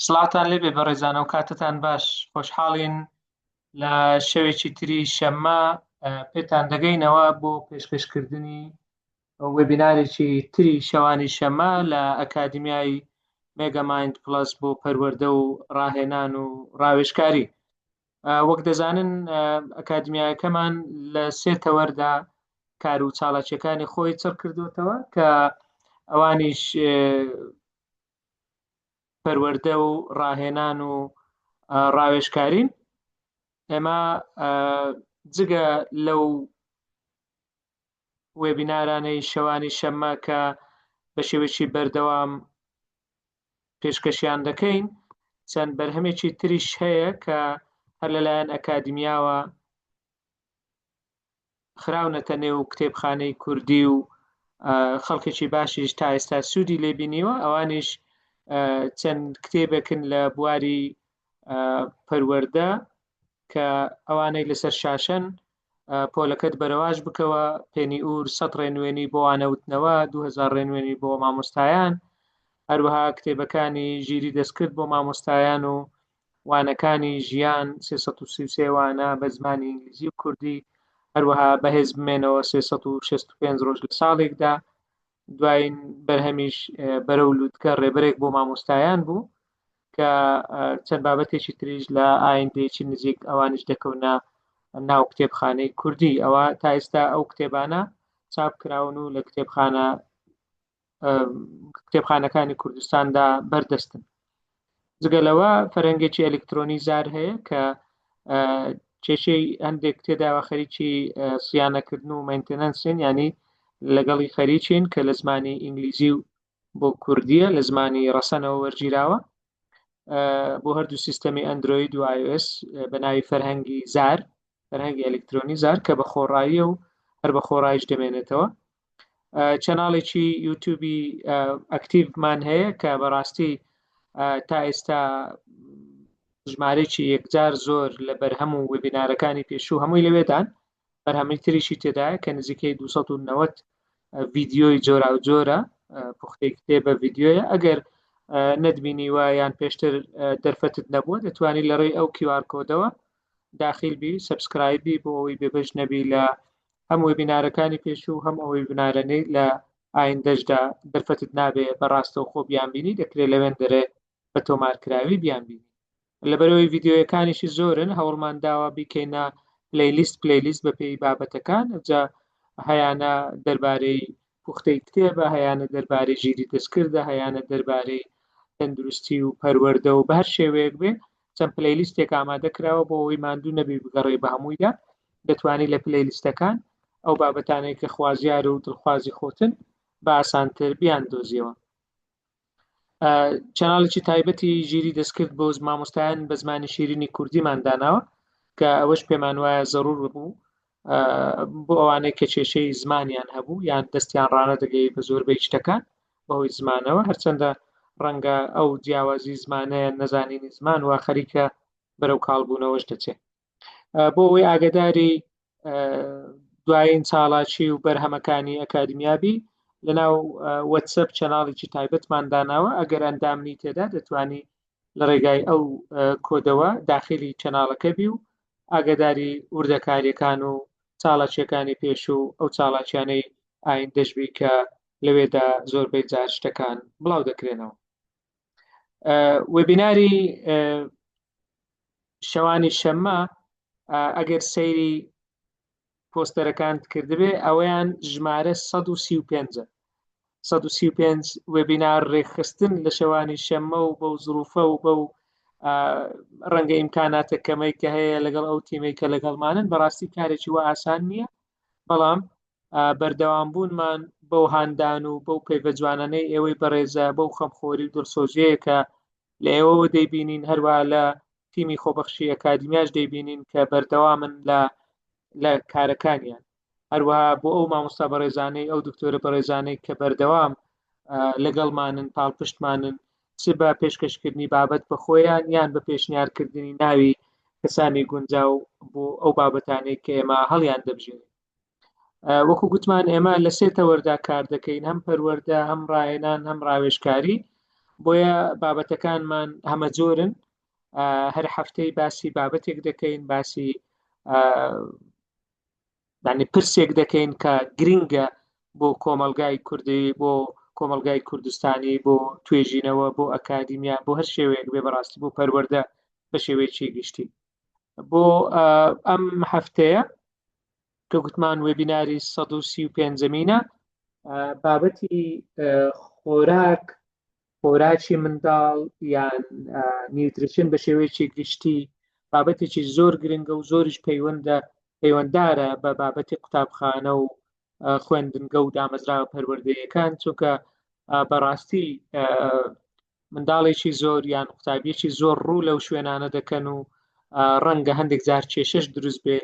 سڵاوتان لێبێ بەڕێزانە و کاتتان باش. خۆشحاڵین لە شەوێکی تری شەممە پێتان دەگەینەوە بۆ پێشکەشکردنی وێبینارێکی تری شەوانی شەممە لە ئەکادیمیای مێگامایند پڵەس بۆ پەروەردە و ڕاهێنان و ڕاوێژکاری. وەک دەزانن ئەکادمیایەکەمان لە سێ تەوەردا کار و چاڵاکیەکانی خۆی چڕ کردوتەوە کە ئەوانیش پەروەردە و ڕاهێنان و ڕاوێژکارین. ئێمە جگە لەو وێبینارانەی شەوانی شەممە کە بە شێوەیەکی بەردەوام پێشکەشیان دەکەین، چەند بەرهەمێکی تریش هەیە کە هەر لەلایەن ئەکادیمیاوە خراونەتە نێو کتێبخانەی کوردی و خەڵکێکی باشیش تا ئێستا سوودی لێ بینیوە. ئەوانیش چەند کتێبێکن لە بواری پەروەردە کە ئەوانەی لەسەر شاشەن، پۆلەکەت بەرەواژ بکەوە، پێنی ئور 100 ڕێنوێنی بۆ وانەوتنەوە، 2000 ڕێنوێنی بۆ مامۆستایان، هەروەها کتێبەکانی ژیری دەستکرد بۆ مامۆستایان و وانەکانی ژیان 333 وانە بە زمانی ئینگلیزی و کوردی، هەروەها بەهێز بمێنەوە 365 ڕۆژ لە ساڵێکدا. دوایین بەرهەمیش بەرەو لوتکە ڕێبەرێک بۆ مامۆستایان بوو کە چەند بابەتێکی تریش لە ئایندەیەکی نزیک ئەوانیش دەکەونە ناو کتێبخانەی کوردی. ئەوە تا ئێستا ئەو کتێبانە چاپ کراون و لە کتێبخانەکانی کوردستاندا بەردەستن. جگە لەوە فەرەنگێکی ئەلکترۆنی زار هەیە کە کێشەی هەندێک تێداوە، خەریکی سیانەکردن و maintenance ن، ینی لەگەڵی خەریکین کە لە زمانی ئینگلیزی و بۆ کوردیە لە زمانی ڕەسەنەوە وەرگیراوە بۆ هەردوو سیستەمی ئەندرۆید و iOS بە ناوی فەرهەنگی زار، فەرهەنگی ئەلکترۆنی زار کە بە خۆڕاییە و هەر بە خۆڕایش دەمێنێتەوە. channel ێکی یوتیوبی active مان هەیە کە بەڕاستی تا ئێستا ژمارەیەکی یەکجار زۆر لە بەرهەم و وێبینارەکانی پێشوو هەمووی لەوێدان، بەرهەمی تریشی تێدایە کە نزیکەی 290 ڤیدیۆی جۆراوجۆرە، پوختەی کتێبە ڤیدیۆیە. ئەگەر نەتبینیوە یان پێشتر دەرفەتت نەبووە، دەتوانیت لە ڕێی ئەو QR code ەوە داخیل بی، subscribe بی بۆ ئەوەی بێبەش نەبی لە هەم وێبینارەکانی پێشوو هەم ئەوەی وێبینارانەی لە ئایندەشدا دەرفەتت نابێ بە ڕاستەوخۆ بیانبینی، دەکرێت لەوێن دەرێ بە تۆمارکراوی بیانبینی. لەبەرەوەی ڤیدیۆیەکانیشی زۆرن هەوڵمان داوە بیکەینە playlist، playlist بە پێی بابەتەکان. جا هەیانە دەربارەی پوختەی کتێبە، هەیانە دەربارەی ژیری دەستکردە، هەیانە دەربارەی تەندروستی و پەروەردە و بە هەر شێوەیەک بێ چەند playlist ێک ئامادە کراوە بۆ ئەوەی ماندوو نەبی بگەڕێ بە هەموویدا. دەتوانی لە playlist ەکان ئەو بابەتانەی کە خوازیار و دڵخوازی خۆتن بە ئاسانتر بیان دۆزیەوە. channel ێکی تایبەتی ژیری دەستکرد بۆ مامۆستایان بە زمانی شیرینی کوردیمان داناوە کە ئەوەش پێمان وایە زەرور بوو بۆ ئەوانەی کە کێشەی زمانیان هەبوو یان دەستیان ڕانەدەگەی بە زۆربەی شتەکان بەهۆی زمانەوە. هەرچەندە ڕەنگە ئەو جیاوازی زمانەیە نەزانینی زمان وا خەریکە بەرەو کاڵبوونەوەش دەچێت. بۆ ئەوەی ئاگداری دوایین چاڵاکی و بەرهەمەکانی ئەکادمیابی لەناو وەتسەپ channel ێکی تایبەتمان داناوە. ئەگەر ئەندامنی تێدا دەتوانی لە ڕێگای ئەو کۆدەوە داخلی channel ەکە بی و ئاگداری وردەکاریەکان و چاڵاکیەکانی پێش و ئەو چاڵاکیانەی ئایندەش بی کە لەوێدا زۆربەی جار شتەکان بڵاو دەکرێنەوە. وێبیناری شەوانی شەممە ئەگەر سەیری پۆستەرەکانت کردبێ ئەوەیان ژمارە 135. 135 وێبینار ڕێکخستن لە شەوانی شەممە و بەو زروفە و بەو ڕەنگە ئیمکاناتە کەمەی کە هەیە لەگەڵ ئەو تیمەی کە لەگەڵمانن بەڕاستی کارێکی وە ئاسان نییە، بەڵام بەردەوام بوونمان بەو هاندان و بەو پەیڤە جوانانەی ئێوەی بەڕێزە، بەو خەمخۆری و دڵسۆزیەیە کە لە ئێوەوە دەیبینین، هەروە لە تیمی خۆبەخشی ئەکادیمیاش دەیبینین کە بەردەوامن لە کارەکانیان. هەروەها بۆ ئەو مامۆستا بەڕێزانەی، ئەو دکتۆرە بەڕێزانەی کە بەردەوام لەگەڵمانن، پاڵپشتمانن، چ بە پێشکەشکردنی بابەت بە خۆیان یان بە پێشنیارکردنی ناوی کەسانی گونجاو بۆ ئەو بابەتانەی کە ئێمە هەڵیان دەبژێرین. وەکو گوتمان ئێمە لە سێ تەوەردا کار دەکەین، هەم پەروەردە، هەم ڕاهێنان، هەم ڕاوێژکاری. بۆیە بابەتەکانمان هەمەجۆرن، هەر هەفتەی باسی بابەتێک دەکەین، باسی یعنی پرسێک دەکەین کە گرنگە بۆ کۆمەلگای کوردی، بۆ کۆمەلگای کوردستانی، بۆ توێژینەوە، بۆ ئەکادیمیا، بۆ هەر شێوەیەک بێ، بەڕاستی بۆ پەروەردە بە شێوەیەکی گشتی. بۆ ئەم هەفتەیە کە گوتمان وێبیناری 135مینە، بابەتی خۆراک، خۆراکی منداڵ یان nutrition بە شێوەیەکی گشتی بابەتێکی زۆر گرنگە و زۆریش پەیوەندە پەیوەندارە بە بابەتی قوتابخانە و خوێندنگە و دامەزراوە پەروەردەیەکان، چونکە بەڕاستی منداڵێکی زۆر یان قوتابیەکی زۆر ڕوو لەو شوێنانە دەکەن و ڕەنگە هەندێک جار کێشەش دروست بێ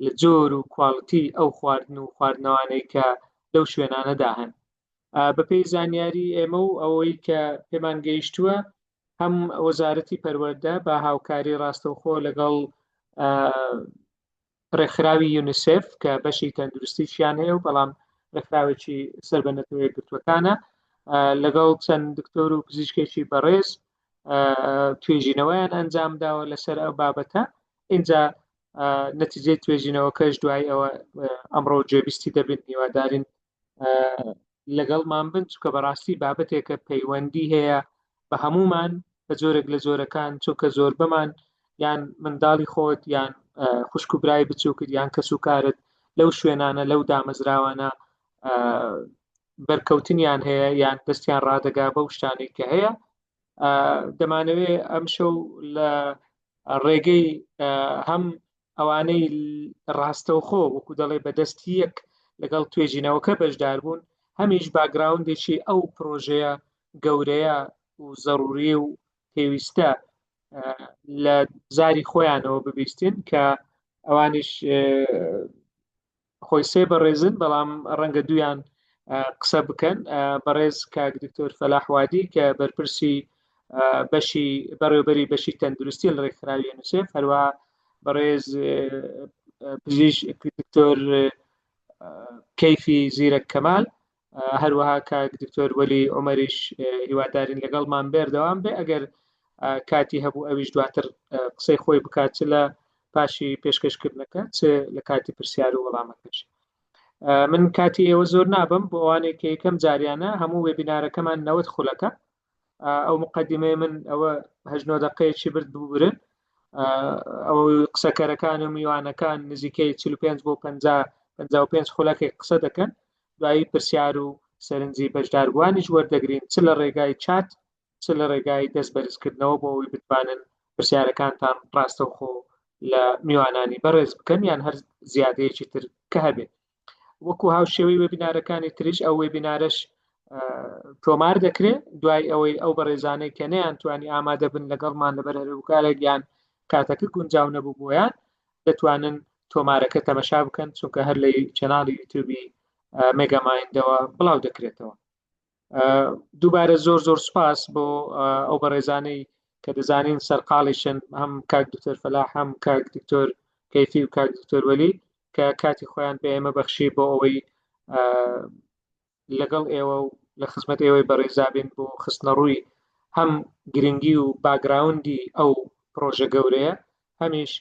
لە جۆر و quality ئەو خواردن و خواردنەوانەی کە لەو شوێنانەدا هەن. بەپێی زانیاری ئێمە و ئەوەی کە پێمان گەیشتووە، هەم وەزارەتی پەروەردە بە هاوکاری ڕاستەوخۆ لەگەڵ ڕێکخراوی یونیسێف کە بەشی تەندروستیشیان هەیە و بەڵام ڕێکخراوێکی سەر بە نەتەوە یەکگرتووەکانە، لەگەڵ چەند دکتۆر و پزیشکێکی بەڕێز توێژینەوەیان ئەنجام داوە لەسەر ئەو بابەتە. اینجا نەتیجەی توێژینەوەکەش دوای ئەوە ئەمڕۆ گوێبیستی دەبن. هیوادارین لەگەڵمان بن، چونکە بەڕاستی بابەتێکە پەیوەندی هەیە بە هەمومان بە جۆرێک لە جۆرەکان، چونکە زۆربەمان یان منداڵی خۆت یان خوشک و برای بچووکت یان کەس و کارت لەو شوێنانە لەو دامەزراوانە بەرکەوتنیان هەیە یان دەستیان ڕادەگا بەو شتانەی کە هەیە. دەمانەوێ ئەمشەو لە ڕێگەی هەم ئەوانەی ڕاستەوخۆ وەکو دەڵێ بەدەستی یەک لەگەڵ توێژینەوەکە بەشدار بوون، هەمیش background ێکی ئەو پرۆژەیە گەورەیە و زەڕوری و پێویستە لە زاری خۆیانەوە ببیستین کە ئەوانیش خۆی سێ بەڕێزن، بەڵام ڕەنگە دویان قسە بکەن. بەڕێز کاک دکتۆر فەلاح وادی کە بەرپرسی بەشی بەڕێوبەری بەشی تەندروستی لە ڕێکخراوی یونیسێف، هەروە بەڕێز پزیشک دکتۆر کەیفی زیرەک کەمال، هەروەها کاک دکتۆر وەلی عومەریش هیوادارین لەگەڵمان بەردەوام بێ ئەگەر کاتی هەبوو ئەویش دواتر قسەی خۆی بکات، چ لە پاشی پێشکەشکردنەکە چ لە کاتی پرسیار و وەڵامەکەش. من کاتی ئێوە زۆر نابم بۆ ئەوانەی کە یەکەم جاریانە، هەموو وێبینارەکەمان 90 خولەکە. ئەو مقدمەی من ئەوە هەژنۆ دقەیەکی برد ببورن. ئەو قسەکەرەکان و میوانەکان نزیکەی 45 بۆ 50 55 خولەکێک قسە دەکەن، دوایی پرسیار و سەرنجی بەشداربووانیش وەردەگرین، چ لە ڕێگای چات چ لە ڕێگای دەست بەرزکردنەوە، بۆ ئەوەی بتوانن پرسیارەکانتان ڕاستەوخۆ لە میوانانی بەڕێز بکەن یان هەر زیادەیەکی تر کە هەبێت. وەکو هاوشێوەی وێبینارەکانی تریش ئەو وێبینارەش تۆمار دەکرێت. دوای ئەوەی ئەو بەڕێزانەی کە نەیانتوانی ئامادە بن لەگەڵمان لەبەر هەرکارێک یان کاتەکە گونجاو نەبوو بۆیان، دەتوانن تۆمارەکە تەمەشا بکەن، چونکە هەر لە channel ی یوتیوبی مێگامایندەوە بڵاو دەکرێتەوە. دووبارە زۆر زۆر سوپاس بۆ ئەو بەڕێزانەی کە دەزانین سەرقاڵیشن، هەم کاک دکتۆر فەلاح، هەم کاک دکتۆر کەیفی و کاک دکتۆر وەلی، کە کاتی خۆیان بە ئێمە بەخشی بۆ ئەوەی لەگەڵ ئێوە و لە خزمەت ئێوەی بەڕێزابین بۆ خستنەڕووی هەم گرنگی و background ی ئەو پرۆژە گەورەیە، هەمیش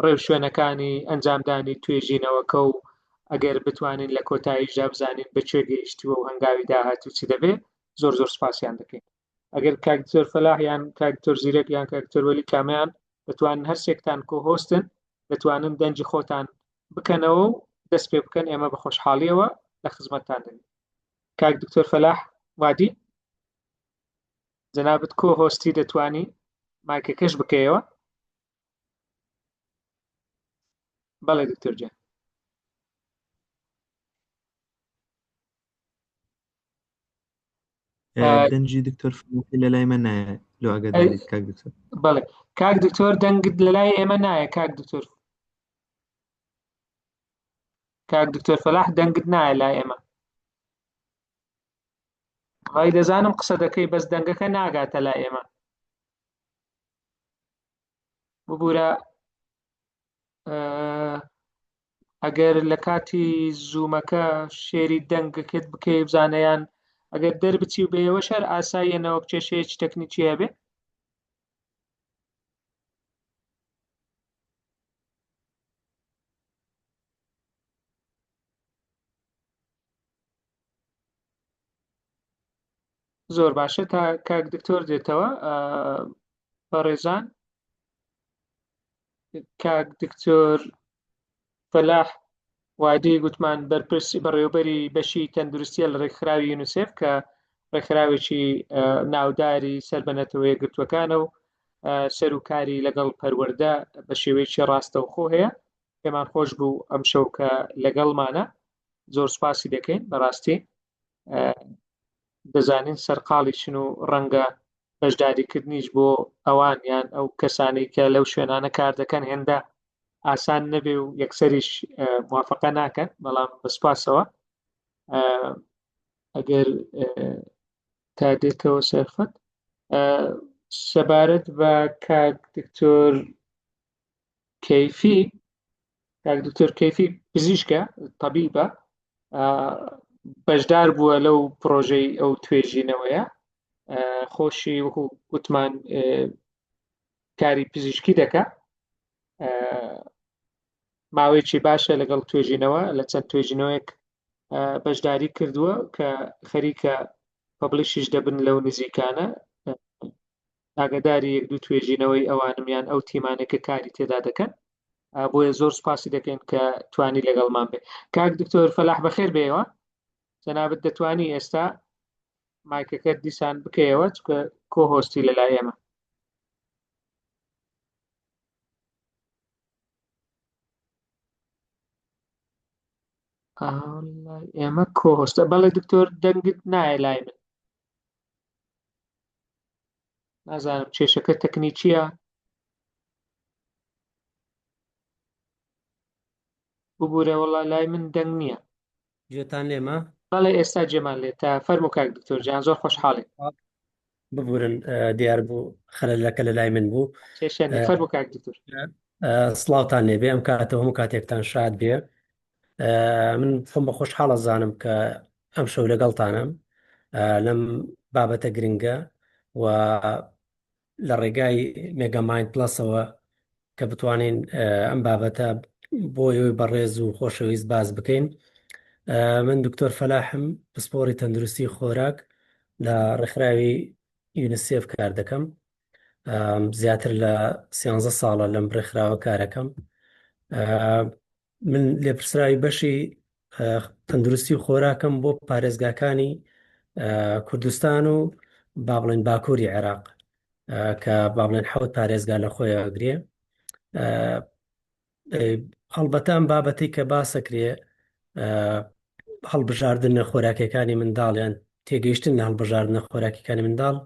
ڕێوشوێنەکانی ئەنجامدانی توێژینەوەکە و ئەگەر بتوانین لە کۆتاییشدا بزانین بە کوێ گەیشتووە و هەنگاوی داهاتوو چی دەبێت. زۆر زۆر سپاسیان دەکەین. ئەگەر کاک دکتۆر فەلاح یان کاک دکتۆر زیرەک یان کاک دکتۆر وەلی کامیان دەتوانن، هەرسێکتان co-host ن، دەتوانن دەنگی خۆتان بکەنەوە و دەست پێ بکەن، ئێمە بە خۆشحاڵیەوە لە خزمەتتان دەبین. کاک دکتۆر فەلاح وادی، جەنابت co-host ی، دەتوانی مایکەکەش بکەیەوە. بەڵێ دکتۆر جان. دەنگی دکتۆر فەلاحی لە لای من نایە، لۆ ئاگاداریت کاک دکتۆر. بەڵێ کاک دکتۆر، دەنگت لە لای ئێمە نایە کاک دکتۆر. کاک دکتۆر فەلاح، دەنگت نایە لای ئێمە. وای دەزانم قسە دەکەی، بەس دەنگەکە ناگاتە لای ئێمە، ببوورە. ئەگەر لە کاتی زوومەکە share ی دەنگەکەت بکەی بزانەیان. ئەگەر دەربچی و بێیەوەش هەر ئاساییە نەوەک کێشەیەکی تەکنیکی هەبێ. زۆر باشە تا کاک دکتۆر دێتەوە بەڕێزان کاک دکتۆر فەلاح وادی گوتمان بەرپرسی بەڕێوبەری بەشی تەندروستیە لە ڕێکخراوی یونیسێف کە ڕێکخراوێکی ناوداری سەر بە نەتەوە یەکگرتووەکانە و سەرکاری لەگەڵ پەروەردە بە شێوەیەکی ڕاستەوخۆ هەیە پێمان خۆش بوو ئەم شەو کە لەگەڵمانە زۆر سپاسی دەکەین بەڕاستی دەزانین سەرقاڵی چن و ڕەنگە بەشداریکردنیش بۆ ئەوان یان ئەو کەسانەی کە لەو شوێنانە کار دەکەن هێندە ئاسان نەبێ و یەکسەریش موافقە ناکەن بەڵام بە سپاسەوە ئەگەر تا دێتەوە سەرخەت سەبارەت بە کاک دکتۆر کەیفی کاک دکتۆر کەیفی پزیشکە تەبیبە بەشدار بووە لەو پرۆژەی ئەو توێژینەوەیە خۆشی وەکو گوتمان کاری پزیشکی دەکا ماوەیەکی باشە لەگەڵ توێژینەوە لە چەند توێژینەوەیەک بەشداری کردووە کە خەریکە publish یش دەبن لەو نزیکانە ئاگداری یەک دوو توێژینەوەی ئەوانم یان ئەو تیمانێک کە کاری تێدا دەکەن بۆیە زۆر سپاسی دەکەین کە توانی لەگەڵمان بێ کاک دکتۆر فەلاح بەخێر بێەوە جەنابت دەتوانی ئێستا مایکەکەت دیسان بکەیەوە چکە co-host ی لەلای ئێمە ئێمە co-host ە بەڵێ دکتۆر دەنگت نایە لای من نازانم کێشەکە تەکنیکیە ببوورە وەڵا لای من دەنگ نییە. گوێتان لێمە؟ بەڵێ ئێستا جێمان لێتە فەرموو کاک دکتۆر جان زۆر خۆشحاڵین. ببورن دیار بوو خەلەلەکە لە لای من بوو. کێشە نییە فەرموو کاک دکتۆر. سڵاوتان لێبێ ئەم کاتەوە هەموو کاتێکتان شاد بێ. من خۆم بە خۆشحاڵە زانم کە ئەم شەو لەگەڵتانم لەم بابەتە گرنگە و لە ڕێگای مێگامایند پلەسەوە کە بتوانین ئەم بابەتە بۆ ئێوەی بەڕێز و خۆشەویست باس بکەین. من دکتۆر فەلاحم، پسپۆڕی تەندروستی خۆراک لە ڕێکخراوی یونیسێف کار دەکەم. زیاتر لە سیانزە ساڵە لەم ڕێکخراوە کارەکەم. من لێپرسراوی بەشی تەندروستی و خۆراکم بۆ پارێزگاکانی کوردستان و با بڵێن باکووری عێراق کە با بڵێن حەوت پارێزگا لە خۆی ئەگرێ. هەڵبەتە ئەم بابەتەی کە باسەکرێ هەڵبژاردنە خۆراکیەکانی منداڵ یان تێگەیشتن لە هەڵبژاردنە خۆراکیەکانی منداڵ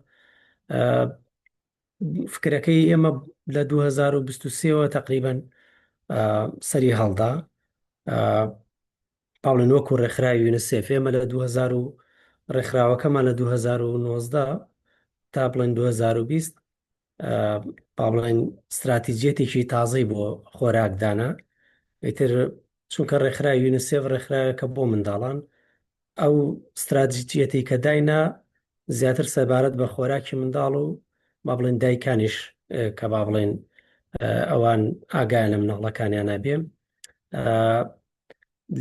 فکرەکەی ئێمە لە 2023ەوە تقریبا سەری هەڵدا پاڵن وەکو ڕێکخراوی یونسێف ئێمە لە 2000 و ڕێکخراوەکەمان لە 2019 تا بڵێن 2020 با بڵێن استراتیجیەتێکی تازەی بۆ خۆراک دانا ئیتر چونکە ڕێکخراوی یونسێف ڕێکخراوێکە بۆ منداڵان ئەو ستراتیجیەتی کە داینا زیاتر سەبارەت بە خۆراکی منداڵ و با بڵێن دایکانیش کە با بڵێن ئەوان ئاگایان لە مناڵەکانیانە بێ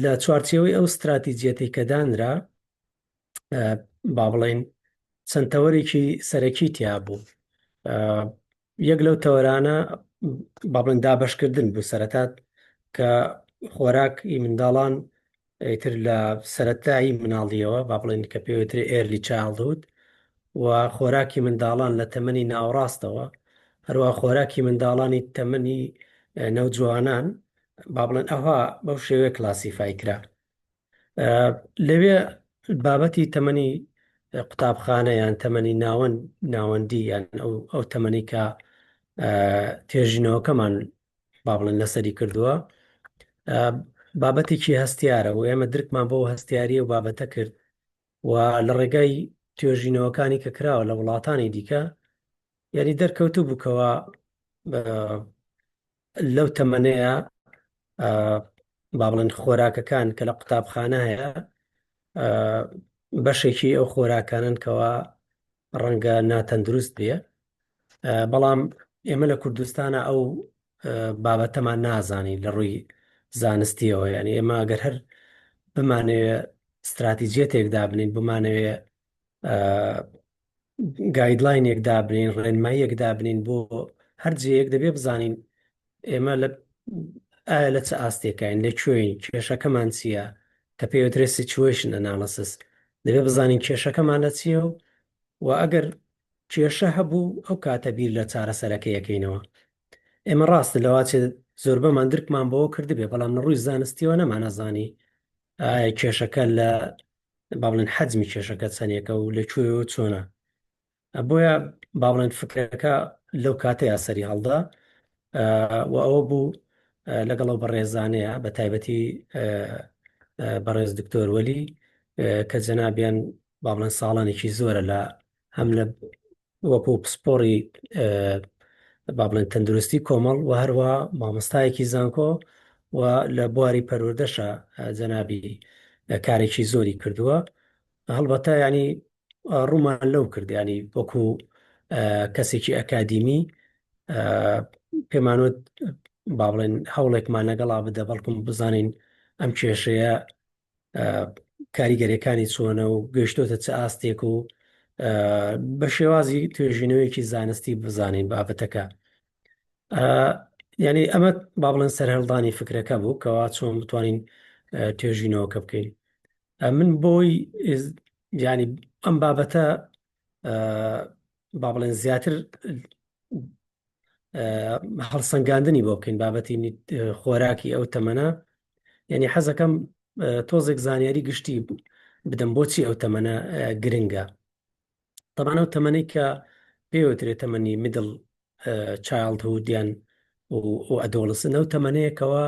لە چوارچێوەی ئەو ستراتیجیەتی کە دانرا با بڵێن چەند تەوەرێکی سەرەکی تیا بوو یەک لەو تەوەرانە با بڵێن دابەشکردن بوو سەرەتا کە خۆراک ئی منداڵان ئیتر لە سەرەتایی مناڵیەوە با بڵێن کە پێوترێ early childhood و خۆراکی منداڵان لە تەمەنی ناوەڕاستەوە هەروە خۆراکی منداڵانی تەمەنی نەوجوانان با بڵێن ئەوها بەو شێوەیە classify کرا. لەوێ بابەتی تەمەنی قوتابخانە یان تەمەنی ناوەند ناوەندی یان ئەو ئەو تەمەنی کە توێژینەوەکەمان با بڵێن لەسەری کردووە بابەتێکی هەستیارە و ئێمە درکمان بۆ هەستیاریە و بابەتە کرد و لە ڕێگای توێژینەوەکانی کە کراوە لە وڵاتانی دیکە یعنی دەرکەوتوو بووکەوە لەو تەمەنەیە با بڵێن خۆراکەکان کە لە قوتابخانە هەیە. بەشێکی ئەو خۆراکانن کەوا ڕەنگە ناتەندروست بێ، بەڵام ئێمە لە کوردستانە ئەو بابەتەمان نازانین لە ڕووی زانستیەوە. یعنی ئێمە ئەگەر هەر بمانەوێ استراتیجیەتێک دابنین، بمانەوێ guideline ێک دابنین، ڕێنماییەک دابنین بۆ هەر جێیەک، دەبێ بزانین ئێمە لە ئایا لە چ ئاستێکین، لە کوێین، کێشەکەمان چییە، کە پێوترێ situation analysis. دەبێ بزانین کێشەکەمان لە چییە و و ئەگەر کێشە هەبوو ئەو کاتە بیر لە چارەسەرەکە یەکەینەوە. ئێمە ڕاستە لەواچێ زۆربەمان درکمان بەوە کردبێ، بەڵام لە ڕووی زانستیەوە نەمانەزانی ئایا کێشەکە لە با بڵێن حەجمی کێشەکە چەندێکە و لە کوێوە چۆنە. بۆیە با بڵێن فکرەکە لەو کاتەیە سەری هەڵدا و ئەوە بوو لەگەڵ ئەو بەڕێزانەیە، بە تایبەتی بەڕێز دکتۆر وەلی، کە جەنابیان با بڵێن ساڵانێکی زۆرە لە هەم لە وەکو پسپۆڕی با بڵێن تەندروستی کۆمەڵ و هەروە مامۆستایەکی زانکۆ و لە بواری پەروەردەشە جەنابی کارێکی زۆری کردووە. هەڵبەتە ینی ڕوومان لەو کرد، ینی وەکو کەسێکی ئەکادیمی پێمانوت با بڵێن هەوڵێکمان لەگەڵا بدە بەڵکم بزانین ئەم کێشەیە کاریگەریەکانی چۆنە و گەشتۆتە چ ئاستێک و بە شێوازی توێژینەوەیەکی زانستی بزانین بابەتەکە. یعنی ئەمە با بڵێن سەرهەڵدانی فکرەکە بوو کەوا چۆن بتوانین توێژینەوەکە بکەین. من بۆی ینی ئەم بابەتە با بڵێن زیاتر هەڵسەنگاندنی بۆ بکەین، بابەتی خۆراکی ئەو تەمەنە، یعنی حەزەکەم تۆزێک زانیاری گشتی بدەم بۆچی ئەو تەمەنە گرنگە. تەبعەن ئەو تەمەنەی کە پێوترێت تەمەنی middle childhood یان و adolescence، ئەو تەمەنەیەکەوە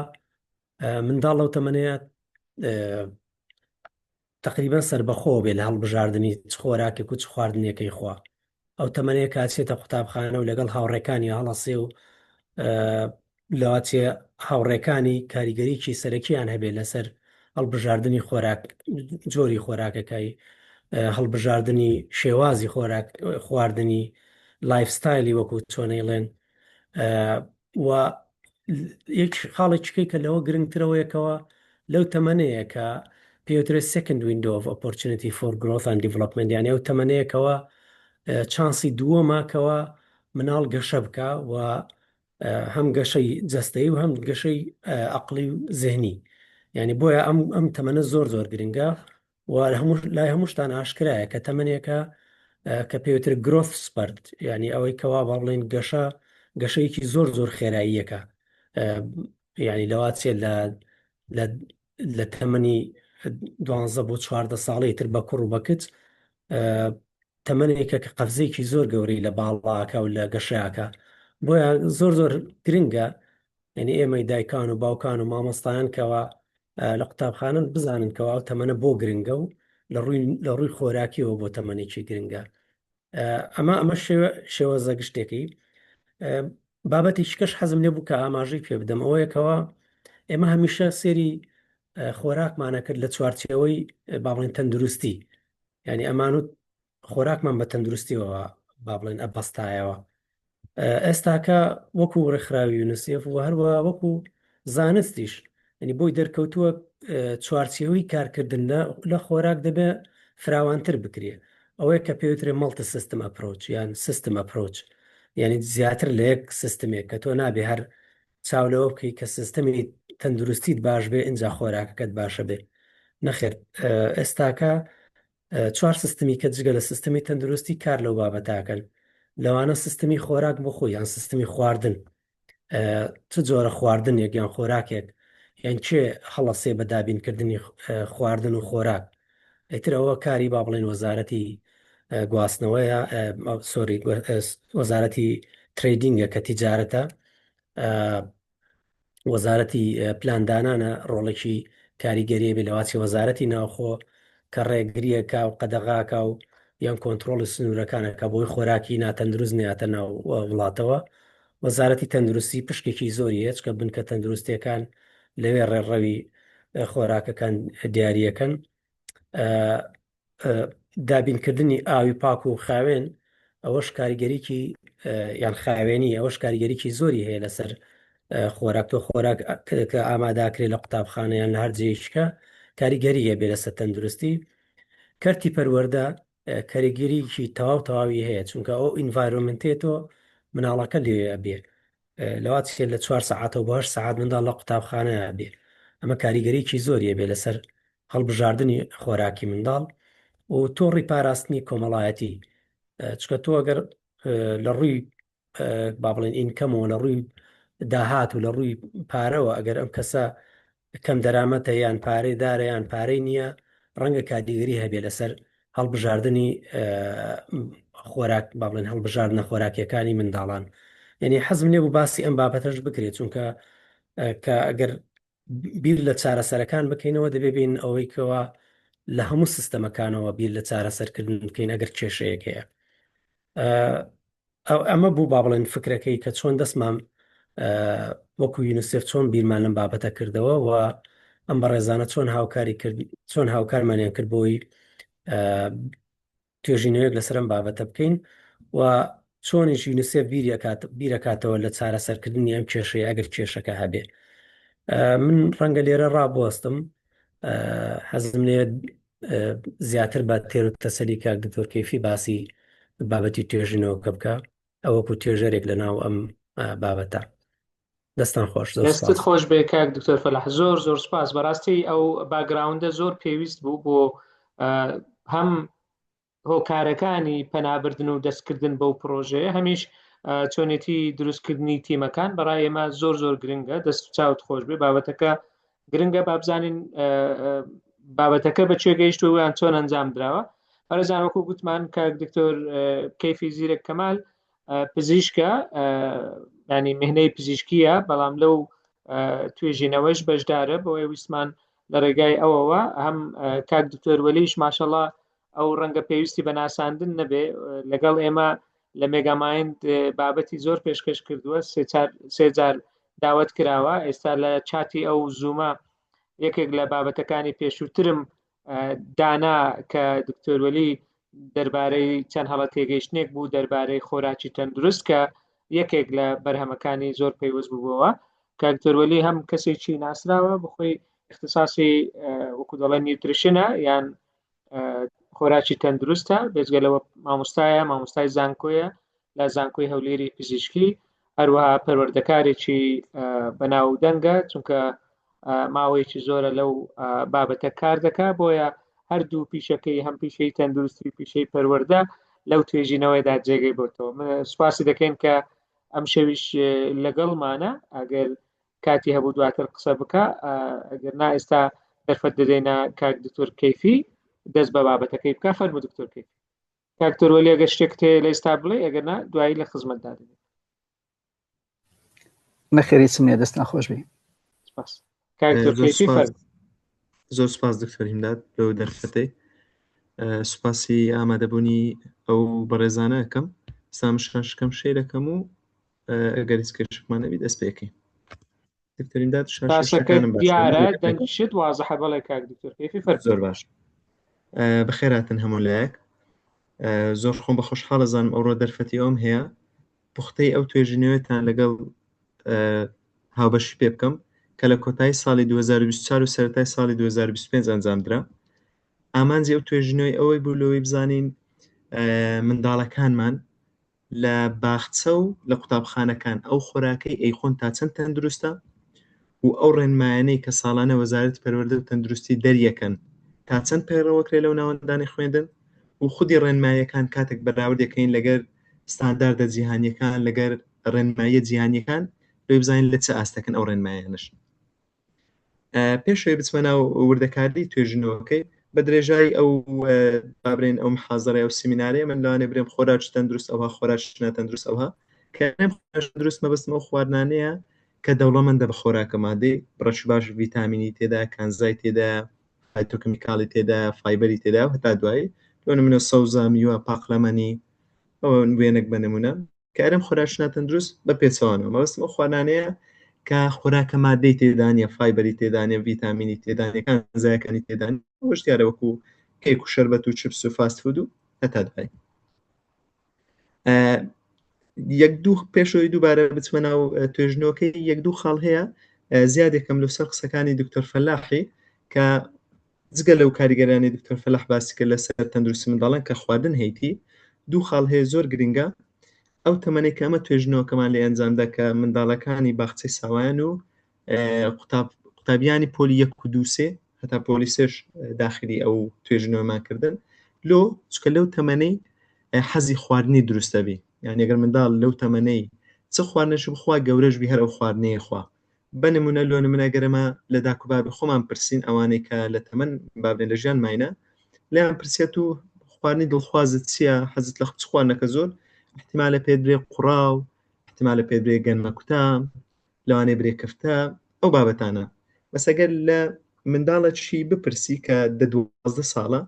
منداڵ لەو تەمەنەیە تەقریبەن سەربەخۆ بێ لە هەڵبژاردنی چ خۆراکێک و چ خواردنێکەی خوا. ئەو تەمەنەیە کە ئەچێتە قوتابخانە و لەگەڵ هاوڕێکانی هەڵەسێ و لەواچێ هاوڕێکانی کاریگەریی سەرەکییان هەبێ لەسەر هەڵبژاردنی خۆراک، جۆری خۆراکەکەی، هەڵبژاردنی شێوازی خۆراک خواردنی، lifestyle ی وەکو چۆنەیڵێن. و یەک خاڵێکیکەی کە لەوە گرنگترەوەیەکەوە لەو تەمەنەیە کە پێوترێت second window of opportunity for growth and development، یعنی ئەو تەمەنەیەکەوە چانسی دووەماکەوە مناڵ گەشە بکە و هەم گەشەی جەستەیی و هەم گەشەی ئەقلی و زهنی. یعنی بۆیە ئەم ئەم تەمەنە زۆر زۆر گرنگە و هەموو لای هەمووشتان ئاشکرایە کە تەمەنێکە کە پێوتر growth spurt، یعنی ئەوەی کەوا با بڵێن گەشە گەشەیەکی زۆر زۆر خێراییەکە، یعنی لەواچێت لە لە لە تەمەنی دوانزە بۆ 14 ساڵی تر بە کوڕ و بە کچ تەمەنێکە کە قەفزێکی زۆر گەورەی لە باڵاکە و لە گەشەکە. بۆیە زۆر زۆر گرنگە یعنی ئێمەی دایکان و باوکان و مامۆستایان کەوا لە قوتابخانەن بزانن کەوا ئەو تەمەنە بۆ گرنگە و لە ڕووی لە ڕووی خۆراکیەوە بۆ تەمەنێکی گرنگە. ئەمە ئەمە شێوە شێوازە گشتێکی. بابەتێکی کەش حەزم لێ بوو کە ئاماژەی پێ بدەم ئەوەیەکەوە ئێمە هەمیشە سێری خۆراکمانە کرد لە چوارچێوەی با بڵێن تەندروستی، یعنی ئەمانوت خۆراکمان بە تەندروستیەوە با بڵێن ئەبەستایەوە. ئێستاکە وەکو ڕێکخراوی یونسێف و هەروە وەکو زانستیش ینی بۆی دەرکەوتووە چوارچێوەی کارکردن لە خۆراک دەبێ فراوانتر بکرێ، ئەوەیە کە پێوترێ multi system approach یان system approach، یعنی زیاتر لە یەک سیستمێک کە تۆ نابێ هەر چاو لەوە بکەی کە سیستمی تەندروستیت باش بێ ئینجا خۆراکەکەت باشە بێ. نەخێر، ئێستاکە چوار سیستمی کە جگە لە سیستمی تەندروستی کار لەو بابەتاکەن، لەوانە سیستمی خۆراک بۆ خۆی یان سیستمی خواردن، چ جۆرە خواردنێک یان خۆراکێک یان کێ هەڵەسێ بە دابینکردنی خواردن و خۆراک. ئیتر ئەوە کاری با بڵێن وەزارەتی گواستنەوەیە، sorry، وەزارەتی trading ە کە تیجارەتە، وەزارەتی پلاندانانە ڕۆڵێکی کاریگەریە بێ، لەواچی وەزارەتی ناوخۆ کە ڕێگریەکە و قەدەغاکە و یان کۆنتترۆڵی سنوورەکانەکە بۆی خۆراکی ناتەندروست نیاتە ناو وڵاتەوە. وەزارەتی تەندروستی پشکێکی زۆری هەیە چکە بنکە تەندروستیەکان لەوێ ڕێڕەوی خۆراکەکان دیاریەکەن. دابینکردنی ئاوی پاک و خاوێن ئەوەش کاریگەریکی یان خاوێنی ئەوەش کاریگەریکی زۆری هەیە لەسەر خۆراک تۆ خۆراک کە ئاماداکرێت لە قوتابخانە یان لە هەر جێیشکە کاریگەری هەبێ لەسەر تەندروستی کەرتی پەروەردە کاریگەریکی تەواو تەواوی هەیە چونکە ئەو environment ێ تۆ مناڵەکە لێ ئەبێ لەوا چێت لە چوار سەعاتەوە بۆ هەشت سەعات منداڵ لە قوتابخانە بێ ئەمە کاریگەریی زۆری بێ لەسەر هەڵبژاردنی خۆراکی منداڵ و تۆڕی پاراستنی کۆمەڵایەتی چکە تۆ ئەگەر لە ڕووی با بڵێن income ەوە لە ڕووی داهات و لە ڕووی پارەوە ئەگەر ئەم کەسە کەم دەرامەتە یان پارەی دارە یان پارەی نییە ڕەنگە کاریگەری هەبێ لەسەر هەڵبژاردنی خۆراک با بڵێن هەڵبژاردنە خۆراکیەکانی منداڵان یعنی حەزم لێ بوو باسی ئەم بابەتەش بکرێت چونکە کە ئەگەر بیر لە چارەسەرەکان بکەینەوە دەبێ بین ئەوەی کەوا لە هەموو سیستەمەکانەوە بیر لە چارەسەرکردن بکەین ئەگەر کێشەیەک هەیە ئەمە بوو با بڵێن فکرەکەی کە چۆن دەستمان وەکو یونیسێف چۆن بیرمان لەم بابەتە کردەوە و ئەم بەڕێزانە چۆن هاوکاری کرد چۆن هاوکارمانیان کرد بۆی توێژینەوەیەک لەسەر ئەم بابەتە بکەین و چۆنیش یونیسێف بیرەکات بیرەکاتەوە لە چارەسەرکردنی ئەم کێشەیە ئەگەر کێشەکە هەبێ من ڕەنگە لێرە ڕابوەستم حەزم لێ زیاتر بە تێر و تەسەلی کاک دکتۆر کەیفی باسی بابەتی توێژینەوەکە بکە ئەوەکو توێژەرێک لە ناو ئەم بابەتە دەستان خۆش زۆر دەستت خۆش بێ کاک دکتۆر فەلاح زۆر زۆر سپاس بەڕاستی ئەو background ە زۆر پێویست بوو بۆ هەم هۆکارەکانی پەنابردن و دەستکردن بەو پرۆژەیە هەمیش چۆنێتی دروستکردنی تیمەکان بەڕای ئێمە زۆر زۆر گرنگە دەست چاوت خۆش بێ بابەتەکە گرنگە بابزانین بابەتەکە بە کوێ گەیشت و یان چۆن ئەنجام دراوە بەڕێزان وەکو گوتمان کاک دکتۆر کەیفی زیرەک کەمال پزیشکە ینی مهنەی پزیشکیە بەڵام لەو توێژینەوەش بەشدارە بۆیە ویستمان لە ڕێگای ئەوەوە هەم کاک دکتۆر وەلیش ماشەڵا ئەو ڕەنگە پێویستی بە ناساندن نەبێ لەگەڵ ئێمە لە مێگامایند بابەتی زۆر پێشکەش کردووە سێ جار داوت کراوە ئێستا لە چاتی ئەو زوومە یەکێک لە بابەتەکانی پێشووترم دانا کە دکتۆروەلی دەربارەی چەند هەڵە تێگەیشتنێک بوو دەربارەی خۆراکی تەندروست کە یەکێک لە بەرهەمەکانی زۆر پەیوەست بووەوە کاک دکتۆروەلی هەم کەسێکی ناسراوە بخۆی اختصاصی وەکو دەڵێن nutrition ە یان خۆراکی تەندروستە بێجگە لەوە مامۆستایە مامۆستای زانکۆیە لە زانکۆی هەولێری پزیشکی هەروەها پەروەردەکارێکی بەناو دەنگە چونکە ماوەیەکی زۆرە لەو بابەتە کار دەکا بۆیە هەردوو پیشەکەی هەم پیشەی تەندروستی و پیشەی پەروەردە لەو توێژینەوەیدا جێگەی بۆتەوە سوپاسی دەکەین کە ئەم شەویش لەگەڵمانە ئەگەر کاتی هەبوو دواتر قسە بکە ئەگەر نا ئێستا دەرفەت دەدەینە کاک دکتۆر کەیفی دەست بە بابەتەکەی بکە فەرموو دکتۆر کەیفی کاک دکتۆر وەلی ئەگەر شتێکت هەیە لە ئێستا بڵێ ئەگەر نا دوایی لە خزمەتدا دەبێت نەخێر هیچم نییە دەستتان خۆش بی سپاس کاک دکتۆر زۆر کەیفی سپاس فەرموو زۆر سپاس دکتۆر هیمداد بەو دەرفەتەی سوپاسی ئامادەبوونی ئەو بەڕێزانە ئەکەم سام شاشکەم share ەکەم و ئەگەر هیچ کێشێکمان نەبی دەست پێکەین دکتۆر ئیمداد شاشە باسەکە شتەکانم باشە دیارە دەنگیشت وازحە بەڵێ کاک دکتۆر کەیفی فەرموو زۆر باش بەخێراتن هەموو لایەک زۆر خۆم بە خۆشحاڵە زانم ئەوڕۆ دەرفەتی ئەوم هەیە پوختەی ئەو توێژینەوەتان لەگەڵ هاوبەشی پێ بکەم کە لە کۆتایی ساڵی 2024 و سەرەتای ساڵی 2025 ئەنجام درا ئامانجی ئەو توێژینەوەی ئەوەی بوو لەوەی بزانین منداڵەکانمان لە باخچە و لە قوتابخانەکان ئەو خۆراکەی ئەیخۆن تا چەند تەندروستە و ئەو ڕێنمایانەی کە ساڵانە وەزارەتی پەروەردە و تەندروستی دەریەکەن تا چەند پەیڕەوەکرێ لەو ناوەندانەی خوێندن و خودی ڕێنماییەکان کاتێک بەراوردەکەین لەگەر ستانداردە جیهانیەکان لەگەر ڕێنماییە جیهانیەکان لۆی بزانین لە چ ئاستەکن ئەو ڕێنمایانەش. پێشەوەی بچمە ناو وردەکاری توێژینەوەکەی بە درێژایی ئەو بابرێن ئەو محازەرەی ئەو سیمینارەیە من لەوانێ برێم خۆراکی تەندروست ئەوها خۆراکی ناتەندروست ئەوها کە دروست مەبەستم ئەو خواردنانەیە کە دەوڵەمەندە بە خۆراکە مادەی بڕەکی باش ڤیتامینی تێدا کانزای تێدا phytochemical ی تێدا fiber ی تێدا و هەتا دوایی لۆ نمونە سەوزە میوە پاقلەمەنی ئەوە وێنەک بە نمونە کە ئەرێم خۆراکی ناتەندروست بە پێچەوانەوە مەبەستم ئەو خواردنانەیە کە خۆراکە مادەی تێدا نیە fiber ی تێدا نیە ڤیتامینی تێدا نیە کانزایەکانی تێدا نیە ئەوەش دیارە وەکو کێک و شەربەت و چپس و fast food و هەتا دوایی. یەک دوو پێشەوەی دووبارە بچمە ناو توێژنەوەکەی یەک دوو خاڵ هەیە زیادێکم لەسەر قسەکانی دکتۆر فەلاحی کە جگە لەو کاریگەرانی دکتۆر فەلاح باسی کرد لەسەر تەندروستی منداڵان کە خواردن هەیتی دوو خاڵ هەیە زۆر گرنگە ئەو تەمەنەی کە ئەمە توێژنەوەکەمان لێ ئەنجامدا کە منداڵەکانی باخچەی ساوایان و قوتابیانی پۆلی یەک و دوو سێ هەتا پۆلی سێش داخلی ئەو توێژینەوەمان کردن لۆ چکە لەو تەمەنەی حەزی خواردنی دروستەبی یان ئەگەر منداڵ لەو تەمەنەی چ خواردنەش بخوا گەورەش بی هەر ئەو خواردنەیە خوا بە نمونە لۆ نمونە گەرەمە لە داک و بابی خۆمان پرسین ئەوانەی کە لە تەمەن بابێن لە ژیان ماینە لێیان پرسیەت و خواردنی دڵخوازت چییە حەزت لە چ خواردنەکە زۆر احتمالە پێت برێ قوڕاو احتمالە پێت برێ گەنمەکوتا لەوانەیە برێ کفتە ئەو بابەتانە بەس ئەگەر لە منداڵەکی بپرسی کە دە 12 ساڵە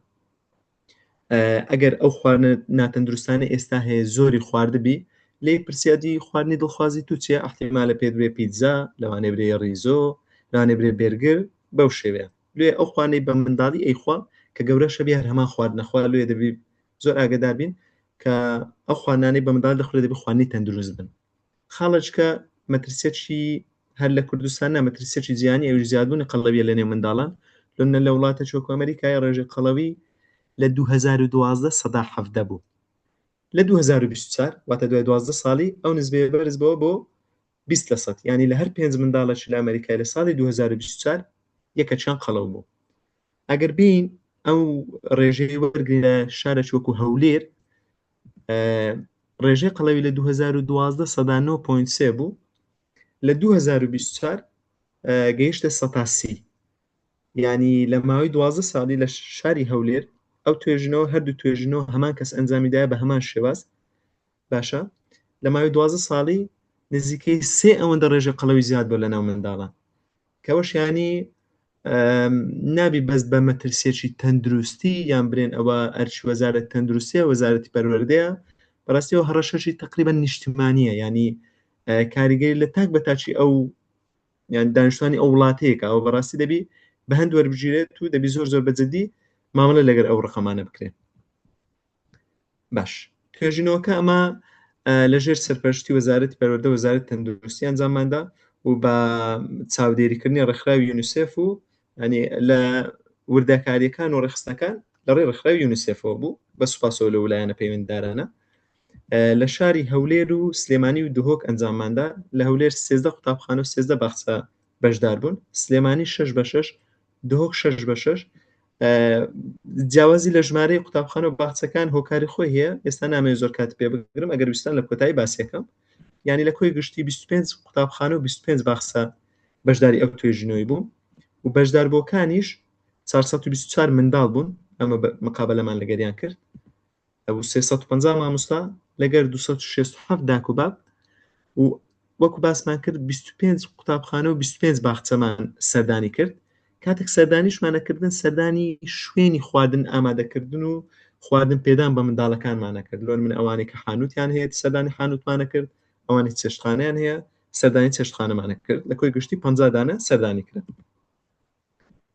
ئەگەر ئەو خواردنە ناتەندروستانە ئێستا هەیە زۆری خواردبی لێی پرسیادی خواردنی دڵخوازی تو چیە ئەحتیمالە پێت برێ پیتزا لەوانەیە برێ ڕیزۆ لەوانەیە برێ بێرگر بەو شێوەیە لێ ئەو خواردنەی بە منداڵی ئەیخوا کە گەورەشە بێ هەر هەمان خواردنە خوا لێ دەبی زۆر ئاگدار بین کە ئەو خواردنانەی بە منداڵ دەخورێ دەبی خواردنی تەندروست بن خاڵەچکە مەترسیەکی هەر لە کوردستان نا مەترسیەکی جیهانی ئەویش زیادبوونی قەڵەویە لە نێو منداڵان لۆنە لە وڵاتە وەکو ئەمریکای ڕێژەی قەڵەوی لە 2012 سەدا 17 بوو لە 2024 واتە دوای 12 ساڵی ئەو نزبەیە بەرز بەوە بۆ 20 لە سەد یعنی لە هەر پێنج منداڵێکی لە ئەمریکای لە ساڵی 2024 یەکەکیان قەڵەو بوو ئەگەر بین ئەو ڕێژەی وەرگین لە شارێکی وەکو هەولێر ڕێژەی قەڵەوی لە 2012 سەدا 9.3 بوو لە 2024 گەیشتە سەتا سی ینی لە ماوەی 12 ساڵی لە شاری هەولێر ئەو توێژنەوە هەردوو توێژنەوە هەمان کەس ئەنجامیدایە بە هەمان شێواز باشە لە ماوەی 12 ساڵی نزیکەی سێ ئەوەندە ڕێژە قەڵەوی زیاد بۆ لە ناو منداڵان کەوەش ینی نابی بەس بە مەترسیەکی تەندروستی یان برێن ئەوە ئەرکی وەزارەت تەندروستیە وەزارەتی پەروەردەیە بەڕاستیەوە هەڕەشەشی تقریبا نیشتمانیە ینی کاریگەری لە تاک بە تاکی ئەو یان دانیشتوانی ئەو وڵاتەیەکە ئەوە بەڕاستی دەبی بە هەند وەربگیرێت و دەبی زۆر زۆر بەجددی مامەڵە لەگەر ئەو ڕقەمانە بکرێت باش توێژینەوەکە ئەمە لەژێر سەرپەرشتی وەزارەتی پەروەردە وەزارەت تەندروستی ئەنجامماندا و بە چاودێریکردنی ڕێکخراوی یونیسێف و ینی لە وردەکاریەکان و ڕێخستنەکان لە ڕێی ڕێکخراوی یونیسێفەوە بوو بە سوپاسەوە لە ولایەنە پەیوەنددارانە لە شاری هەولێر و سلێمانی و دهۆک ئەنجامماندا لە هەولێر سێزدە قوتابخانە و سێزدە باخچە بەشدار بوون سلێمانی شش بە شش دهۆک شش بە شش جیاوازی لە ژمارەی قوتابخانە و باخچەکان هۆکاری خۆی هەیە ئێستا نامەوێت زۆر کات پێ بگرم ئەگەر ویستان لە کۆتایی باسیەکەم یعنی لە کۆی گشتی 25 قوتابخانە و 25 باخچە بەشداری ئەو توێژینەوەی بوو و بەشداربووەکانیش 424 منداڵ بوون ئەمە مقابلەمان لەگەریان کرد و 350 مامۆستا لەگەر 267 داک و باب و وەکو باسمان کرد 25 قوتابخانە و 25 باخچەمان سەردانی کرد کاتێک سەردانیشمانەکردن سەردانی شوێنی خواردن ئامادەکردن و خواردن پێدان بە منداڵەکانمانە کرد لۆن من ئەوانەی کە حانوتیان هەیە سەردانی حانوتمانە کرد ئەوانەی چێشتخانیان هەیە سەردانی چێشتخانەمانە کرد لە کۆی گشتی 50 دانە سەردانی کرد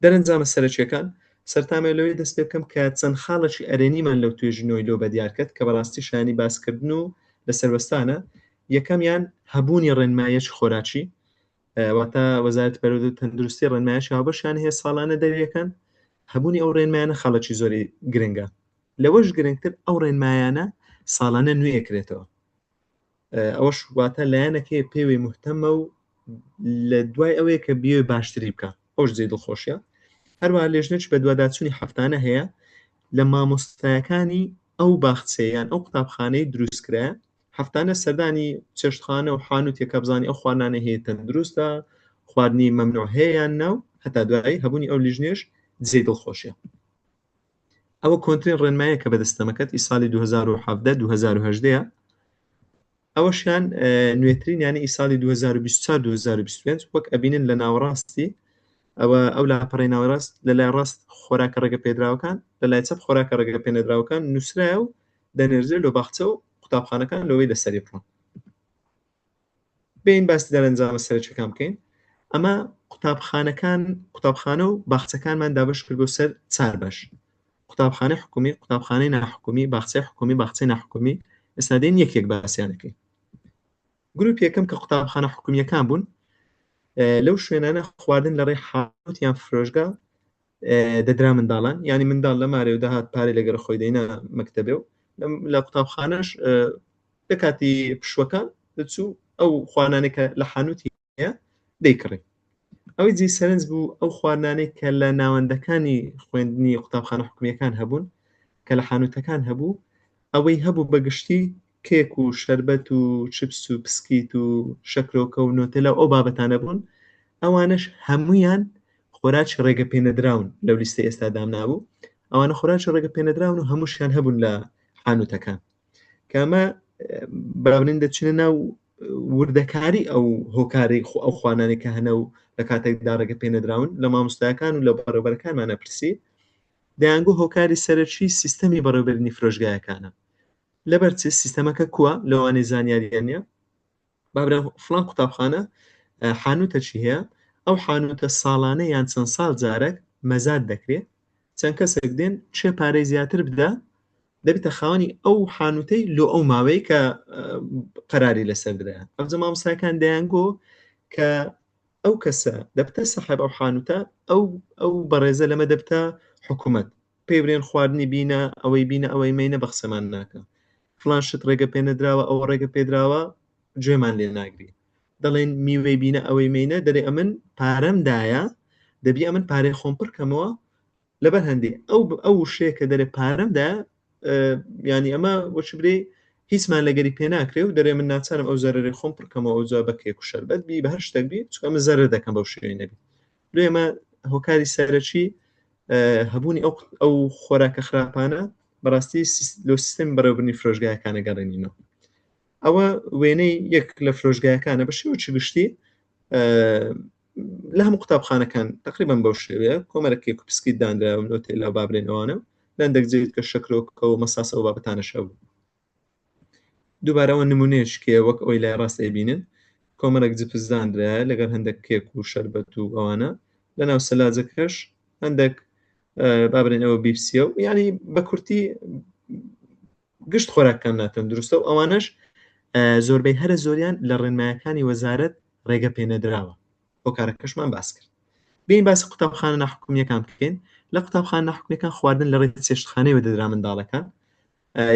دەرەنجامە سەرەکییەکان، سەرەتا ئەمەوێت لەوەی دەست پێ بکەم کە چەند خاڵێکی ئەرێنیمان لەو توێژینەوەی لۆ بەدیار کرد کە بەڕاستی شایانی باسکردن و لەسەروەستانە، یەکەمیان هەبوونی ڕێنماییەکی خۆراکی، واتە وەزارەتی پەروەردە و تەندروستی ڕێنمایەکی هاوبەشیان هەیە ساڵانە دەریەکەن، هەبوونی ئەو ڕێنمایانە خاڵێکی زۆری گرنگە. لەوەش گرنگتر ئەو ڕێنمایانە ساڵانە نوێ ئەکرێتەوە. ئەوەش واتە لایەنەکەی پێوەی مهتەمە و لە دوای ئەوەیە کە بیەوێ باشتری بکە ئەوش جێ دڵخۆشیە هەروە لێژنەش بە دوواداچوونی هەفتانە هەیە لە مامۆستایەکانی ئەو باخچەیان ئەو قوتابخانەی دروستکرا هەفتانە سەردانی چێشتخانە و حانوتێکە بزانانی ئەو خواردنانە هەیە تەندروستە خواردنی مەمنوع هەیە یان ناو هەتا دوایی هەبوونی ئەو لیژنێش جێ دڵخۆشیە ئەوە کۆنترین ڕێنمایە کە بەدەستەمەکەت ئی ساڵی 2017 2018 ئەوەشیان نوێترین یانە ئی ساڵی 2024 2025 وەک ئەبینن لە ناوەڕاستی ئەوە ئەو لاپەڕی ناوەڕاست لە لای ڕاست خۆراکە ڕێگە پێدراوەکان لە لای چەپ خۆراکە ڕێگە پێنەدراوەکان نووسرایە و دەنێردرێ لۆ باخچە و قوتابخانەکان لەوەی لەسەری بڕۆن بێین باسی دەرەنجامە سەرەکیەکان بکەین ئەمە قوتابخانەکان قوتابخانە و باخچەکانمان دابش کرد بۆ سەر چار بەش. قوتابخانەی حکومی، قوتابخانەی ناحکومی، باخچەی حکومی، باخچەی ناحکومی، ئێستا دێین یەک یەک باسیان ئەکەین. گروپ یەکەم کە قوتابخانە حکومییەکان بوون، لەو شوێنانە خواردن لە ڕێی حانوت یان فرۆشگا دەدرا منداڵان، یانی منداڵ لە مارێ و دەهات پارەی لەگەر خۆی دەینا مەکتەبێ و لە قوتابخانەش لە کاتی پشووەکان دەچوو ئەو خواردنانەی کە لە حانوتی هەیە دەیکڕی. ئەوەی جێی سەرنج بوو ئەو خواردنانەی کە لە ناوەندەکانی خوێندنی قوتابخانە حکومییەکان هەبوون کە لە حانوتەکان هەبوو ئەوەی هەبوو بە گشتی کێک و شەربەت و چپس و پسکیت و شەکرۆکە و نۆتێلا و ئەو بابەتانە بوون ئەوانەش هەمویان خۆراکی ڕێگە پێنەدراون لەو لیستەی ئێستا دامنابوو ئەوانە خۆراکی ڕێگە پێنەدراون و هەمووشیان هەبوون لە حانوتەکان کە ئەمە بابرین دەچنە ناو وردەکاری ئەو هۆکاری خۆ ئەو خوانانەی کە هەنە و لە کاتێکدا ڕێگە پێنەدراون لە مامۆستایەکان و لە بەڕێوبەرەکانمانە پرسی دەیانگو هۆکاری سەرەکی سیستەمی بەڕێوبردنی فرۆشگایەکانە لەبەر چ سیستەمەکە کووە لەوانەیە زانیاریان نییە بابرا فلان قوتابخانە حانوتە چی هەیە ئەو حانوتە ساڵانە یان چەند ساڵ جارێک مەزاد دەکرێت چەند کەسێک دێن چێ پارەی زیاتر بدە دەبیتە خاوەنی ئەو حانوتەی لۆ ئەو ماوەی کە قەراری لەسەر درا ئەوجە مامۆستاکان دەیانگۆ کە ئەو کەسە دەبتە سەحب ئەو حانوتە ئەو ئەو بەڕێزە لەمە دەبتە حکوومەت پێی برێن خواردنی بینە ئەوەی بینە ئەوەی مینە بە قسەمان ناکە فلان شت ڕێگە پێ نەدراوە ئەوە ڕێگە پێدراوە گوێمان لێ ناگری دەڵێن میوەی بینە ئەوەی مینە دەرێ ئەمن پارەم دایە دەبی ئەمن پارەی خۆم پڕکەمەوە لەبەر هەندێ ئەو ئەو وشەیە کە دەرێ پارەم دا ینی ئەمە وەچ برێ هیچمان لەگەری پێ ناکرێ و دەرێ من ناچارم ئەو زەرەری خۆم پڕکەمەوە ئەو جا بە کێک و شەربەت بی بە هەر شتێک بی چونکە من زەرەر دەکەم بەو شێوەیە نەبی لێ ئێمە هۆکاری سەرەکی هەبوونی ئەو ئەو خۆراکە خراپانە بەڕاستی لۆ سیستەمی بەڕێوەبردنی فرۆشگایەکانە گەڕێنینەوە ئەوە وێنەی یەک لە فرۆشگایەکانە بە شێوەکی گشتی لە هەموو قوتابخانەکان تقریبا بەو شێوەیە کۆمەرە کێک و پسکیت دانراون نۆتێلا و بابرێنەوانە لە هەندێک جێیت کە شەکرۆکە و مەساسە و بابەتانەش هەبوو دووبارەوە نمونەیەکێ وەک ئەوی لای ڕاست ئەیبینن کۆمەڵێک جپس دانرایە لەگەڵ هەندێک کێک و شەربەت و ئەوانە لە ناو سەلاجەکەش هەندێک بابرێن ئەوە بیپسیە و یعنی بە کورتی گشت خۆراکەکان ناتەندروستە و ئەوانەش زۆربەی هەرە زۆریان لە ڕێنمایەکانی وەزارەت ڕێگە پێنەدراوە هۆکارەکەشمان باس کرد بین باسی قوتابخانە ناحکومیەکان بکەین لە قوتابخانە ناحکومیەکان خواردن لە ڕێی چێشتخانەیەوە دەدرا منداڵەکان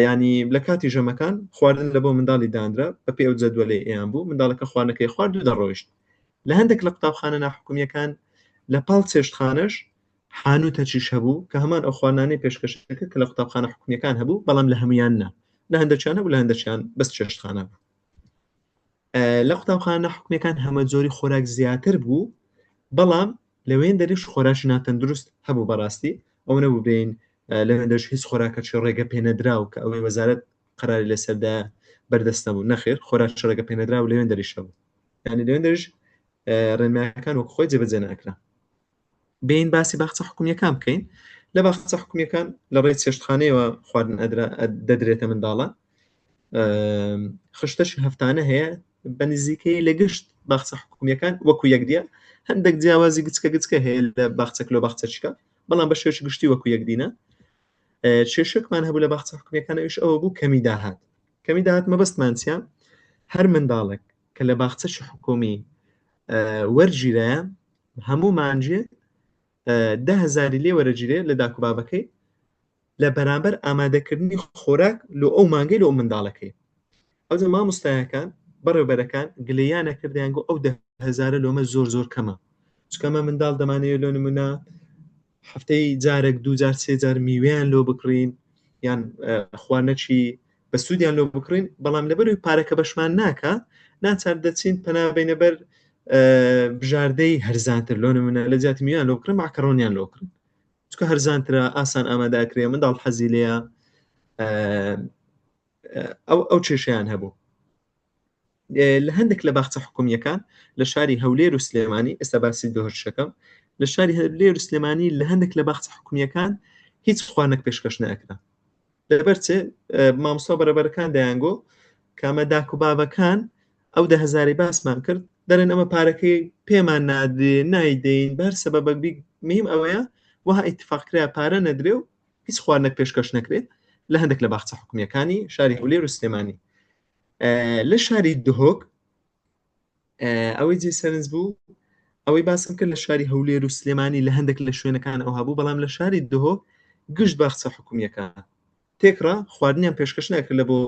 ینی لە کاتی ژەمەکان خواردن لە بۆ منداڵی دانرا بە پێ ئەو جەدوەلەی ئەیان بوو منداڵەکە خواردنەکەی خوارد و دەڕۆیشت لە هەندێک لە قوتابخانە ناحکومیەکان لە پاڵ چێشتخانەش حانوتەچیش هەبوو کە هەمان ئەو خواردنانەی پێشکەش دەکرد کە لە قوتابخانە حکومییەکان هەبوو، بەڵام لە هەموویان نا. لە هەندێکیان هەبوو، لە هەندێکیان بەس چێشتخانە بوو. لە قوتابخانە ناحکومییەکان هەمەجۆری خۆراک زیاتر بوو، بەڵام لەوێندەریش خۆراکی ناتەندروست هەبوو بەڕاستی ئەوە نەبوو بێین لەوێندەش هیچ خۆراکەکی ڕێگە پێنەدراو کە ئەوەی وەزارەت قەراری لەسەردا بەردەست نەبوو نەخێر خۆراکی ڕێگە پێنەدراو لەوێندەریش هەبوو یعنی لەوێندەریش ڕێنمایەکان وەک خۆی جێبەجێ ناکرا بێین باسی باخچە حکومیەکان بکەین لە باخچە حکومیەکان لە ڕێی چێشتخانەیەوە خواردن دەدرێتە منداڵان خشتەش هەفتانە هەیە بە نزیکەی لە گشت باخچە حکومیەکان وەکو یەکدیە هەندێک جیاوازی گچکە گچکە هەیە لە باخچەک لۆ باخچەچکە بەڵام بە شێوەیەکی گشتی وەکو یەکدینە کێشێکمان هەبوو لە باخچە حکومیەکان ئەویش ئەوە بوو کەمی داهات کەمی داهات مەبەستمان چیە هەر منداڵێک کە لە باخچەکی حکومی وەرگیرایە هەموو مانگێ دە هەزاری لێ وەرەگیرێ لە داک و بابەکەی لە بەرامبەر ئامادەکردنی خۆراک لۆ ئەو مانگەی لۆ منداڵەکەی ئەوجا مامۆستایەکان بەڕێوبەرەکان گلەییان ئەکرد دەیانگۆ ئەو دە هەزارە لۆمە زۆر زۆر کەمە چونکە ئەمە منداڵ دەمانەوێت لۆ نمونە هەفتەی جارێک دوو جار سێ جار میوەیان لۆ بکڕین یان خواردنەکی بە سوودیان لۆ بکڕین بەڵام لەبەروی پارەکە بەشمان ناکە ناچار دەچین پەنا بینە بەر بژاردەی هەرزانتر لۆ نمونە لە جیاتی میوان لۆ بکڕن ماکەرۆنیان لۆ بکڕن چونکە هەرزانترە ئاسان ئامادەکرێ منداڵ حەزی لێیە ئەو ئەو کێشیان هەبوو لە هەندێک لە باخچە حکومیەکان لە شاری هەولێر و سلێمانی ئێستا باسی دۆهشەکەم لە شاری هەولێر و سلێمانی لە هەندێک لە باخچە حکومیەکان هیچ خوانێک پێشکەش ناکرا لەبەر چێ مامۆستا بەرەبەرەکان دەیانگۆ کامە داک و بابەکان ئەو دە هەزاری باسمان کرد دەرێن ئەمە پارەکەی پێمان نادرێ نایدەین بەر سەبەبەک بی میم ئەوەیە وەها ئیتفاق کرا پارە نەدرێ و هیچ خواردنێک پێشکەش نەکرێت لە هەندێک لە باخچە حکومیەکانی شاری هەولێر و سلێمانی. لە شاری دهۆک ئەوەی جێ سەرنج بوو ئەوەی باسم کرد لە شاری هەولێر و سلێمانی لە هەندێک لە شوێنەکان ئەو هەبوو، بەڵام لە شاری دهۆک گشت باخچە حکومیەکان تێکڕا خواردنیان پێشکەش ناکرد لە بۆ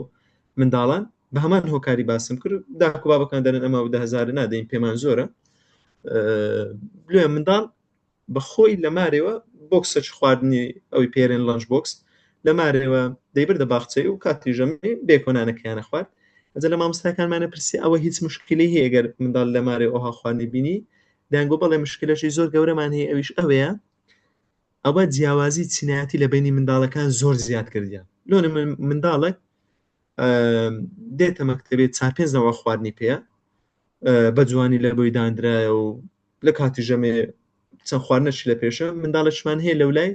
منداڵان بە هەمان هۆکاری باسم کرد داک و بابەکان دەرن ئەمە 10,000 نادەین پێمان زۆرە. لێ منداڵ بە خۆی لە مارێوە بۆکسەچ خواردنی ئەوی پێرێن lunch box لە مارێوە دەیبردە باخچەی و کاتی ژەمی بێکۆنانەکەیانە خوارد. ئەجە لە مامۆستاکانمانە پرسی ئەوە هیچ مشکلی هەیە گەر منداڵ لە مارێ ئەوها خواردنی بینی؟ دەیانگۆ بەڵێ مشکلەشی زۆر گەورەمان هەیە، ئەویش ئەوەیە ئەوە جیاوازی چینایەتی لە بینی منداڵەکان زۆر زیاد کردیان. لۆ منداڵێک دێتە مەکتەبێت چار پێنج نەوە خواردنی پێیە بە جوانی لە بۆی دانرایە و لە کاتی ژەمێ چەند خواردنەشی لە پێشە، منداڵێکمان هەیە لەولای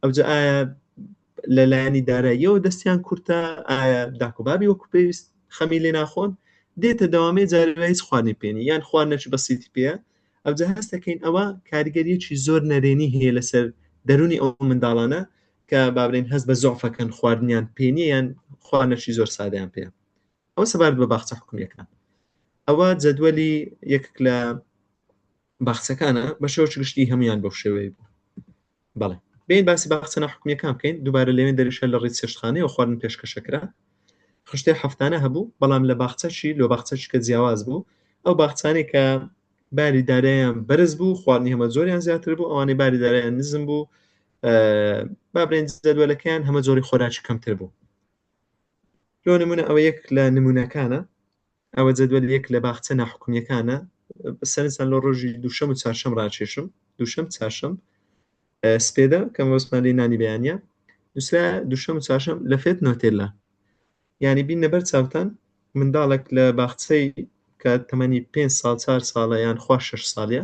ئەوجا ئایا لە لایەنی داراییەوە دەستیان کورتە، ئایا داک و بابی وەکو پێویست خەمی لێ ناخۆن، دێتە دەوامێ جارێ هیچ خواردنی پێنی یان خواردنێکی بەسیتی پێیە. ئەوجا هەستەکەین ئەوە کاریگەریەکی زۆر نەرێنی هەیە لەسەر دەرونی ئەو منداڵانە کە بابرێن هەست بە زۆفەکەن خواردنیان پێ نییە یان خواردنێکی زۆر سادەیان پێیە. ئەوە سەبارەت بە باخچە حکومیەکان. ئەوە جەدوەلی یەکێک لە باخچەکانە بە شێوەی گشتی هەمویان بەو شێوەیە بوو. بەڵێ بین باسی باخچە ناحکومیەکان بکەین. دووبارە لەوێن دەریشە لە ڕێی چێشتخانەیەوە خواردن پێشکەشەکرا. خشتەی هەفتانە هەبوو، بەڵام لە باخچەشی لۆ باخچەش کە جیاواز بوو، ئەو باخچانەی کە باری دارایان بەرز بوو خواردنی هەمە زۆریان زیاتر بوو، ئەوانەی باری دارایان نزم بوو با بڵێن جەدوەلەکەیان هەمە جۆری خۆراکی کەمتر بوو. لۆ نمونە ئەوە یەک لە نمونەکانە، ئەوە جەدوەل یەک لە باخچە ناحکومیەکانە. سەرنجتان لۆ ڕۆژی دووشەم و چارشەم ڕاکێشم، دووشەم چارشەم سپێدە کە مەبەستمان لێی نانی بەیانە، نووسرا دووشەم و چارشەم لە فێت نۆتێلا. یعنی بینە بەر چاوتان منداڵێک لە باخچەی کە تەمەنی 5 ساڵ 4 ساڵە یان خوا 6 ساڵە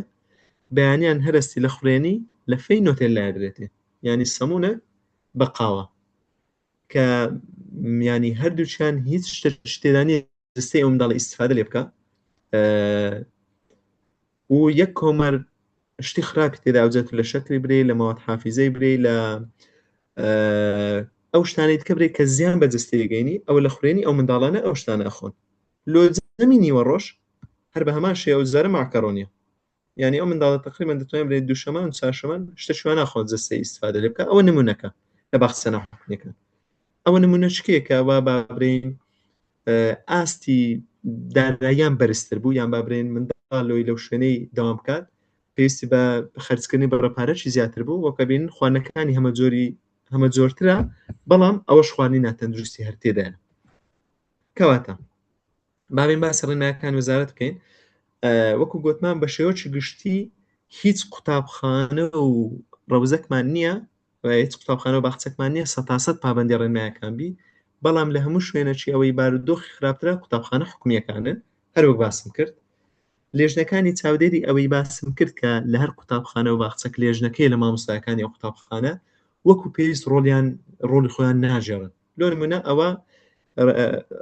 بەیانیان هەرستی لە خوڕێنی لە فەی نۆتێلا درێتێ، یعنی سەمونە بە قاوە کە ینی هەردووچیان هیچ شتێکی تێدا نییە جستەی ئەو منداڵە ئیسیفادە لێ بکە و یەک کۆمەر شتی خراپی تێدا ئەوجا تو لە شەکری برێ لە ماوەت حافیزەی برێ لە ئەو شتانەی دیکە برێ کە زیان بە جستەی گەینی ئەوە لە خوێنی ئەو منداڵانە ئەو شتانە ئەخۆن. لۆ جەمی نیوەڕۆژ هەر بە هەمان شێوە جارە ماکەرۆنیە، یعنی ئەو منداڵە تقریبا دەتوانێت بڵێ دووشەمان و چارشەمان شتە شوان ناخۆن جەستەی ئیسفادە لێ بکە. ئەوە نمونەکە لە باخچە ناحکومیەکان. ئەوە نمونە شکێکە وا با برێین ئاستی داراییان بەرزتر بوو، یان با برێن منداڵ لۆی لەو شوێنەی دەوام بکات پێویستی بە خەرجکردنی بڕە پارەشی زیاتر بوو، وەکە بین خواردنەکانی هەمە جۆری هەمە جۆرترە، بەڵام ئەوەش خواردنی ناتەندروستی هەر تێدایە. کەواتە بابین باسی ڕێنمایەکان وەزارەت بکەین. وەکو گوتمان بە شێوەکی گشتی هیچ قوتابخانە و ڕەوزەکمان نییە، هیچ قوتابخانە و باخچەکمان نییە سەتاسەد پابەندی ڕێنمایەکان بی، بەڵام لە هەموو شوێنێکی ئەوەی بارودۆخی خراپترە قوتابخانە حکومیەکانن. هەروەک باسم کرد لێژنەکانی چاودێری ئەوەی باسم کرد کە لە هەر قوتابخانە و باخچەک لێژنەکەی لە مامۆستاکانی ئەو قوتابخانە وەکو پێویست ڕۆڵیان ڕۆڵی خۆیان ناژێڕن. لۆ نمونە ئەوە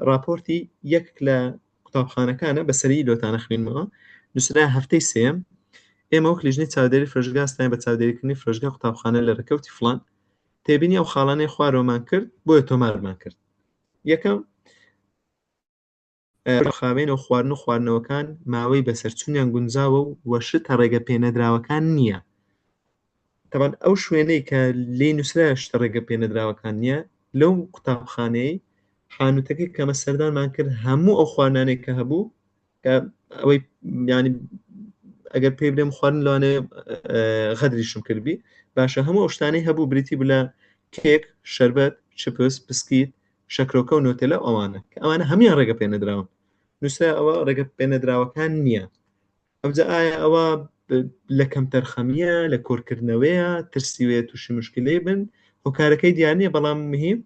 راپۆرتی یەک لە قوتابخانەکانە بە سەری لۆتانە خوێنمەوە، نووسرا هەفتەی سێم ئێمە وەک لیژنەی چاودێری فرۆشگا ستاین بە چاودێریکردنی فرۆشگا قوتابخانە لە ڕێکەوتی فڵان تێبینی ئەو خاڵانەی خوارەوەمان کرد بۆیە تۆمارمان کرد. یەکەم خاوێن و خواردن و خواردنەوەکان ماوەی بەسەرچوونیان گونجاوە و وە شتە ڕێگە پێنەدراوەکان نییە. تەبعەن ئەو شوێنەی کە لێی نووسرایە شتە ڕێگە پێنەدراوەکان نییە لەو قوتابخانەی حانوتەکەی کەمە سەردانمان کرد هەموو ئەو خواردنانەی کە هەبوو کە ئەوەی ینی ئەگەر پێی بلێم خواردن لەوانەیە غەدریشم کردبی باشە هەموو ئەو شتانەی هەبوو بریتی بوو لە کێک شەربەت چپس پسکیت شەکرۆکە و نۆتێلە و ئەوانە کە ئەوانە هەمویان ڕێگە پێنەدراون نووسرا ئەوە ڕێگە پێنەدراوەکان نییە. ئەوجا ئایا ئەوە لە کەمتەرخەمیە لە کۆرکردنەوەیە ترسی وێ تووشی مشکلەی بن هۆکارەکەی دیار نییە، بەڵام مهم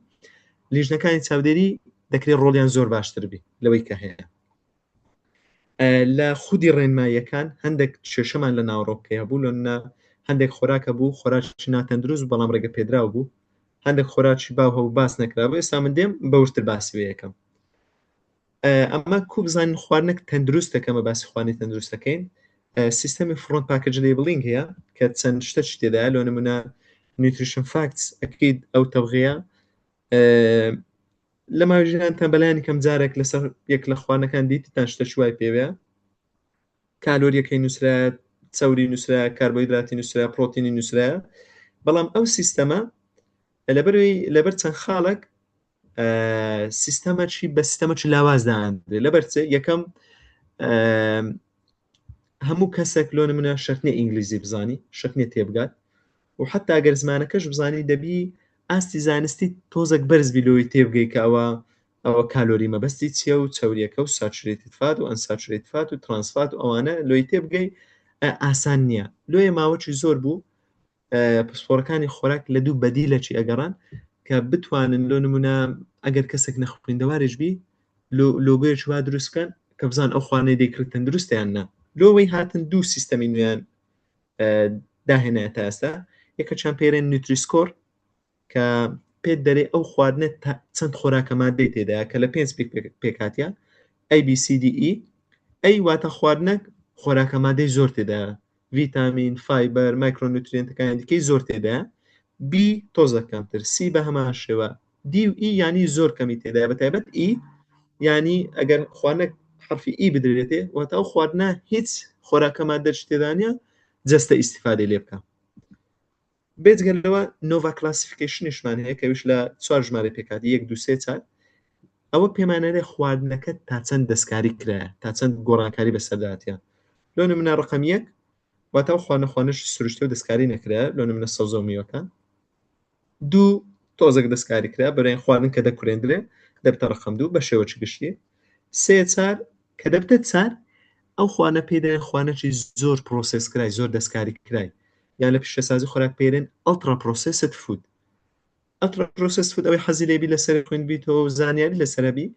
لیژنەکانی چاودێری دەکرێت ڕۆڵیان زۆر باشتر بی لەوەی کە هەیە. لە خودی ڕێنماییەکان هەندێک کێشەمان لە ناوەڕۆکەکەی هەبوو، لۆنە هەندێک خۆراک هەبوو خۆراکی ناتەندروست بەڵام ڕێگە پێدراو بوو، هەندێک خۆراکی باو هەبوو باس نەکرابوو. ئێستا من دێم بەورتر باسی وێ یەکەم. ئەمە کو بزانین خواردنێک تەندروستە کەمە باسی خواردنی تەندروستەکەین سیستەمی front package labeling هەیە کە چەند شتەکی تێدایە. لۆ نمونە Nutrition Facts ئەکید ئەو تەبغەیە لە ماوەی ژیانتان بەلایەنی کەم جارێک لەسەر یەک لە خواردنەکان دیتتان شتە چوای پێوەیە کالۆریەکەی نووسرایە چەوری نووسرایە کاربۆهیدراتی نووسرا پرۆتینی نووسرایە بەڵام ئەو سیستەمە لەبەروی لەبەر چەند خاڵێک سیستەمەکی بە سیستەمەکی لاواز داندرێ لەبەر چ یەکەم هەموو کەسێک لۆ نمونە شەرت نیە ئینگلیزی بزانی شەرت نیە تێبگات و حتا گەر زمانەکەش بزانی دەبی ئاستی زانستی تۆزێک بەرز بی لۆی تێبگەی کە ئەوە ئەوە کالۆری مەبەستی چییە و چەوریەکە و saturated fat و unsaturated fat و trans fat و ئەوانە لۆی تێبگەی ئاسان نییە لۆیە ماوەکی زۆر بوو پسپۆڕەکانی خۆراک لە دوو بەدیلەکی ئەگەڕان کە بتوانن لۆ نمونە ئەگەر کەسێک نەخویندەوارێک بی لۆگۆیەکی وا دروست بکەن کە بزان ئەو خواردنەی دەیکڕی تەندروستە یان نا. لۆوەی هاتن دوو سیستەمی نوێیان داهێنایە تا ئێستا، یەکەکیان پێرێن Nutri-Score کە پێت دەرێ ئەو خواردنە چەند خۆراکە مادەی تێدایە کە لە پێنج پێکهاتە A B C D E A واتە خواردنەک خۆراکە مادەی زۆر تێدایە ڤیتامین، فایبەر، micronutrient ەکانی دیکەی زۆر تێدایە، B تۆزە کەمتر، C بە هەمان شێوە، D و E یانی زۆر کەمی تێدایە بە تایبەت E یانی ئەگەر خواردنەک حەرفی E بدرێتێ واتە ئەو خواردنە هیچ خۆراکە مادەش تێدا نییە جەستە ئیسیفادەی لێ بکە. بێجگە لەوە NOVA classification یشمان هەیە کە ئەویش لە چوار ژمارە پێکهات یەک دوو سێ چار ئەوە پێمانەرێ خواردنەکە تا چەند دەستکاری کرایە تا چەند گۆڕانکاری بەسەرداتە لۆ نمونە ڕقم یەک واتە ئەو خواردنە خواردنەش سروشتی و دەستکاری نەکرایە لۆ نمونە سەوزە و میوەکان دوو تۆزێک دەستکاری کرا بەرەین خواردن کە دەکورێندرێ دەبتە ڕقم دوو بە شێوەکی گشتی سێ چار کە دەبتە چار ئەو خوانە پێی دەڵێن خوانەکی زۆر process کرای زۆر دەستکاری کرای یان لە پیشەسازی خۆراک پێی دەڵێن ultra processed food ultra processed food ئەوەی حەزی لێبی لەسەر خوێندبیتەوە و زانیاری لەسەرەبی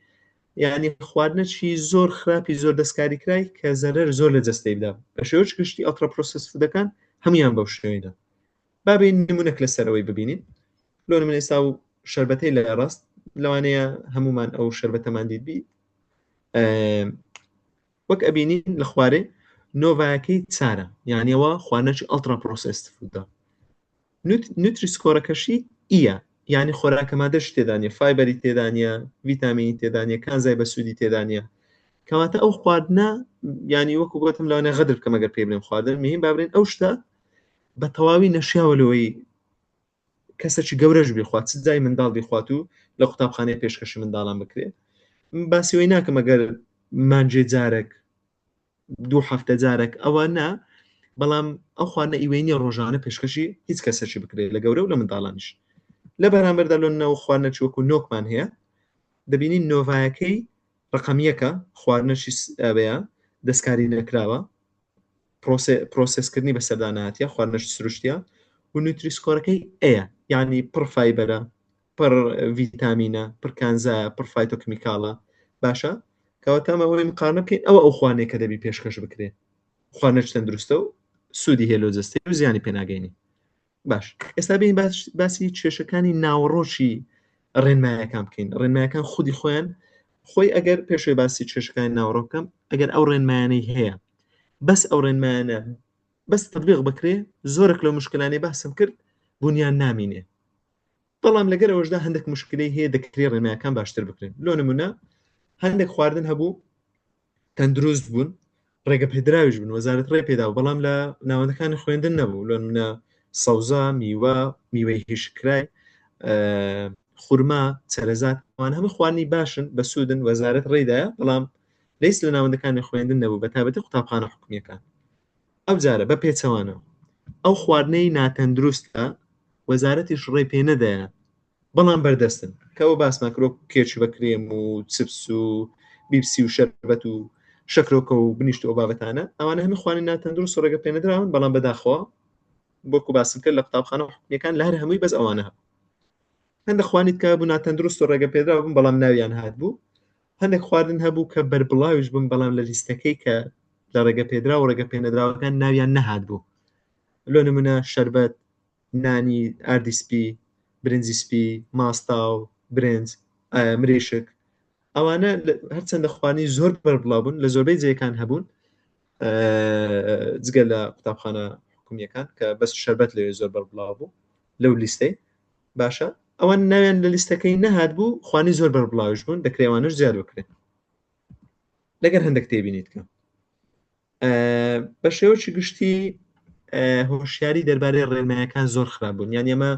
یعنی خواردنەکی زۆر خراپی زۆر دەستکاری کرای کە زەرەر زۆر لە جەستەی بدا بە شێوەی گشتی ultra processed food ەکان هەمویان بەو شێوەیە با بێین نمونەک لەسەر ئەوەی ببینین لۆ نمونە ئێستا و شەربەتەی لە ڕاست لەوانەیە هەمومان ئەو شەربەتەمان دیتبی وەک ئەبینین لە خوارێ NOVA یەکەی چارە یانیەوە خواردنەکی ultra processed food ە Nutri-Score ەکەشی E یە یعنی خۆراکە مادەش تێدانە فایبەری تێدانە ڤیتامینی تێدانە کانزای بەسوودی تێدانە کەواتە ئەو خواردنە ینی وەکو گوتم لەوانە غەدر بکەم ئەگەر پێی بڵێم خواردن مهم با بڵێن ئەو شتە بە تەواوی نەشیاوە لەوەی کەسێکی گەورەش بیخوات چ جای منداڵ بیخوات و لە قوتابخانەیە پێشکەشی منداڵان بکرێ باسی وەی ناکەم ئەگەر مانجێ جارێک دوو هەفتە جارێک ئەوە نا بەڵام ئەو خواردنە ئیوەی نییە ڕۆژانە پێشکەشی هیچ کەسێکی بکرێت لە گەورە و لە منداڵانیش لە بەرامبەردا لۆ نەوە خواردنەکی وەکو نۆکمان هەیە دەبینین نۆڤایەکەی ڕقەمیەکە خواردنەشی ئەوەیە دەستکاری نەکراوە پرۆسێسکردنی بەسەردا ناتیە خواردنەش سروشتیە و Nutri-Score ەکەی A یە یعنی پڕ فایبەرە پڕ ڤیتامینە پڕ کانزایە پڕ phytochemical ە باشە کەواتە ئەمە ئەوەی مقارنە بکەین ئەوە ئەو خوانەیە کە دەبی پێشکەش بکرێ خواردنەش تەندروستە و سوودی هەیە لۆ جەستەی و زیانی پێناگەینی باش ئێستا بین باسی کێشەکانی ناوەڕۆکی ڕێنمایەکان بکەین ڕێنمایەکان خودی خۆیان خۆی ئەگەر پێشوی باسی کێشەکانی ناوەڕۆک بکەم ئەگەر ئەو ڕێنمایانەی هەیە بەس ئەو ڕێنمایانە بەس تطبیق بکرێ زۆرێک لەو مشکلانەی باسم کرد بوونیان نامینێ بەڵام لەگەر ئەوەشدا هەندێک مشکلەی هەیە دەکرێ ڕێنمایەکان باشتر بکرێن لۆ نمونە هەندێک خواردن هەبوو تەندروست بوون ڕێگە پێدراویش بوون وەزارەت ڕێ پێدا و بەڵام لە ناوەندەکانی خوێندن نەبوو لۆ نمونە سەوزە میوە میوەی هشکرای خورما چەرەزات ئەوان هەموو خواردنی باشن بەسوودن وەزارەت ڕێدایە بەڵام لەیس لە ناوەندەکانی خوێندن نەبوو بە تایبەتی قوتابخانە حکومیەکان ئەو جارە بە پێچەوانەوە ئەو خواردنەی ناتەندروستە وەزارەتیش ڕێ پێ نەدایە بەڵام بەردەستن کە ئەوە باسمان کرد وەکو کێچ بە کرێم و چپس و بیپسی و شەربەت و شەکرۆکە و بنیشت و ئەو بابەتانە ئەوانە هەموو خواردنی ناتەندروست و ڕێگە پێنەدراون بەڵام بەداخەوە وەکو باسم کرد لە قوتابخانە حکومیەکان لە هەر هەمووی بەس ئەوانە هەبوو هەندێک خواردنی کە بوو ناتەندروست و ڕێگە پێدراو بوون بەڵام ناویان هات بوو هەندێک خواردن هەبوو کە بەربڵاویش بوون بەڵام لە لیستەکەی کە لە ڕێگە پێدراو و ڕێگە پێنەدراوەکان ناویان نەهات بوو لۆ نمونە شەربەت نانی ئاردی سپی، برنجی سپی، ماستاو، برنج، مریشک ئەوانە هەرچەندە خواردنی زۆر بەربڵاو بوون لە زۆربەی جێیەکان هەبوون جگە لە قوتابخانە حکومیەکان کە بەس شەربەت لەوێ زۆر بەربڵاو بوو. لەو لیستەی باشە ئەوان ناویان لە لیستەکەی نەهات بوو خوانی زۆر بەربڵاویش بوون دەکرێ ئەوانەش زیاد بکرێن لەگەر هەندێک تێبینیت کە بە شێوەکی گشتی هۆشیاری دەربارەی ڕێنمایەکان زۆر خراپ بوون یان ئێمە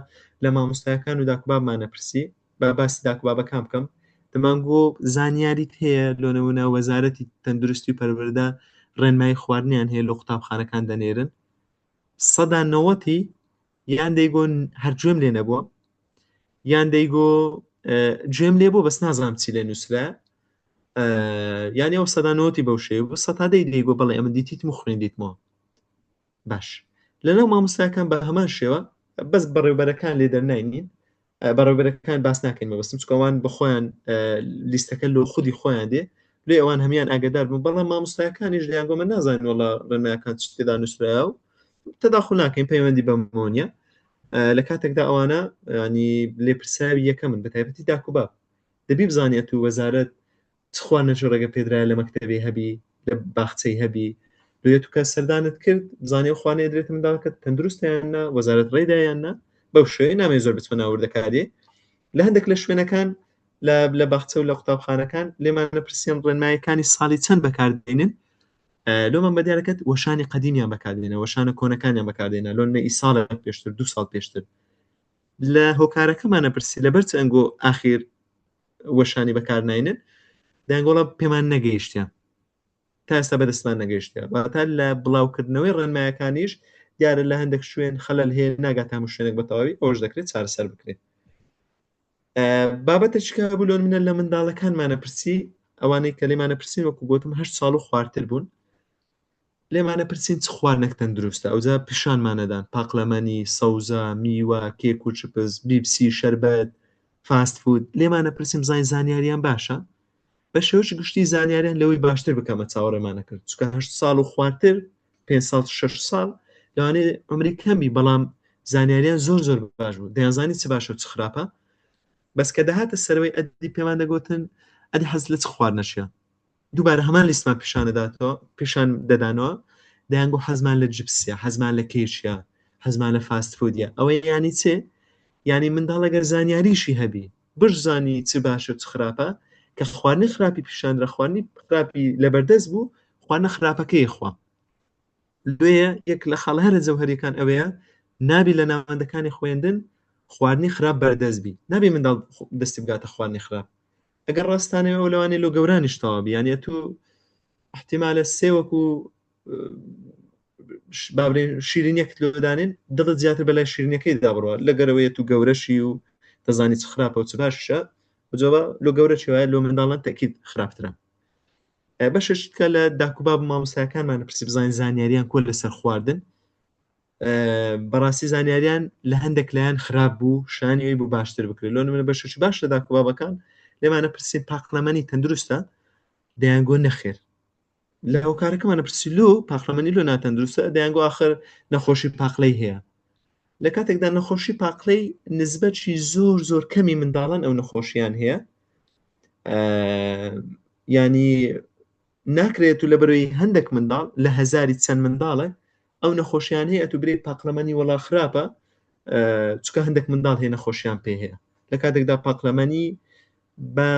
لە مامۆستاکان و داکوبابمانە پرسی با باسی داکوبابەکان بکەم دەمانگۆ زانیاریت هەیە لۆنەوەە وەزارەتی تەندروستی و پەروەردە ڕێنمایی خواردنیان هەیە لە قوتابخانەکان دەنێرن سەدا نەوەتی یان دەیگۆ هەر گوێم لێ نەبووە یان دەیگۆ گوێم لێ بوو بەس نازانم چی لێ نووسرا یانی ئەو سەدا نۆتی بەو شێوە بوو سەتا دەی دەیگۆ بەڵێ ئەمن دیتیتم و خوێندیتمەوە باش لەناو مامۆستاکان بە هەمان شێوە بەس بەڕێوبەرەکان لێ دەرناینین بەڕێوبەرەکان باس ناکەین مەبەستم چونکە ئەوان بە خۆیان لیستەکە لۆ خودی خۆیان دێ لێ ئەوان هەمان ئاگدار بوون بەڵام مامۆستاکانیش لەیان گۆمە نازانین وڵا ڕێنمایەکان چ تێدا نووسرایە و تەداخل ناکەین پەیوەندی بەمەوە نییە لە کاتێکدا ئەوانە ینی لێپرسراوی یەکەمن بە تایبەتی داکوباب دەبی بزانێت و وەزارەت چ خواردنێکی ڕێگە پێدرایە لە مەکتەبی هەبی لە باخچەی هەبی لێ تو کە سەردانت کرد بزانێ ئەو خواردنەی درێتە منداڵەکەت تەندروستە یان نا وەزارەت ڕێدا یان نا بەو شێوەیە نامەوێت زۆر بچمە ناو وردەکاریێ لە هەندێک لە شوێنەکان لە لە باخچە و لە قوتابخانەکان لێمانە پرسیان ڕێنمایەکانی ساڵی چەند بەکاردێنن لۆمان بە دیارەکەت وەشانی قەدیمیان بەکاردێنە وەشانە کۆنەکانیان بەکاردێنە لۆن نە ئی ساڵێک پێشتر دو ساڵ پێشتر لە هۆکارەکەمانە پرسی لەبەر چ ئەنگۆ ئاخیر وەشانی بەکار ناینن دەیانگۆڵا پێمان نەگەیشتە تا ئێستا بەدەستمان نەگەیشتە واتە لە بڵاوکردنەوەی ڕێنمایەکانیش دیارە لە هەندێک شوێن خەلەل هەیە ناگات هەموو شوێنێک بە تەواوی ئەوش دەکرێت چارەسەر بکرێت بابەتە چکە بوو لۆن منە لە منداڵەکانمانە پرسی ئەوانەی کە لێمانە پرسین وەکو گوتم هه ساڵ و خوارتر بوون لێمانە پرسین چ خواردنێک تەندروستە ئەوجا پیشانمانەدان پاقلەمەنی، سەوزە، میوە، کێک و چپس، بیبسی، شەربەت، fast food، لێمانە پرسین بزانین زانیاریان باشە؟ بە شێوەکی گشتی زانیاریان لەوەی باشتر بکەمە چاوەڕێمانە کرد چونکە هەشت ساڵ و خوارتر پێنج ساڵ شەش ساڵ لەوانەیە عمری کەم بی بەڵام زانیاریان زۆر زۆر باش بوو دەیانزانی چ باشە و چ خراپە بەس کە دەهاتە سەرەوەی ئەدی پێمان دەگوتن ئەدی حەز لە چ خواردنەشە دووبارە هەمان لیستمان پیشان دەداتەوە پیشان دەدانەوە دەیانگۆ حەزمان لە جپسە حەزمان لە کێکە حەزمان لە fast food ە ئەوە ینی چێ یعنی منداڵ ئەگەر زانیاریشی هەبی بشزانی چ باشە چ خراپە کە خواردنی خراپی پیشاندرا خواردنی خراپی لەبەردەست بوو خواردنە خراپەکەی خوا لێیە یەک لە خاڵە هەرە جەوهەریەکان ئەوەیە نابی لە ناوەندەکانی خوێندن خواردنی خراپ بەردەست بی نابی منداڵ دەستی بگاتە خواردنی خراپ ئەگەر ڕاستانەوە ئەو لەوانەیە لۆ گەورانیش تەواو بی یانی ئەتوو احتیمالە سێوەک و بابرێن شیرینیەکت لۆ دانێن دڵت زیاتر بەلای شیرینەکەی دابڕوە لە گەرەوەیەت و گەورەشی و دەزانی چ خراپە و چ باشە جەوە لۆ گەورە چی وایە لۆ منداڵان تەکید خراپترە بەشێک کە لە داکوباب و مامۆستاکانمان پرسی بزانین زانیاریان کۆ لەسەر خواردن بەڕاستی زانیاریان لە هەندێک لایەن خراپ بوو شانی وی بوو باشتر بکرێت لۆ نمونە بەشێکی باش لە داکوبابەکان لێمانە پرسین پاقلەمەنی تەندروستە دەیانگۆ نەخێر لە هۆکارەکەمانە پرسی لۆ پاقلەمەنی لۆ ناتەندروستە دەیانگۆ ئاخر نەخۆشی پاقلەی هەیە لە کاتێکدا نەخۆشی پاقلەی نسبەتی زۆر زۆر کەمی منداڵان ئەو نەخۆشیان هەیە ینی ناکرێت و لەبەرەوەی هەندێک منداڵ لە هەزاری چەند منداڵێک ئەو نەخۆشیان هەیە ئەتو برێ پاقلەمەنی وەڵا خراپە چکە هەندێک منداڵ هەیە نەخۆشیان پێ هەیە لە کاتێکدا پاقلەمەنی بە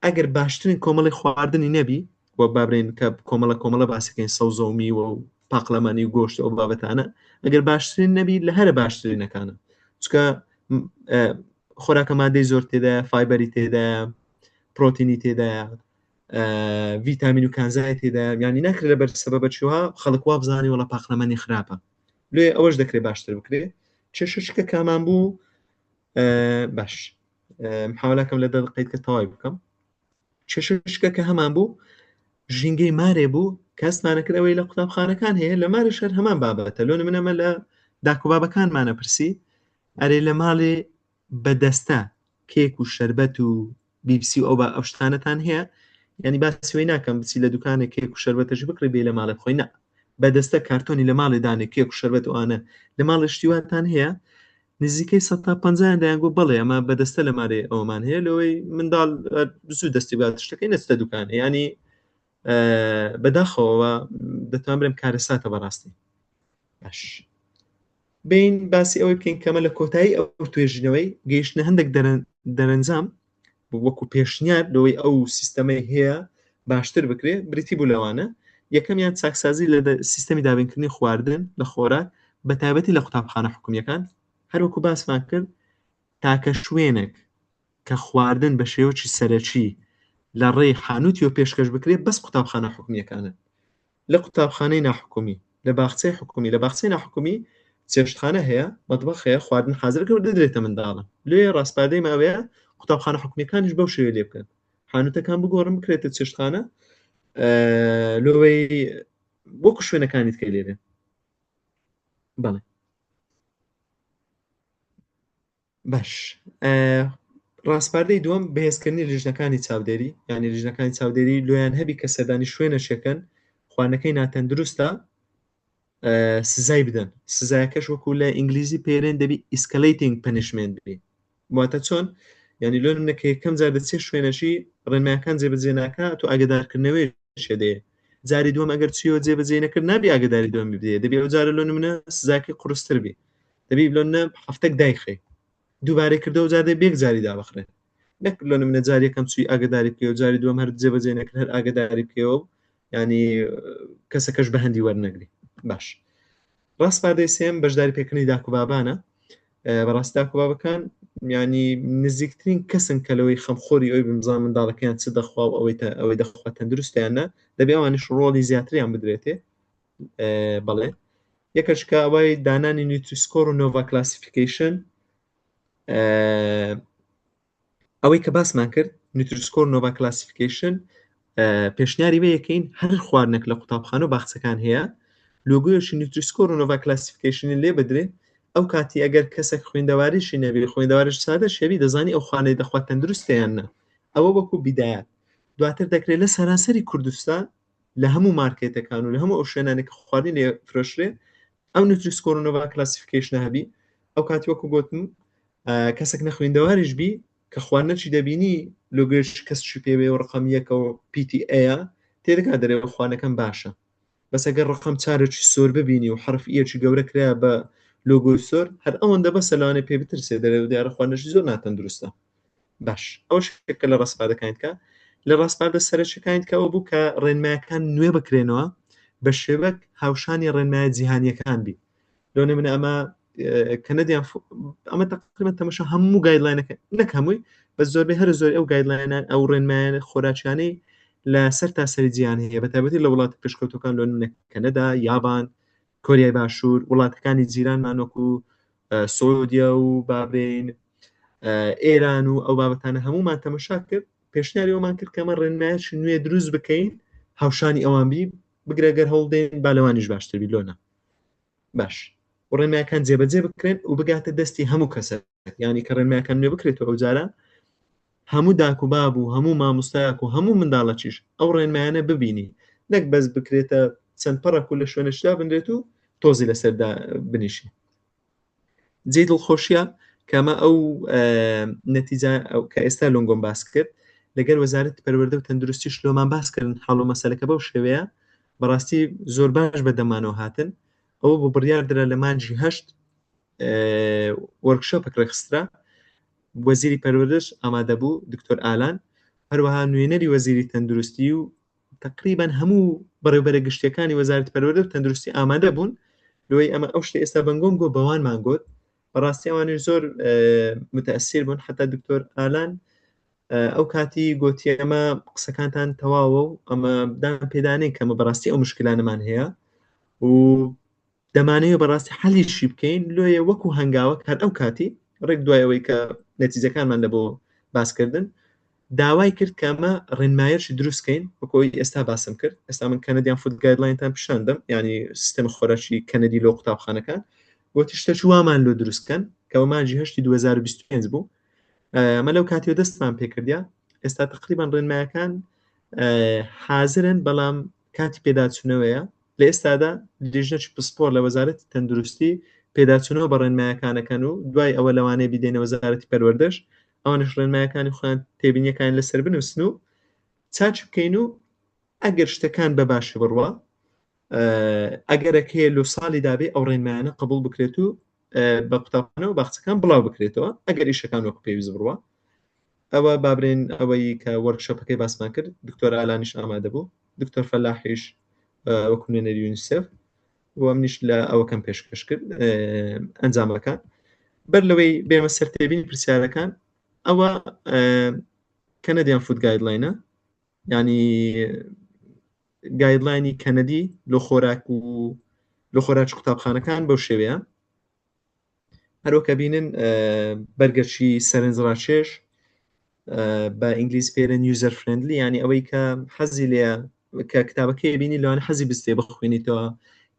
ئەگەر باشترین کۆمەڵی خواردنی نەبی وە بابرێن کە کۆمەڵە کۆمەڵە باسەکەین سەوزە و میوە و پاقلەمەنی و گۆشت ئەو بابەتانە ئەگەر باشترین نەبی لە هەرە باشترینەکانە چکە خۆراکە مادەی زۆر تێدایە fiber ی تێدایە پرۆتینی تێدایە ڤیتامین و کانزای تێدا ینی ناکرێت لەبەر سەبەبە چوها خەڵک وا بزانانی وڵە پاقلەمەنی خراپە لێ ئەوەش دەکرێت باشتر بکرێت کێشەشکە کامان بوو باش محاولاکەم لە دەقیت کە تەواوی بکەم کێشەشکە کە هەمان بوو ژینگەی مارێ بوو کەسمانە کرد ئەوەی لە قوتابخانەکان هەیە لە مارە شەر هەمان بابەتە لۆ منەمە لە داکوبابەکانمانە پرسی ئەرێ لە ماڵێ بەدەستە کێک و شەربەت و بیبسی و ئەو با ئەو شتانەتان هەیە ینی باسی وی ناکەم بچی لە دوکانێک کێک و شەربەتەش بکڕی بێ لە ماڵێ خۆی نا بەدەستە کارتۆنی لە ماڵێ دانێ کێک و شەربەت ئەوانە لە ماڵێ شتیواتان هەیە نزیکەی سە پەنجایان دەیانگۆ بەڵێ ئەمە بەدەستە لە مارێ ئەومان هەیە لەوەی منداڵ زوو دەستی بات شتەکەی نەچتە دوکانە ینی بەداخەوە دەتوان برێم کارەساتە بەڕاستی باش. بین باسی ئەوەی بکەین کەمە لە کۆتایی ئەو توێژینەوەی گەیشتنە هەندێک دەرەنجام وەکو پێشنیار لەوەی ئەو سیستەمەی هەیە باشتر بکرێ بریتی بوو لەوانە یەکەمیان چاکسازی لە سیستەمی دابینکردنی خواردن لە خۆراک بە تایبەتی لە قوتابخانە حکومیەکان هەروەکو باسمان کرد تاکە شوێنێک کە خواردن بە شێوەکی سەرەکی لە ڕێی حانوتیەوە پێشکەش بکرێت بەس قوتابخانە حکومیەکانن لە قوتابخانەی ناحکومی لە باخچەی حکومی لە باخچەی ناحکومی چێشتخانە هەیە مەتبەخ هەیە خواردن حازرەکە و دەدرێتە منداڵە لێ ڕاسپاردەی ماوەیە قوتابخانە حکومیەکانیش بەو شێوەیە لێ بکەن حانوتەکان بگۆڕن بکرێتە چێشتخانە لۆوەی وەکو شوێنەکانی تکەی لێبێ بەڵێ باش ڕاسپاردەی دووەم بەهێزکردنی لیژنەکانی چاودێری یعنی لیژنەکانی چاودێری لۆیان هەبی کە سەردانی شوێنەشەکەن خوانەکەی ناتەندروستە سزای بدەن سزایەکەش وەکو لە ئینگلیزی پێرێن دەبی escalating punishment بی واتە چۆن یعنی لۆ نمونە کە یەکەم جار دەچێت شوێنەشی ڕێنمایەکان جێبەجێ ناکە تۆ ئاگدارکردنەوەی شێدەیە جاری دووەم ئەگەر چیەوە جێبەجێ نەکرد نابی ئاگداری دووەم بدەیە دەبی ئەو جارە لۆ نمونە سزاکەی قورستر بی دەبی لۆ نە هەفتەک دایخەی دووبارەی کردەوە جار دەبی یەک جاری دابخرێ نەک لۆ نمونە جاری یەکەم چووی ئاگداری بکەیەوە جاری دووەم هەر جێبەجێ نەکرد هەر ئاگداری بکەیەوە ینی کەسەکەش بە هەندی وەرنەگری باش ڕاسپاردەی سێم بەشداری پێکردنی داک و بابانە بەڕاستی داک و بابەکان ینی نزیکترین کەسن کە لەوەی خەمخۆری ئەوی بمزان منداڵەکەیان چ دەخوا و ئەوەی ئەوەی دەخوا تەندروستیان نە دەبێ ئەوانش ڕۆڵی زیاتریان بدرێتێ بەڵێ یەکەش کە ئەوەی دانانی Nutri-Score و NOVA classification ئەوەی کە باسمان کرد Nutri-Score NOVA classification پێشنیاری بە یەکەین هەر خواردنێک لە قوتابخانە و باخچەکان هەیە لۆگۆیەکی Nutri-Score و NOVA classification ی لێ بدرێ ئەو کاتی ئەگەر کەسێک خوێندەواریشی نەبی خوێندەوارش سادە شێوی دەزانی ئەو خانەی دەخوات تەندروستیان نە ئەوە وەکو بیدایات دواتر دەکرێت لە سەرانسەری کوردستان لە هەموو مارکێتەکان و لە هەموو ئەو شوێنانێک کە خواردنی لێ فرۆشرێ ئەو Nutri-Score و NOVA classification ە هەبی ئەو کاتی وەکو گوتم کەسێک نەخوێندەواریش بی کە خواردنەکی دەبینی لۆگۆش کەس چی پێوێ و ڕقم یەکەوە پیتی ئەیە تێدەکا دەرێ خوانەکەم باشە بەس ئەگەر ڕقم چارێکی سۆر ببینی و حرف یەکی گەورە کرا بە لۆگۆی سۆر هەر ئەوەندە بەسە لەوانەیە پێ بترسێ دەرێ و دیارە خواردنەکی زۆر ناتەندروستە باش ئەوە شتێکە لە ڕاسپاردەکانی کە لە ڕاسپاردە سەرەکیەکانی کە ئەوە بوو کە ڕێنمایەکان نوێ بکرێنەوە بە شێوەک هاوشانی ڕێنمایە جیهانیەکان بی لۆ نمونە ئەمە کەنەدیان ئەمە تقریبا تەمەشا هەموو guideline ەکە نەک هەمووی بە زۆربەی هەر زۆر ئەو guideline ە ئەو ڕێنمایە خۆراکیانەی لە سەر تا سەری جیهان هەیە بە تایبەتی لە وڵاتە پێشکەوتوەکان لۆ نمونە کەنەدا یابان کۆریای باشوور وڵاتەکانی جیرانمان وەکو سعودیە و بابرین ئێران و ئەو بابەتانە هەمومان تەمەشا کرد پێشنیاری ئەومان کرد کەمە ڕێنمایش نوێ دروست بکەین هاوشانی ئەوان بی بگرە گەر هەوڵدەین با لەوانیش باشتر بی لۆنە باش و ڕێنمایەکان جێبەجێ بکرێن و بگاتە دەستی هەموو کەسە ینی کە ڕێنمایەکان نوێ بکرێتەوە ئەو جارە هەموو داک و باب و هەموو مامۆستایەک و هەموو منداڵەکیش ئەو ڕێنمایانە ببینی نەک بەس بکرێتە چەند پەڕەک و لە شوێنەشدا بنرێت و تۆزی لەسەردا بنیشی جێی دڵخۆشیە کەمە ئەو نەتیجا کە ئێستا لۆنگۆم باس کرد لەگەر وەزارەت پەروەردە و تەندروستیش لۆمان باس کردن حاڵ و مەسەلەکە بەو شێوەیە بەڕاستی زۆر باش بە دەمانەوە هاتن ئەوە بۆ بڕیار درا لە مانگی هەشت workshop ێک ڕێکخسترا وەزیری پەروەردەش ئامادە بوو دکتۆر ئالان هەروەها نوێنەری وەزیری تەندروستی و تقریبان هەموو بەڕێوبەرە گشتیەکانی وەزارەتی پەروەردە و تەندروستی ئامادە بوون لەوەی ئەمە ئەو شتە ئێستا بەنگۆم گۆ بەوانمان گوت بەڕاستی ئەوانیش زۆر متەسیر بوون حتا دکتۆر ئالان ئەو کاتی گوتی ئەمە قسەکانتان تەواوە و ئەمە دان پێدانێن کەمە بەڕاستی ئەو مشکلانەمان هەیە و دەمانەوێت بەڕاستی حەلیشی بکەین لۆیە وەکو هەنگاوەک هەر ئەو کاتی ڕێک دوای ئەوەی کە نەتیجەکانمان لە بۆ باسکردن داوای کرد کە ئەمە ڕێنمایەکی دروست کەین وەکۆی ئێستا باسم کرد ئێستا من Canadian Food Guideline تان پیشان دەم ینی سیستەمی خۆراکی کەنەدی لۆ قوتابخانەکان گوتی شتێکی وامان لۆ دروست کەن کە مانگی هەشتی 2025 بوو ئەمە لەو کاتیەوە دەستمان پێکردیا ئێستا تقریبان ڕێنمایەکان حازرن بەڵام کاتی پێداچوونەوەیە لە ئێستادا لیژنەکی پسپۆر لە وەزارەتی تەندروستی پێداچوونەوە بە ڕێنمایەکانەکەن و دوای ئەوە لەوانەیە بیدەینە وەزارەتی پەروەردەش ئەوانش ڕێنمایەکانی خۆیان تێبینیەکان لەسەر بنووسن و چاک بکەین و ئەگەر شتەکان بە باشی بڕوا ئەگەرەک هەیە لۆ ساڵی دابێ ئەو ڕێنمایانە قبول بکرێت و بە قوتابخانە و باخچەکان بڵاو بکرێتەوە ئەگەر ئیشەکان وەکو پێویست بڕوا. ئەوە بابرێن ئەوەی کە workshop ەکەی باسمان کرد دکتۆر ئالانیش ئامادە بوو دکتۆر فەلاحیش وەکو نوێنەری یونیسێف و منیش لە ئەوەکەم پێشکەش کرد ئەنجامەکان بەر لەوەی بێمە سەر تێبینی پرسیارەکان ئەوە Canadian food guideline ە ینی guideline ی کەنەدی لۆ خۆراک و لۆ خۆراکی قوتابخانەکان بەو شێوەیە هەروەکە بینن بەرگەچی سەرنجڕاکێش بە ئینگلیز پێرن user friendly ینی ئەوەی کە حەزی لێ کە کتابەکەی بینی لەوان حەزی بستێ بخوێنیتەوە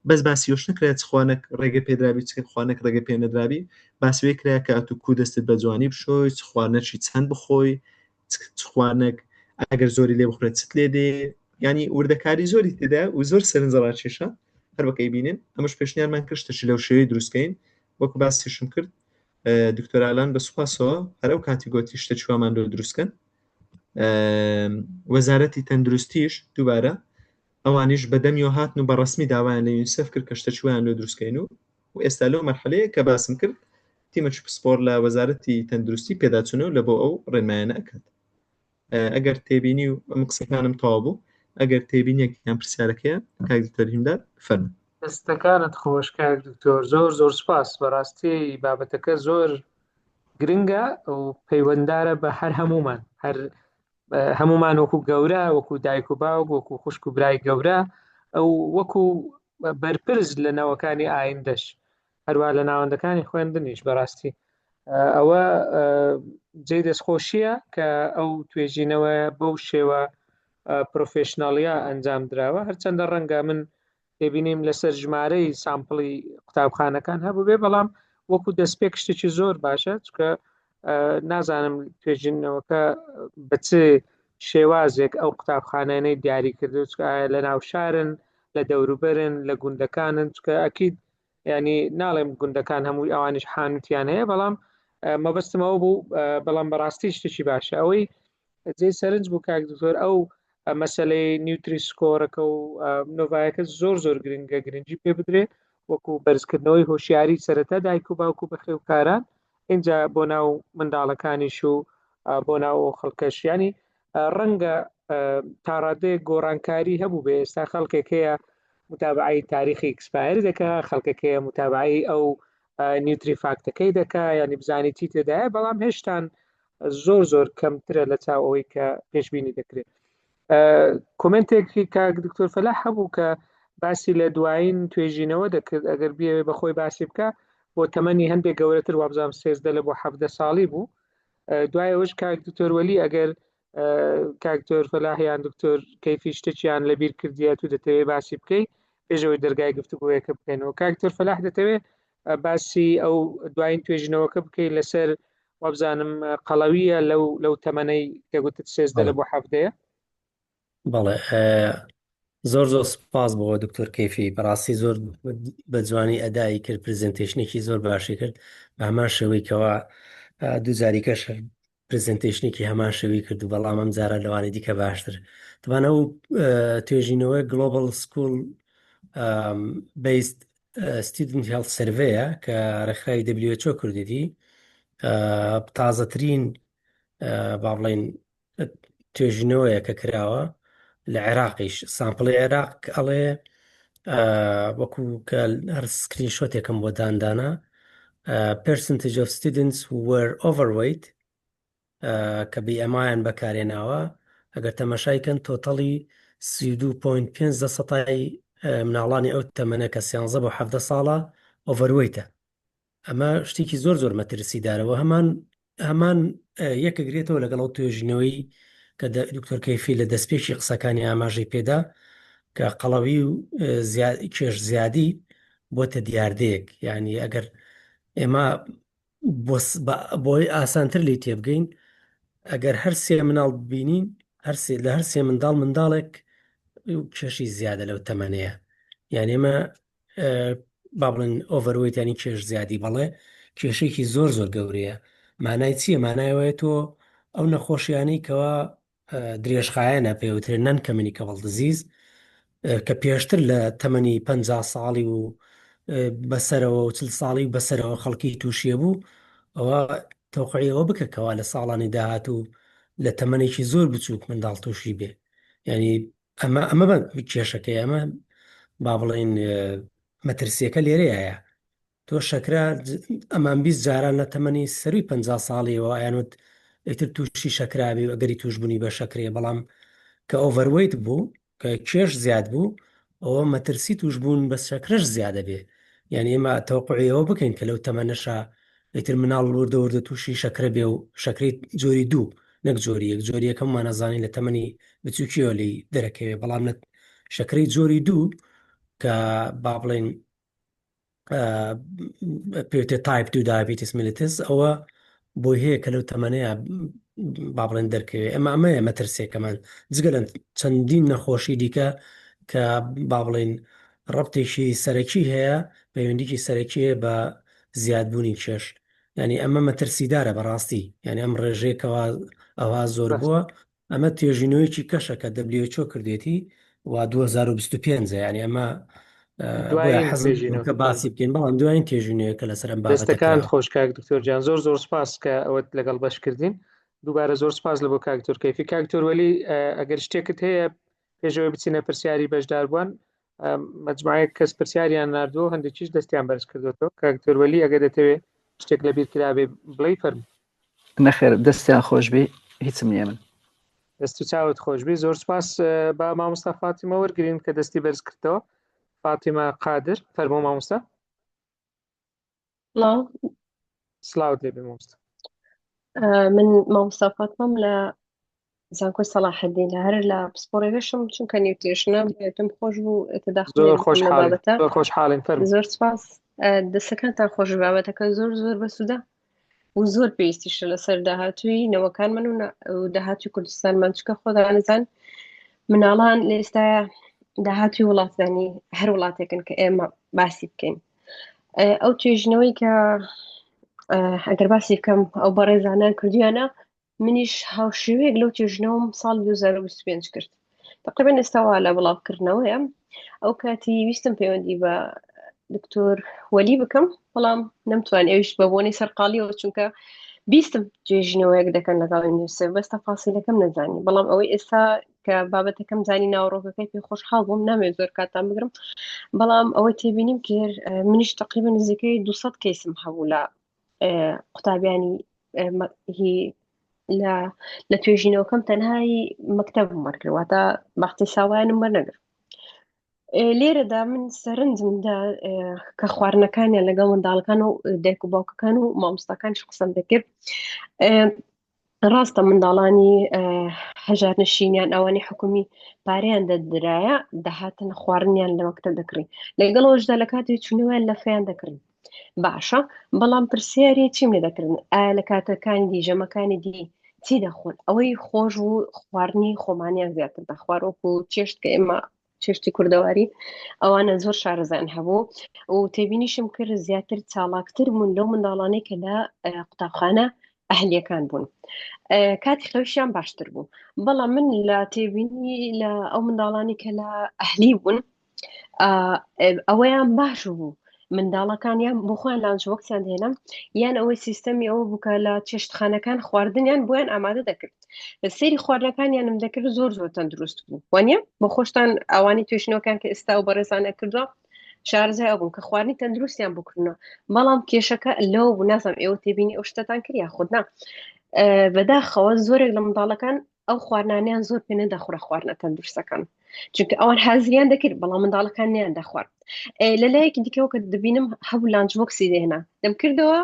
بەس باسی یۆش نەکرێت خوانەک ڕێگە پێدرابی چ خوانەک ڕێگە پێ نەدرابی باسوێ کرا کە ئەتو کو دەستت بە جوانی بشۆی چ خواردنەکی چەند بخۆی چ خواردنەک ئەگەر زۆری لێ بخورێت چت لێ دێ ینی وردەکاری زۆری تێدا و زۆر سەرنجڕاکێشە هەر وەکەی بینن ئەمەش پێشنیارمان کرد شتەکی لەو شێوەی دروستکەین وەکو باسیشم کرد دکتۆر ئالان بە سوپاسەوە هەر ئەو کاتی گۆتی شتە چوامان لۆ دروستکەن وەزارەتی تەندروستیش دووبارە ئەوانیش بە دەمیەوە هاتن و بە ڕسمی داوایان لە یونیسف کرد کە شتە چویان لۆ دروستکەین و و ئێستا لەو مەرحەلەیە کە باسم کرد تیمەکی پسپۆر لە وەزارەتی تەندروستی پێداچوونەوە لە بۆ ئەو ڕێنمایانە ئەکات ئەگەر تێبینی و ئەم قسەکانم تەواو بوو ئەگەر تێبینیەک یان پرسیارەکەیە کاک دکتۆر هیمداد فەرموو. دەستەکانت خۆش کاک دکتۆر زۆر زۆر سپاس بەڕاستی بابەتەکە زۆر گرنگە و پەیوەندارە بە هەر هەمومان هەر هەمومان وەکو گەورە وەکو دایک و باوک وەکو خوشک و برای گەورە ئەو وەکو بەرپرس لە نەوەکانی ئایندەش هەروە لە ناوەندەکانی خوێندنیش بەڕاستی ئەوە جێ دەستخۆشیە کە ئەو توێژینەوە بەو شێوە professional ە ئەنجام دراوە هەرچەندە ڕەنگە من تێبینیم لەسەر ژمارەی sample ی قوتابخانەکان هەبوو بێ بەڵام وەکو دەستپێک شتێکی زۆر باشە چکە نازانم توێژینەوەکە بە چ شێوازێک ئەو قوتابخانانەی دیاری کردو چکە لە ناو شارن لە دەوروبەرن لە گوندەکانن چکە ئەکید ینی ناڵێم گوندەکان هەمووی ئەوانیش حانوتیان هەیە بەڵام مەبەستمەوە بوو بەڵام بەڕاستی شتێکی باشە ئەوەی جێی سەرنج بوو کاک دکتۆر ئەو مەسلەی Nutri Score ەکە و نۆڤایەکە زۆر زۆر گرنگە گرنگی پێ بدرێ وەکو بەرزکردنەوەی هۆشیاری سەرەتا دایک و باوک و بەخێوکاران اینجا بۆ ناو منداڵەکانیش و بۆ ناو خەڵکەش ینی ڕەنگە تاڕادەیەک گۆڕانکاری هەبوو بێ ئێستا خەڵکێک هەیە متابعی تاریخی expire دەکا خەڵکێک هەیە متابعی ئەو Nutri Fact ەکەی دەکا ینی بزانی چی تێدایە بەڵام هێشتان زۆر زۆر کەمترە لە چاو ئەوەی کە پێشبینی دەکرێت comment ێکی کاک دکتۆر فەلاح هەبوو کە باسی لە دوایین توێژینەوە دەکرد ئەگەر بیەوێ بەخۆی باسی بکە بۆ تەمەنی هەندێک گەورەتر وابزانام سێزدە لە بۆ حەفدە ساڵی بوو دوای ئەوەش کاک دکتۆر وەلی ئەگەر کاک دکتۆر فەلاح یان دکتۆر کەیفی شتێکیان لەبیر کردیە تو دەتەوێ باسی بکەی پێشەوەی دەرگای گفتوگۆیەکە بکەینەوە کاک دکتۆر فەلاح دەتەوێ باسی ئەو دوایین توێژینەوەکە بکەی لەسەر وابزانم قەڵەویە لەو لەو تەمەنەی کە گوتت سێزدە لە بۆ حەڤدەیە. بەڵێ زۆر زۆر سپاس بۆ دکتۆر کەیفی بەڕاستی زۆر بە جوانی ئەدای کرد presentation ێکی زۆر باشی کرد بە هەمان شێوەی کەوا دوو جاریکەش presentation ێکی هەمان شێوەی کرد و بەڵام ئەم جارە لەوانی دیکە باشتر تەبان ئەو توێژینەوە Global School Based Student Health Survey ە کە ڕێکخراوی WHO کردێتی تازەترین با بڵین توێژینەوەیە کە کراوە لە عێراقیش sample ی عێراق ئەڵێ وەکو کە هەر screenshot ێکم بۆ داندانا percentage of students who were overweight کە BMI یان بەکارێناوە ئەگەر تەمەشای کەن total ی 32.5 لە سەتای مناڵانی ئەو تەمەنە کە 13 بۆ 17 ساڵە overweight ە ئەمە شتێکی زۆر زۆر مەترسیدارەوە هەمان هەمان یەکەگرێتەوە لەگەڵ ئەو توێژینەوەی کە دکتۆر کەیفی لە دەستپێکی قسەکانی ئاماژەی پێدا کە قەڵەوی و کێش زیادی بۆتە دیاردەیەک یعنی ئەگەر ئێمە بۆی ئاسانتر لی تێبگەین ئەگەر هەر سێ مناڵ ببینین هەرسێ لە هەر سێ منداڵ منداڵێک کێشی زیادە لەو تەمەنەیە یعنی ئێمە با بڵێن overweight ینی کێش زیادی بەڵێ کێشێکی زۆر زۆر گەورەیە مانای چییە مانایەوەیە تۆ ئەو نەخۆشیانەی کەوا درێژخایەنە پێوترێن non-communicable disease کە پێشتر لە تەمەنی 50 ساڵی و بەسەرەوە و 40 ساڵی و بەسەرەوە خەڵکی تووشیە بوو ئەوە تەوقعی ئەوە بکە کەوا لە ساڵانی داهاتوو لە تەمەنێکی زۆر بچووک منداڵ تووشی بێ یعنی ئەمە ئەمە بە کێشەکەی ئەمە با بڵێین مەترسیەکە لێرەیە تۆ شەکرە ئەمان 20 جاران لە تەمەنی سەروی 50 ساڵیەوە ئەیانوت ئیتر تووشی شەکرابی و ئەگەری توشببوونی بە شەکرەیە بەڵام کە overweight بوو کە کێش زیاد بوو ئەوە مەترسی توشببوون بە شەکرەش زیادە بێ یعنی ئێمە تەوقعی ئەوە بکەین کە لەو تەمەنەشا ئیتر مناڵ وردە وردە تووشی شەکرە بێ و شەکرەی جۆری دوو نەک جۆری یەک جۆری یەکەممان ئەزانین لە تەمەنی بچووکیەوە لێی دەرەکەوێ بەڵام لە شەکرەی جۆری دوو کە با بڵێین پێوتێ type 2 diabetes mellitus ئەوە بۆی هەیە کە لەو تەمەنەیە با بڵێن دەرکەوێ ئەمە ئەمەیە مەترسیەکەمان جگە لە چەندین نەخۆشی دیکە کە با بڵێن ڕەبتێکی سەرەکی هەیە پەیوەندیکی سەرەکی هەیە بە زیادبوونی کێش یعنی ئەمە مەترسیدارە بەڕاستی یعنی ئەم ڕێژەیەکەوە ئەوها زۆر بووە ئەمە توێژینەوەیەکی کەشە کە WHO کردێتی و 2025 یعنی ئەمە بۆیە دوایین حەزم توێژینەوە کە باسی بکەین بەڵام دوایین توێژینەوەیە کە لەسەر ئەم بابەتە دەستەکانت کراوە. خۆش کاک دکتۆر گیان زۆر زۆر سپاس کە ئەوەت لەگەڵ بەش کردین دووبارە زۆر سپاس لە بۆ کاک دکتۆر کەیفی کاک دکتۆر وەلی ئەگەر شتێکت هەیە پێشەوەی بچینە پرسیاری بەشداربووان مەجموعەیەک کەس پرسیاریان ناردووە هەندێکیش دەستیان بەرز کردوێتەوە کاک دکتۆر وەلی ئەگەر دەتەوێ شتێک لەبیر کرابێ بڵێی فەرموو. نەخێر دەستیان خۆشبی هیچم نییە من. دەست و چاوت خۆشبی زۆر سپاس با مامۆستا فاتیمە وەرگین کە دەستی بەرز کردەوە فاتیمە قادر فەرموو مامۆستا. سڵاو. سڵاوت لێ بێ مامۆستا. من مامۆستا فاتمەم لە زانکۆی سەڵاحەدین لە هەر لە پسپۆڕێکەشم چونکە nutrition ە پێم خۆش بوو زۆر خۆشحاڵین بابەتە زۆر خۆشحاڵین فەرموو. زۆر سپاس دەستەکانتان خۆش بابەتەکە زۆر زۆر بەسوودە و زۆر پێویستیشە لەسەر داهاتووی نەوەکانمان و داهاتوی کوردستانمان چکە خۆدانزان مناڵان لە ئێستا داهاتوی وڵاتانی هەر وڵاتێکن کە ئێمە باسی بکەین ئەو توێژینەوەی کە ئەگەر باسی بکەم ئەو بەڕێزانە کردویانە منیش هاوشێوەیەک لەو توێژینەوەم ساڵی 2025 کرد تقریبا ئێستا وا لە بڵاوکردنەوەیە ئەو کاتی ویستم پەیوەندی بە دکتۆر وەلی بکەم بەڵام نەمتوانی ئەویش بە بۆنەی سەرقاڵیەوە چونکە بیستم توێژینەوەیەک دەکەن لەگەڵ یونیسێف بەس تەفاسیلەکەم نەزانی بەڵام ئەوەی ئێستا کە بابەتەکەم زانی ناوەڕۆکەکەی پێ خۆشحاڵ بووم نامەوێت زۆر کاتان بگرم بەڵام ئەوەی تێبینیم کرد منیش تقریبا نزیکەی 200 کەیسم هەبوو لە قوتابیانی هی لە لە توێژینەوەکەم تەنهای مەکتەبم وەرگرت واتە باخچەی ساوایانم وەرنەگرت لێرەدا من سەرنجمدا کە خواردنەکانیان لەگەڵ منداڵەکان و دایک و باوکەکان و مامۆستاکانیش قسەم دەکرد ڕاستە منداڵانی هەژار نشینیان ئەوانی حکومی پارەیان دەدرایە دەهاتن خواردنیان لە مەکتەب دەکڕی لەگەڵەوەشدا لە کاتی چوونەوەیان لەفەیان دەکڕی باشە بەڵام پرسیاری چیم لێ دەکردن ئایا لە کاتەکانی دی ژەمەکانی دی چی دەخۆن ئەوەی خۆش و خواردنی خۆمانیان زیاتر دەخوارد وەکو چێشت کە ئێمە چێشتی کوردەواری ئەوانە زۆر شارەزان هەبوو و تێبینیشم کرد زیاتر چاڵاکتر بوون لەو منداڵانەی کە لە قوتابخانە ئەهلیەکان بوون کاتی خەویشیان باشتر بوو بەڵام من لە تێبینی لە ئەو منداڵانی کە لە ئەهلی بوون ئەوەیان باش بوو منداڵەکانیان بۆ خۆیان lunch box یان دێنم یان ئەوەی سیستەمی ئەوە بوو کە لە چێشتخانەکان خواردنیان بۆیان ئامادە دەکرد سەیری خواردنەکانیانم دەکرد زۆر زۆر تەندروست بوو وانە بۆ خۆشتان ئەوانی توێژینەوەکان کە ئێستا و بەڕێزانە کردووە شارزای ئەو بوون کە خواردنی تەندروستیان بکردنەوە بەڵام کێشەکە لەو بوو نازانم ئێوە تێبینی ئەو شتەتان کرد یاخود نا بەداخەوە زۆرێک لە منداڵەکان ئەو خواردنانیان زۆر پێ نەدەخورا خواردنە تەندروستەکان چونکە ئەوان حازریان دەکرد بەڵام منداڵەکان نیان دەخوارد لە لایەکی دیکەوە کە دەبینم هەبوو lunch box ی دێنا دەمکردەوە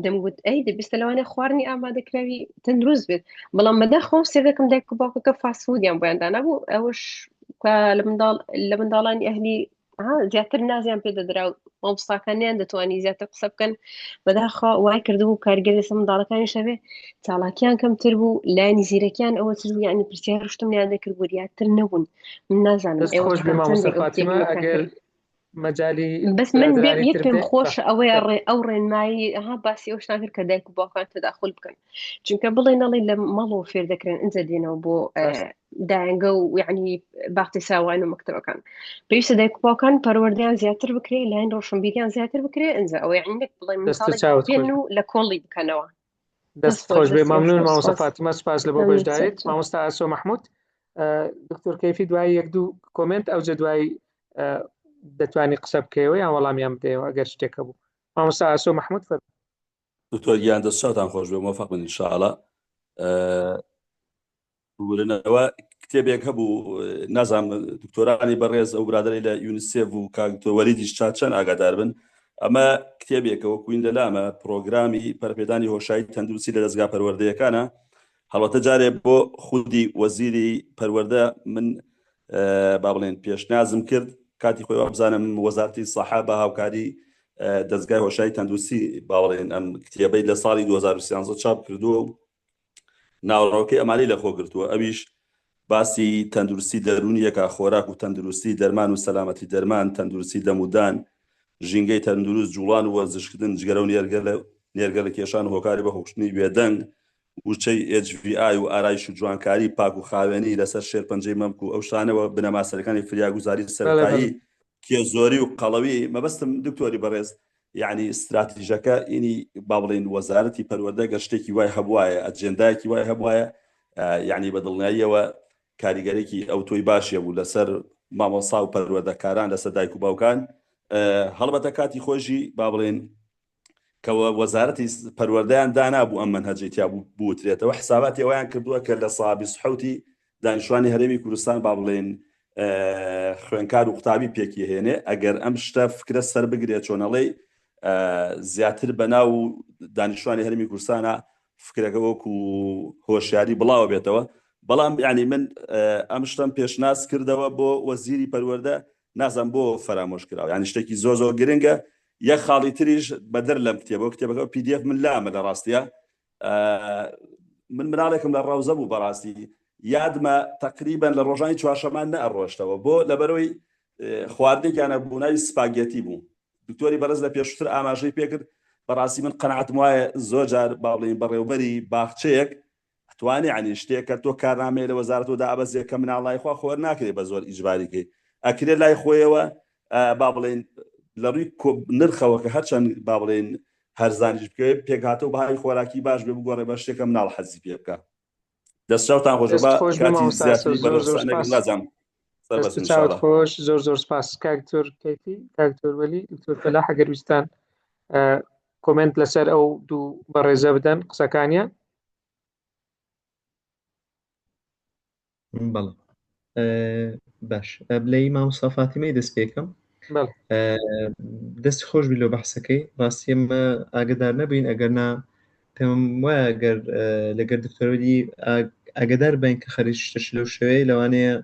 دەمگوت ئەی دەبیستە لەوانێ خواردنی ئامادەکراوی تەندروست بێت بەڵام بەداخەوە سێدەکەم دایک و باوکەکە fast food یان بۆیان دانابوو ئەوەش لە منداڵ لە منداڵانی ئەهلی زیاتر نازیان پێ دەدرا و مامۆستاکانیان دەتوانی زیاتر قسە بکەن بەداخەوە وای کردبوو کارگەر لەسەر منداڵەکانی شەوێ چالاکیان کەمتر بوو لایەنی زیرەکیان ئەوە تر بوو یعنی پرسیار شتم لیان دەکرد وریاتر نەبوون من نازانم دەست ئێوە خۆش بێ چەندێک مامۆستا ئەو فاتیمە تێبینیتان ئەگەر کرد. مەجای بەس من یەک پێم خۆش ئەوەیە ڕێ ئەو ڕێنمایی ها باسی ئەو شتان کرد کە دایک و باوکان تەداخل بکەن چونکە بڵێ نەڵێ لە مەڵەوە فێر دەکرێن ئینجا دێنەوە بۆ دایەنگە و یعنی باختی ساوان و مەکتەبەکان پێویستە دایک و باوکان پەروەردەیان زیاتر بکرێ لایەن ڕۆشنبیریان زیاتر بکرێ ئینجا ئەوە یعنی نەک بڵێ مناڵێک و لە کۆڵی بکەنەوە دەست خۆش بێ مەمنون مامۆستا فاتیمە سپاس لە بۆ بەشداریت مامۆستا ئاسۆ مححمود دکتۆر کەیفی دوای یەک دوو comment ئەوجە دوای دەتوانی قسە بکەیەوە یان وەڵامیان بدەیەوە ئەگەر شتێکە بوو مامۆستا ئاسۆ مححمود فەر دکتۆر گیان دەست چاوتان خۆش بێ مۆفەق بن ئینشاءاللە ببورنەوە کتێبێک هەبوو نازانم دکتۆرانی بەڕێز ئەو برادری لە یونیسێف و کاک دکتۆر وەلیدیش چا چەند ئاگادار بن ئەمە کتێبێکە وەکوین لەلامە پرۆگرامی پەرپێدانی هۆشایی تەندروستی لە دەستگا پەروەردەیەکانە هەڵبەتە جارێ بۆ خودی وەزیری پەروەردە من با بڵێن پێشنازم کرد کاتی خۆی وابزانم وەزارتی سەحا بە هاوکاری دەستگای هۆشایی تەندروستی باوەڵێن ئەم کتێبەی لە ساڵی 2013 چاپ کردووە و ناوەڕۆکەی ئەمانەی لەخۆ گرتووە ئەویش باسی تەندروستی دەروونیەکە خۆراک و تەندروستی دەرمان و سەلامەتی دەرمان تەندروستی دەمودان ژینگەی تەندروست جوڵان و وەرزشکردن جگەرە و نێرگەلە نێرگەلە کێشان و هۆکاری بە خۆکوشتنی بێدەنگ وچەی HVI و ئارایش و جوانکاری پاک و خاوێنی لەسەر شێرپەنجەی مەمک و ئەو شتانەوە بنەما سەرەکانی فریاگوزاری سەرەتایی کێ زۆری و قەڵەوی مەبەستم دکتۆری بەڕێز یعنی ستراتیژەکە ئینی با بڵێین وەزارەتی پەروەردە گەر شتێکی وای هەبوایە ئەجێندایەکی وای هەبوایە یعنی بە دڵنیاییەوە کاریگەرێکی ئەو تۆی باشیە بوو لەسەر مامۆسا و پەروەردەکاران لەسەر دایک و باوکان هەڵبەتە کاتی خۆشی با بڵێن کە وەزارەتی پەروەردەیان دانابوو ئەم مەنهەجەی تیا بوترێتەوە حساباتی ئەویان کردووە کە لە سا 27 دانیشتوانی هەرێمی کوردستان با بڵێن خوێنکار و قوتابی پێکی هێنێ ئەگەر ئەم شتە فکرە سەر بگرێت چۆنەڵی زیاتر بەناو دانیشتوانی هەرمی کوردستانە فکرەکە وەکو هۆشیاری بڵاوە بێتەوە بەڵام یعنی من ئەم شتم پێشناز کردەوە بۆ وەزیری پەروەردە نازم بۆ فەرامۆش کراوە یعنی شتێکی زۆر زۆر گرنگە یەک خاڵی تریش بەدەر لەم کتێبەوە کتێبەکە PDF من لامە لە ڕاستیە من مناڵێکم لە ڕەوزە بوو بەڕاستی یادمە تقریبان لە ڕۆژانی چوارشەمان نەئەڕۆشتەوە بۆ لەبەرەوەی خواردنێکیانە بوو ناوی سپاگێتی بوو دکتۆری بەڕێز لە پێشتر ئاماژەی پێکرد بەڕاستی من قەناعەتم وایە زۆر جار با بڵێین بەڕێوبەری باخچەیەک توانێ عنی شتێک کە تۆ کارنامەیە لە وەزارەتەوە دابەزێ کە مناڵ لای خوا خۆر ناکرێ بە زۆر ئیجباریکەی ئەکرێ لای خۆیەوە با بڵێین لە ڕووی نرخەوە کە هەرچەند با بڵێین هەرزانیش بکەوێت پێکهاتە و بەهای خۆراکی باش بێ بگۆڕێ بە شتێکە مناڵ حەزی پێ بکە دەستچاوتان خۆش دەست با خۆش بێ کاتی مامۆستا زیاتری زۆر زۆر بەڕێزتان نەگرم سپاس نازانم دەست سەربەست و چاوت ئینشاءاللە خۆش زۆر زۆر سپاس کاک دکتۆر کەیفی کاک دکتۆر وەلی دکتۆر فەلاح ئەگەر ویستان comment لەسەر ئەو دوو بەڕێزە بدەن قسەکانیان بەڵێ باش لەی مامۆستا فاتیمەی دەست پێکەم دەست خۆش بی لۆ بەحسەکەی ڕاستی ئێمە ئاگدار نەبین ئەگەر نا پێم وایە گەر لەگەر دکتۆری ئاگدار بین کە خەریک شتەش لەو شێوەیە لەوانەیە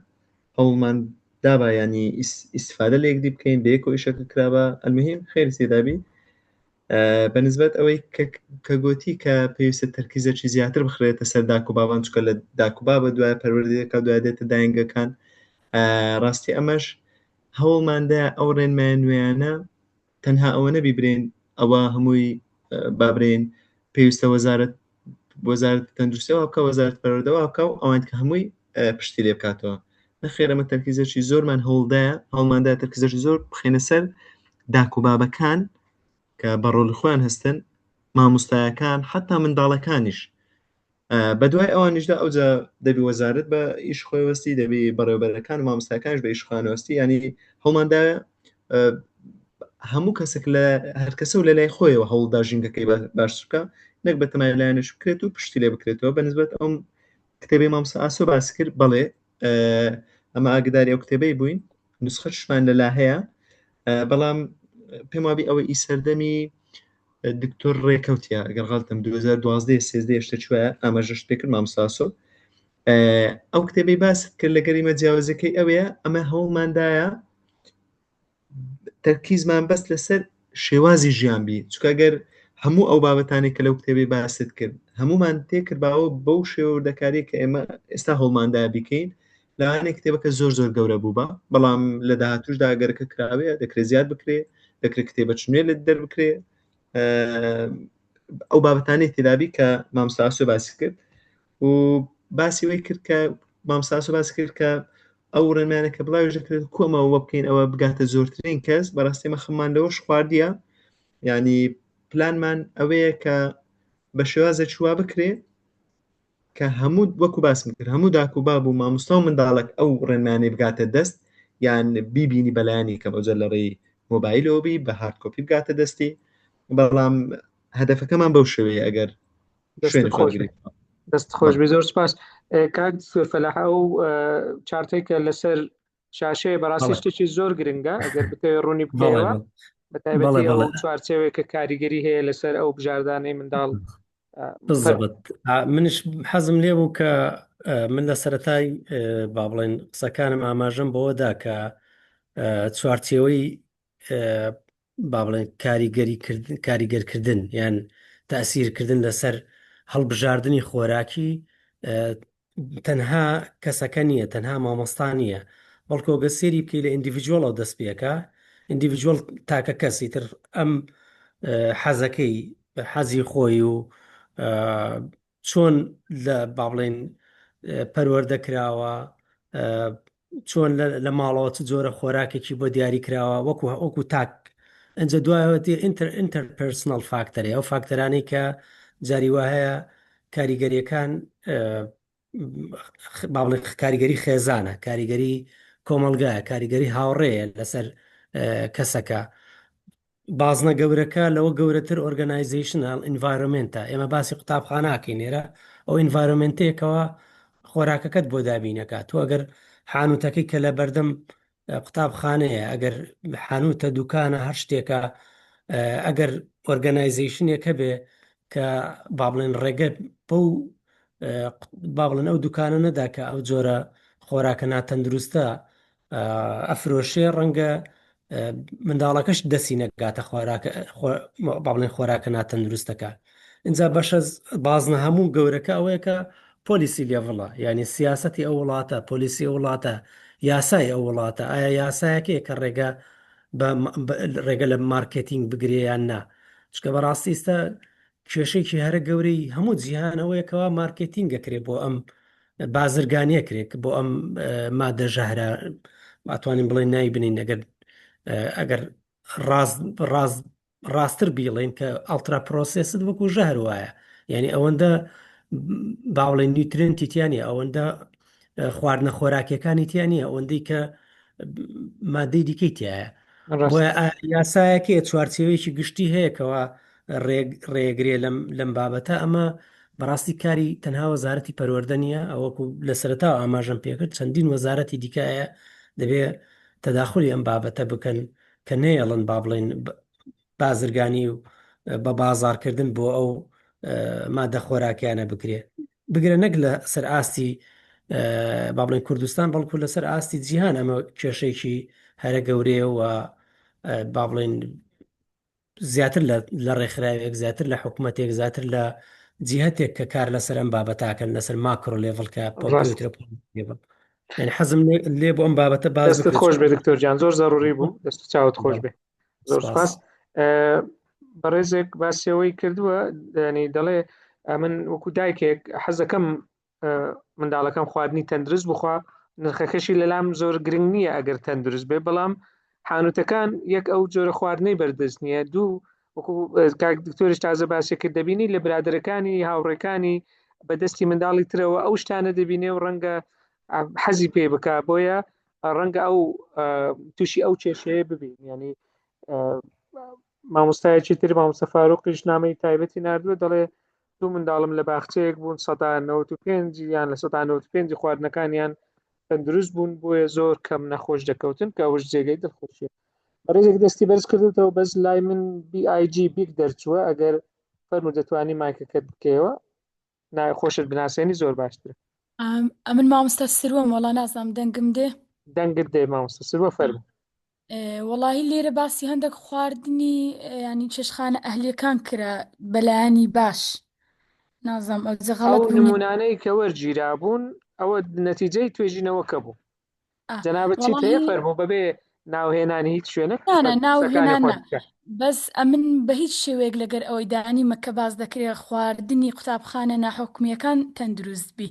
هەوڵمان دابا ینی ئیسفادە لە یەکدی بکەین بە یەکەوە ئیشەکە کرابا المهم خێری تێدابی بە نسبەت ئەوەی کە گۆتی کە پێویستە تەرکیزێکی زیاتر بخرێتە سەر داک و بابان چکە لە داک و بابە دوای پەروەردەکە دوای دێتە داینگەکان ڕاستی ئەمەش هەوڵماندا ئەو ڕێنمایە نوێیانە تەنها ئەوە نەبی برێن ئەوە هەمووی بابرێن پێویستە وەزارەت وەزارەت تەندروستیەوە بکە وەزارەت پەروەردەوە بکە و ئەوان کە هەمووی پشتی لێ بکاتەوە نەخێر ئەمە تەرکیزێکی زۆرمان هەوڵدایە هەوڵماندا تەرکیزێکی زۆر بخێنە سەر داک و بابەکان کە بە ڕۆڵی خۆیان هەستن مامۆستایەکان حتا منداڵەکانیش بەدوای ئەوانیشدا ئەوجا دەبی وەزارەت بە ئیش خۆی وەستی دەبی بەڕێوبەرەکان و مامۆستاکانش بە ئیش خۆیان وەستی ینی هەوڵماندا هەموو کەسێک لە هەرکەسە و لە لای خۆیەوە هەوڵدا ژینگەکەی باش بکە نەک بە تەمای لایەنش بکرێت و پشتی لێ بکرێتەوە بە نسبەت ئەم کتێبەی مامۆستا ئاسۆ باس کرد بەڵێ ئەمە ئاگداری ئەو کتێبەی بووین نسخەشمان لەلا هەیە بەڵام پێم وابی ئەوە ئی سەردەمی دکتۆر ڕێکەوتە ئەگەر غەڵتم 2012 سێزدە شتە چوە ئاماژەشت پێکرد مامۆستا ئاسۆ ئەو کتێبەی باست کرد لەگەریمە جیاوازەکەی ئەوەیە ئەمە هەوڵماندایە تەرکیزمان بەس لەسەر شێوازی ژیان بی چونکە گەر هەموو ئەو بابەتانەی کە لەو کتێبەی باست کرد هەمومان تێکردباوە بەو شێوە وردەکاریە کە ئێمە ئێستا هەوڵماندا بیکەین. لەوانەیە کتێبەکە زۆر زۆر گەورە بوو بە بەڵام لە داهاتوشدا گەرەکە کراوەیە دەکرێت زیاد بکرێ دەکرێت کتێبە نوێ لە دەربکرێ ئەو بابەتانەی تێدابی کە مامۆستا ئاسۆ باسی کرد و باسی وەی کرد کە مامۆستا ئاسۆ باسی کرد کە ئەو ڕێنمایانە کە بڵاویش دەکرێت کۆمەوە بکەین ئەوە بگاتە زۆرترین کەس بەڕاستی ئێمە خەممان لەوەش خواردیە یعنی پلانمان ئەوەیە کە بە شێوازێکی وا بکرێ کە هەموو وەکو باسم کرد هەموو داک و باب و مامۆستا و منداڵێک ئەو ڕێنمایانەی بگاتە دەست یان بیبینی بەلایەنی کەم ئەوجا لە ڕێی مۆبایلەوە بی بە hard copy بگاتە دەستی بەڵام هەدەفەکەمان بەو شێوەیە ئەگەر دەست خۆش دەست خۆش بێ زۆر سپاس کاک دکتۆر فەلاح ئەو چارتێک کە لەسەر شاشەیە بەڕاستی شتێکی زۆر گرنگە ئەگەر بتەوێت ڕوونی بکەیەوە بە تایبەتی ئەو چوارچێوەیە کە کاریگەری هەیە لەسەر ئەو بژاردانەی منداڵ بالضبط منش حەزم لێ بوو کە من لە سەتای با بڵێن قسەکانم ئاماژەم بەوەدا کە چوارچێوەی با بڵێن کاریگەری کاریگەرکردن یان تەسیرکردن لەسەر هەڵبژاردنی خۆراکی تەنها کەسەکە نییە تەنها مامۆستا نییە بەڵکۆ گە سێری بکەی لە individual ەوە دەست پێکە individual تاکە کەسی تر ئەم حەزەکەی حەزی خۆی و چۆن لە با بڵێن پەروەردە کراوە چۆن لە ماڵەوە چ جۆرە خۆراکێکی بۆ دیاری کراوە وەکو وەکو تاک ئەجا دوایەوە inter interpersonal factor ی ئەو فاکتەرانەی کە جاری وا هەیە کاریگەریەکان با بڵێن کاریگەری خێزانە کاریگەری کۆمەڵگایە کاریگەری هاوڕێیە لەسەر کەسەکە بازنە گەورەکە لەوە گەورەتر organizational environment ە ئێمە باسی قوتابخاناکەین لێرە ئەو environment ێکەوە خۆراکەکەت بۆ دابینەکات تۆ ئەگەر حانوتەکەی کە لە بەردەم قوتابخانەیە ئەگەر حانوتە دوکانە هەر شتێکە ئەگەر organization ێک هەبێ کە با بڵێن ڕێگە بەو با بڵێن ئەو دوکانە نەدا کە ئەو جۆرە خۆراکە ناتەندروستە ئەفرۆشێ ڕەنگە منداڵەکەش دەستی نەگاتە خۆراکە با بڵێن خۆراکە ناتەندروستەکە اینجا بەشە بازنە هەموو گەورەکە ئەوەیە کە policy level ە یعنی سیاستی ئەو وڵاتە policy ئەو وڵاتە یاسای ئەو وڵاتە ئایا یاسایەکەیە کە ڕێگە ڕێگە لە مارکێتینگ بگرێ یان نا چکە بەڕاستی ئێستا کێشێکی هەرە گەورەی هەموو جیهان ئەوەیە کەوا مارکێتینگ ئەکرێ بۆ ئەم بازرگانیە کرێک بۆ ئەم مادە ژەهرە ئەتوانین بڵێن ناوی بنین ئەگەر ئەگەر ڕاست ڕاست ڕاستتر بیڵێن کە ultra processed وەکو ژەهر وایە یعنی ئەوەندە با بڵێن nutrient ی تیا نیە ئەوەندە خواردنە خۆراکیەکانی تیا نیە ئەوەندەی کە مادەی دیکەی تایە بۆیە یاسایەکەیە چوارچێوەیەکی گشتی هەیە کەوا ڕێگرێ لەم لەم بابەتە ئەمە بەڕاستی کاری تەنها وەزارەتی پەروەردە نییە ئەوەکو لە سەرەتا ئاماژەم پێکرد چەندین وەزارەتی دیکایە دەبێ تەداخلی ئەم بابەتە بکەن کە نەیەڵن با بڵێن بازرگانی و بە بازاڕکردن بۆ ئەو مادە خۆراکیانە بکرێ بگرە نەک لە سەر ئاستی با بڵێن کوردستان بەڵکو لەسەر ئاستی جیهان ئەمە کێشەیەکی هەرە گەورەیە و با بڵێن زیاتر لە ڕێکخراوێک زیاتر لە حکوومەتێک زیاتر لە جیهتێک کە کار لەسەر ئەم بابەتاکەن لەسەر macro level کە پۆتر یعنی حەزم لێ بۆ ئەم بابەتە باز دەستت خۆش بێ دکتۆر گیان زۆر زەروری بوو دەست چاوت خۆش بێ زۆر سپاس بەڕێزێک باسیەوەی کردووە ینی دەڵێ من وەکو دایکێک حەزەکەم منداڵەکەم خواردنی تەندروست بخوا نرخەکەشی لەلام زۆر گرنگ نییە ئەگەر تەندروست بێ بەڵام حانوتەکان یەک ئەو جۆرە خواردنەی بەردەست نییە دوو وەکو کاک دکتۆریش تازە باسی کرد دەبینی لە برادەرەکانی هاوڕێکانی بەدەستی منداڵی ترەوە ئەو شتانە دەبینێ و ڕەنگە حەزی پێ بک بۆیە ڕەنگە ئەو تووشی ئەو کێشەیە ببین ینی مامۆستایەکی تر مامۆستا فاروقیش نامەی تایبەتی نردووە دەڵێ دوو منداڵم لە باخچەیەک بوون 95 یان لە 95 خواردنەکانیان تەندروست بوون بۆیە زۆر کەم نەخۆش دەکەوتن کە ئەوش جێگەی دڵخۆشیە بەڕێزێک دەستی بەرز کردوتەوە بەس لای من BIG بیگ دەرچووە ئەگەر فەرموو دەتوانی مایکەکەت بکەیەوە ناوی خۆشت بناسێنی زۆر باشترە ئەمن مامۆستا سروەم وەڵا نازانم دەنگم دێ دەنگت دێ مامۆستا سروە فەرموو وەڵاهی لێرە باسی هەندێک خواردنی ینی چێشخانە ئەهلیەکان کرا بەلایەنی باش نازانم ئەوجە ئەو غەڵەت بوو نمونانەی کە وەرگیرابوون. ئەوە نەتیجەی توێژینەوەکە بوو جەنابت چیت هەیە فەرموو بەبێ ناوهێنانی هیچ شوێنێک نا نا قسەکانی ناوهێنان خۆت نا بکە. بەس ئەمن بە هیچ شێوەیەک لەگەر ئەوەی دانیمە کە باس دەکرێ خواردنی قوتابخانە ناحکومیەکان تەندروست بی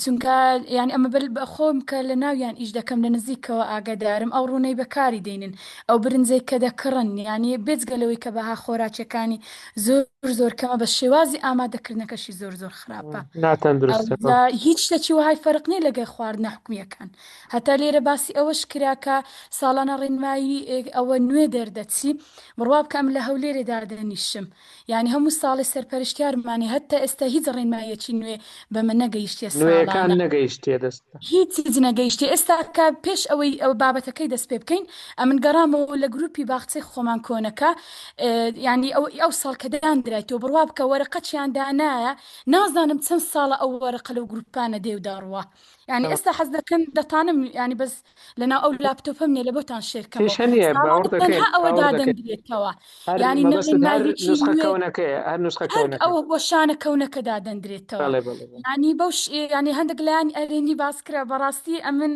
چونکە یانی ئەمە بەل بە خۆم کە لە ناویان ئیش دەکەم لە نزیکەوە ئاگادارم ئەو ڕوونەی بەکاری دێنن ئەو برنجەی کە دەکڕن یانی بێجگە لەوەی کە بەها خۆراکیەکانی زۆر زۆر کەمە بە شێوازی ئامادەکردنەکەشی زۆر زۆر خراپە ناتەندروستە ئەوجا هیچ شتێکی وەهای فەرق نییە لەگەڵ خواردنە حکومییەکان. هەتا لێرە باسی ئەوەش کرا کە ساڵانە ڕێنمایی ئەوە نوێ دەردەچی. بڕوا بکە ئەمن لە هەولێرێ دادەنیشم. یانی هەموو ساڵێ سەرپەرشتیارمانی هەتا ئێستا هیچ ڕێنماییەکی نوێ بە من نەگەیشتیە نوێیەکان ساڵانە. نەگەیشتیە دەست. هیچ هیچ نەگەیشتیە. ئێستا کە پێش ئەوەی ئەو بابەتەکەی دەست پێ بکەین ئەمن گەڕامەوە لە گروپی باخچەی خۆمان کۆنەکە یانی ئەو ئەو ساڵ کە داندرایتەوە بڕوا بکە وەرەقەچیان دانایە نازانم چەند ساڵە ئەو وەرەقە لەو گروپانە دێ و دەڕوا یانی ئێستا حەز دەکەم دەتانم یانی بەس لەناو ئەو لاپتۆپم نیە لە بۆتان share کەمەوە کێشە نییە ساڵانە باوەڕ دەکەین تەنها ئەوە باوەڕ دەکەین دادەندرێتەوە هەر یانی نە مەبەستت هەر ڕێنماییەکی نوسخە نوێ کەونەکەیە هەر نوسخە هەر کەونەکە ئەو وەشانە کەونەکە دادەندرێتەوە بەڵێ بەڵێ بەڵێ. یانی بەو ش... یانی هەندێک لایەنی ئەرێنی باس کرا بەڕاستی ئەمن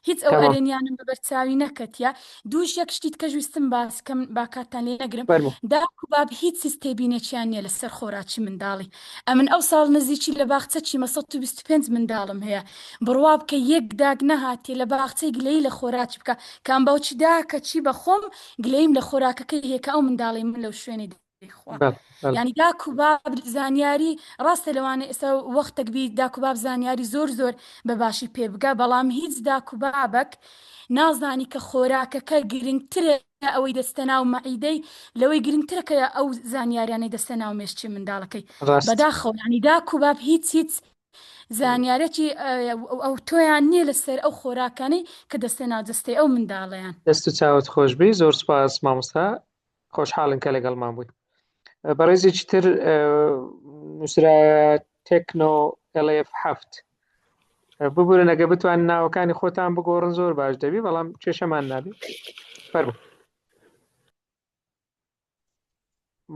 هیچ ئەو تەمام ئەرێنیانم بە بەرچاوی نەکەتیە دووش یەک شتی تکەش ویستم باس کەم با کاتتان لێ نەگرم فەرموو. داک و باب هیچ هیچ تێبینێکیان نییە لەسەر خۆراکی منداڵی ئەمن ئەو ساڵ نزیکی لە باخچە چیمە 125 منداڵم هەیە بڕوا بکە یەک داک نەهاتیە لە باخچەی گلەیی لە خۆراکی بکە کە ئەم باوکی داکە چی بە خۆم گلەییم لە خۆراکەکەی هەیە کە ئەو منداڵەی من لەو شوێنەی دەیخوا بەڵێ بەڵێ. یانی داک و باب زانیاری ڕاستە لەوانەیە ئێستا وەختێک بی داک و باب زانیاری زۆر زۆر بە باشی پێ بگا بەڵام هیچ داک و بابەک نازانی کە خۆراکەکە گرنگترە ئەوەی دەستە ناو مەعیدەی لەوەی گرنگترە کە ئەو زانیاریانەی دەستە ناو مێشکی منداڵەکەی ڕاست. بەداخەوە یانی داک و باب هیچ هیچ زانیارێکی ئەوتۆیان نییە لەسەر ئەو خۆراکانەی کە دەستە ناو جەستەی ئەو منداڵەیان. دەست و چاوت خۆشبی زۆر سوپاس مامۆستا خۆشحاڵین کە لەگەڵمان بووی. بەڕێزێکی تر نووسرایە تێکنۆ LF هەفت ببورن ئەگە بتوان ناوەکانی خۆتان بگۆڕن زۆر باش دەبی بەڵام کێشەمان نابی فەرموو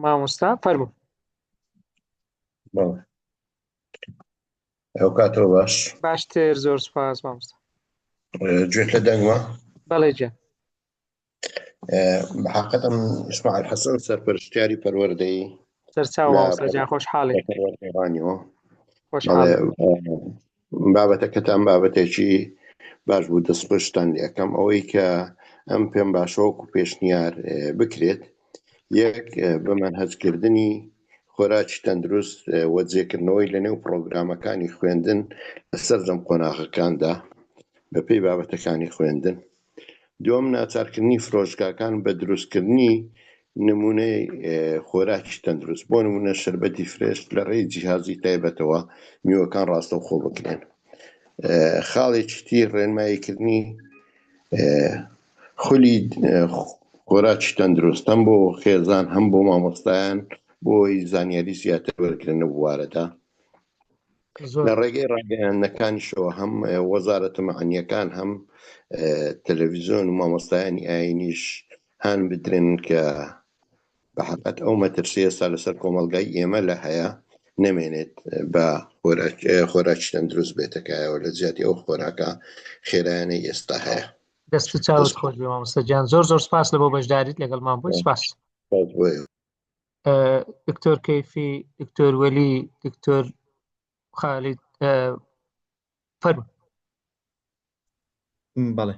مامۆستا فەرموو. بەڵێ ئەو کاتەوە باش باشتر زۆر سوپاس مامۆستا. گوێت لە دەنگمە؟ بەڵێ گیان. بەحقەت ئەم ئیسماعیل حەسەن سەرپەرشتیاری پەروەردەیی سەرچاو لە مامۆستا گیان خۆشحاڵین. پەروەردەی ڕانیەوە. خۆشحاڵین. بابەتەکەتان بابەتێکی باش بوو دەستخۆشتان لێ ئەکەم ئەوەی کە ئەم پێم باشە وەکو پێشنیار بکرێت یەک بە مەنهەجکردنی خۆراکی تەندروست و جێکردنەوەی لە نێو پڕۆگرامەکانی خوێندن لە سەرجەم قۆناغەکاندا بەپێی بابەتەکانی خوێندن دووەم، ناچارکردنی فرۆشگاکان بە دروستکردنی نمونەی خۆراکی تەندروست، بۆ نمونە شەربەتی fresh لە ڕێی جیهازی تایبەتەوە میوەکان ڕاستەوخۆ بکرێن. خاڵێکی تر ڕێنماییکردنی خولی خۆراکی تەندروست هەم بۆ خێزان هەم بۆ مامۆستایان بۆ ئەوەی زانیاری زیاتر وەرگرن لەو بوارەدا. لە ڕێگەی ڕاگەیاندنەکانیشەوە هەم وەزارەتە مەعنیەکان هەم تەلەڤیزیۆن و مامۆستایانی ئاینیش هان بدرێن کە بە حەقەت ئەو مەترسی ئێستا لەسەر کۆمەڵگای ئێمە لە هەیە نەمێنێت بە خۆراکی تەندروست بێتەکایەوە لە جیاتی ئەو خۆراکە خێرایانەی ئێستا هەیە. دەست و چاوت خۆش بێ مامۆستا گیان زۆر زۆر سپاس لە بۆ بەشداریت لەگەڵمان بووی سپاس. دکتۆر کەیفی دکتۆر وەلی دکتۆر خالید فەرموو. بەڵێ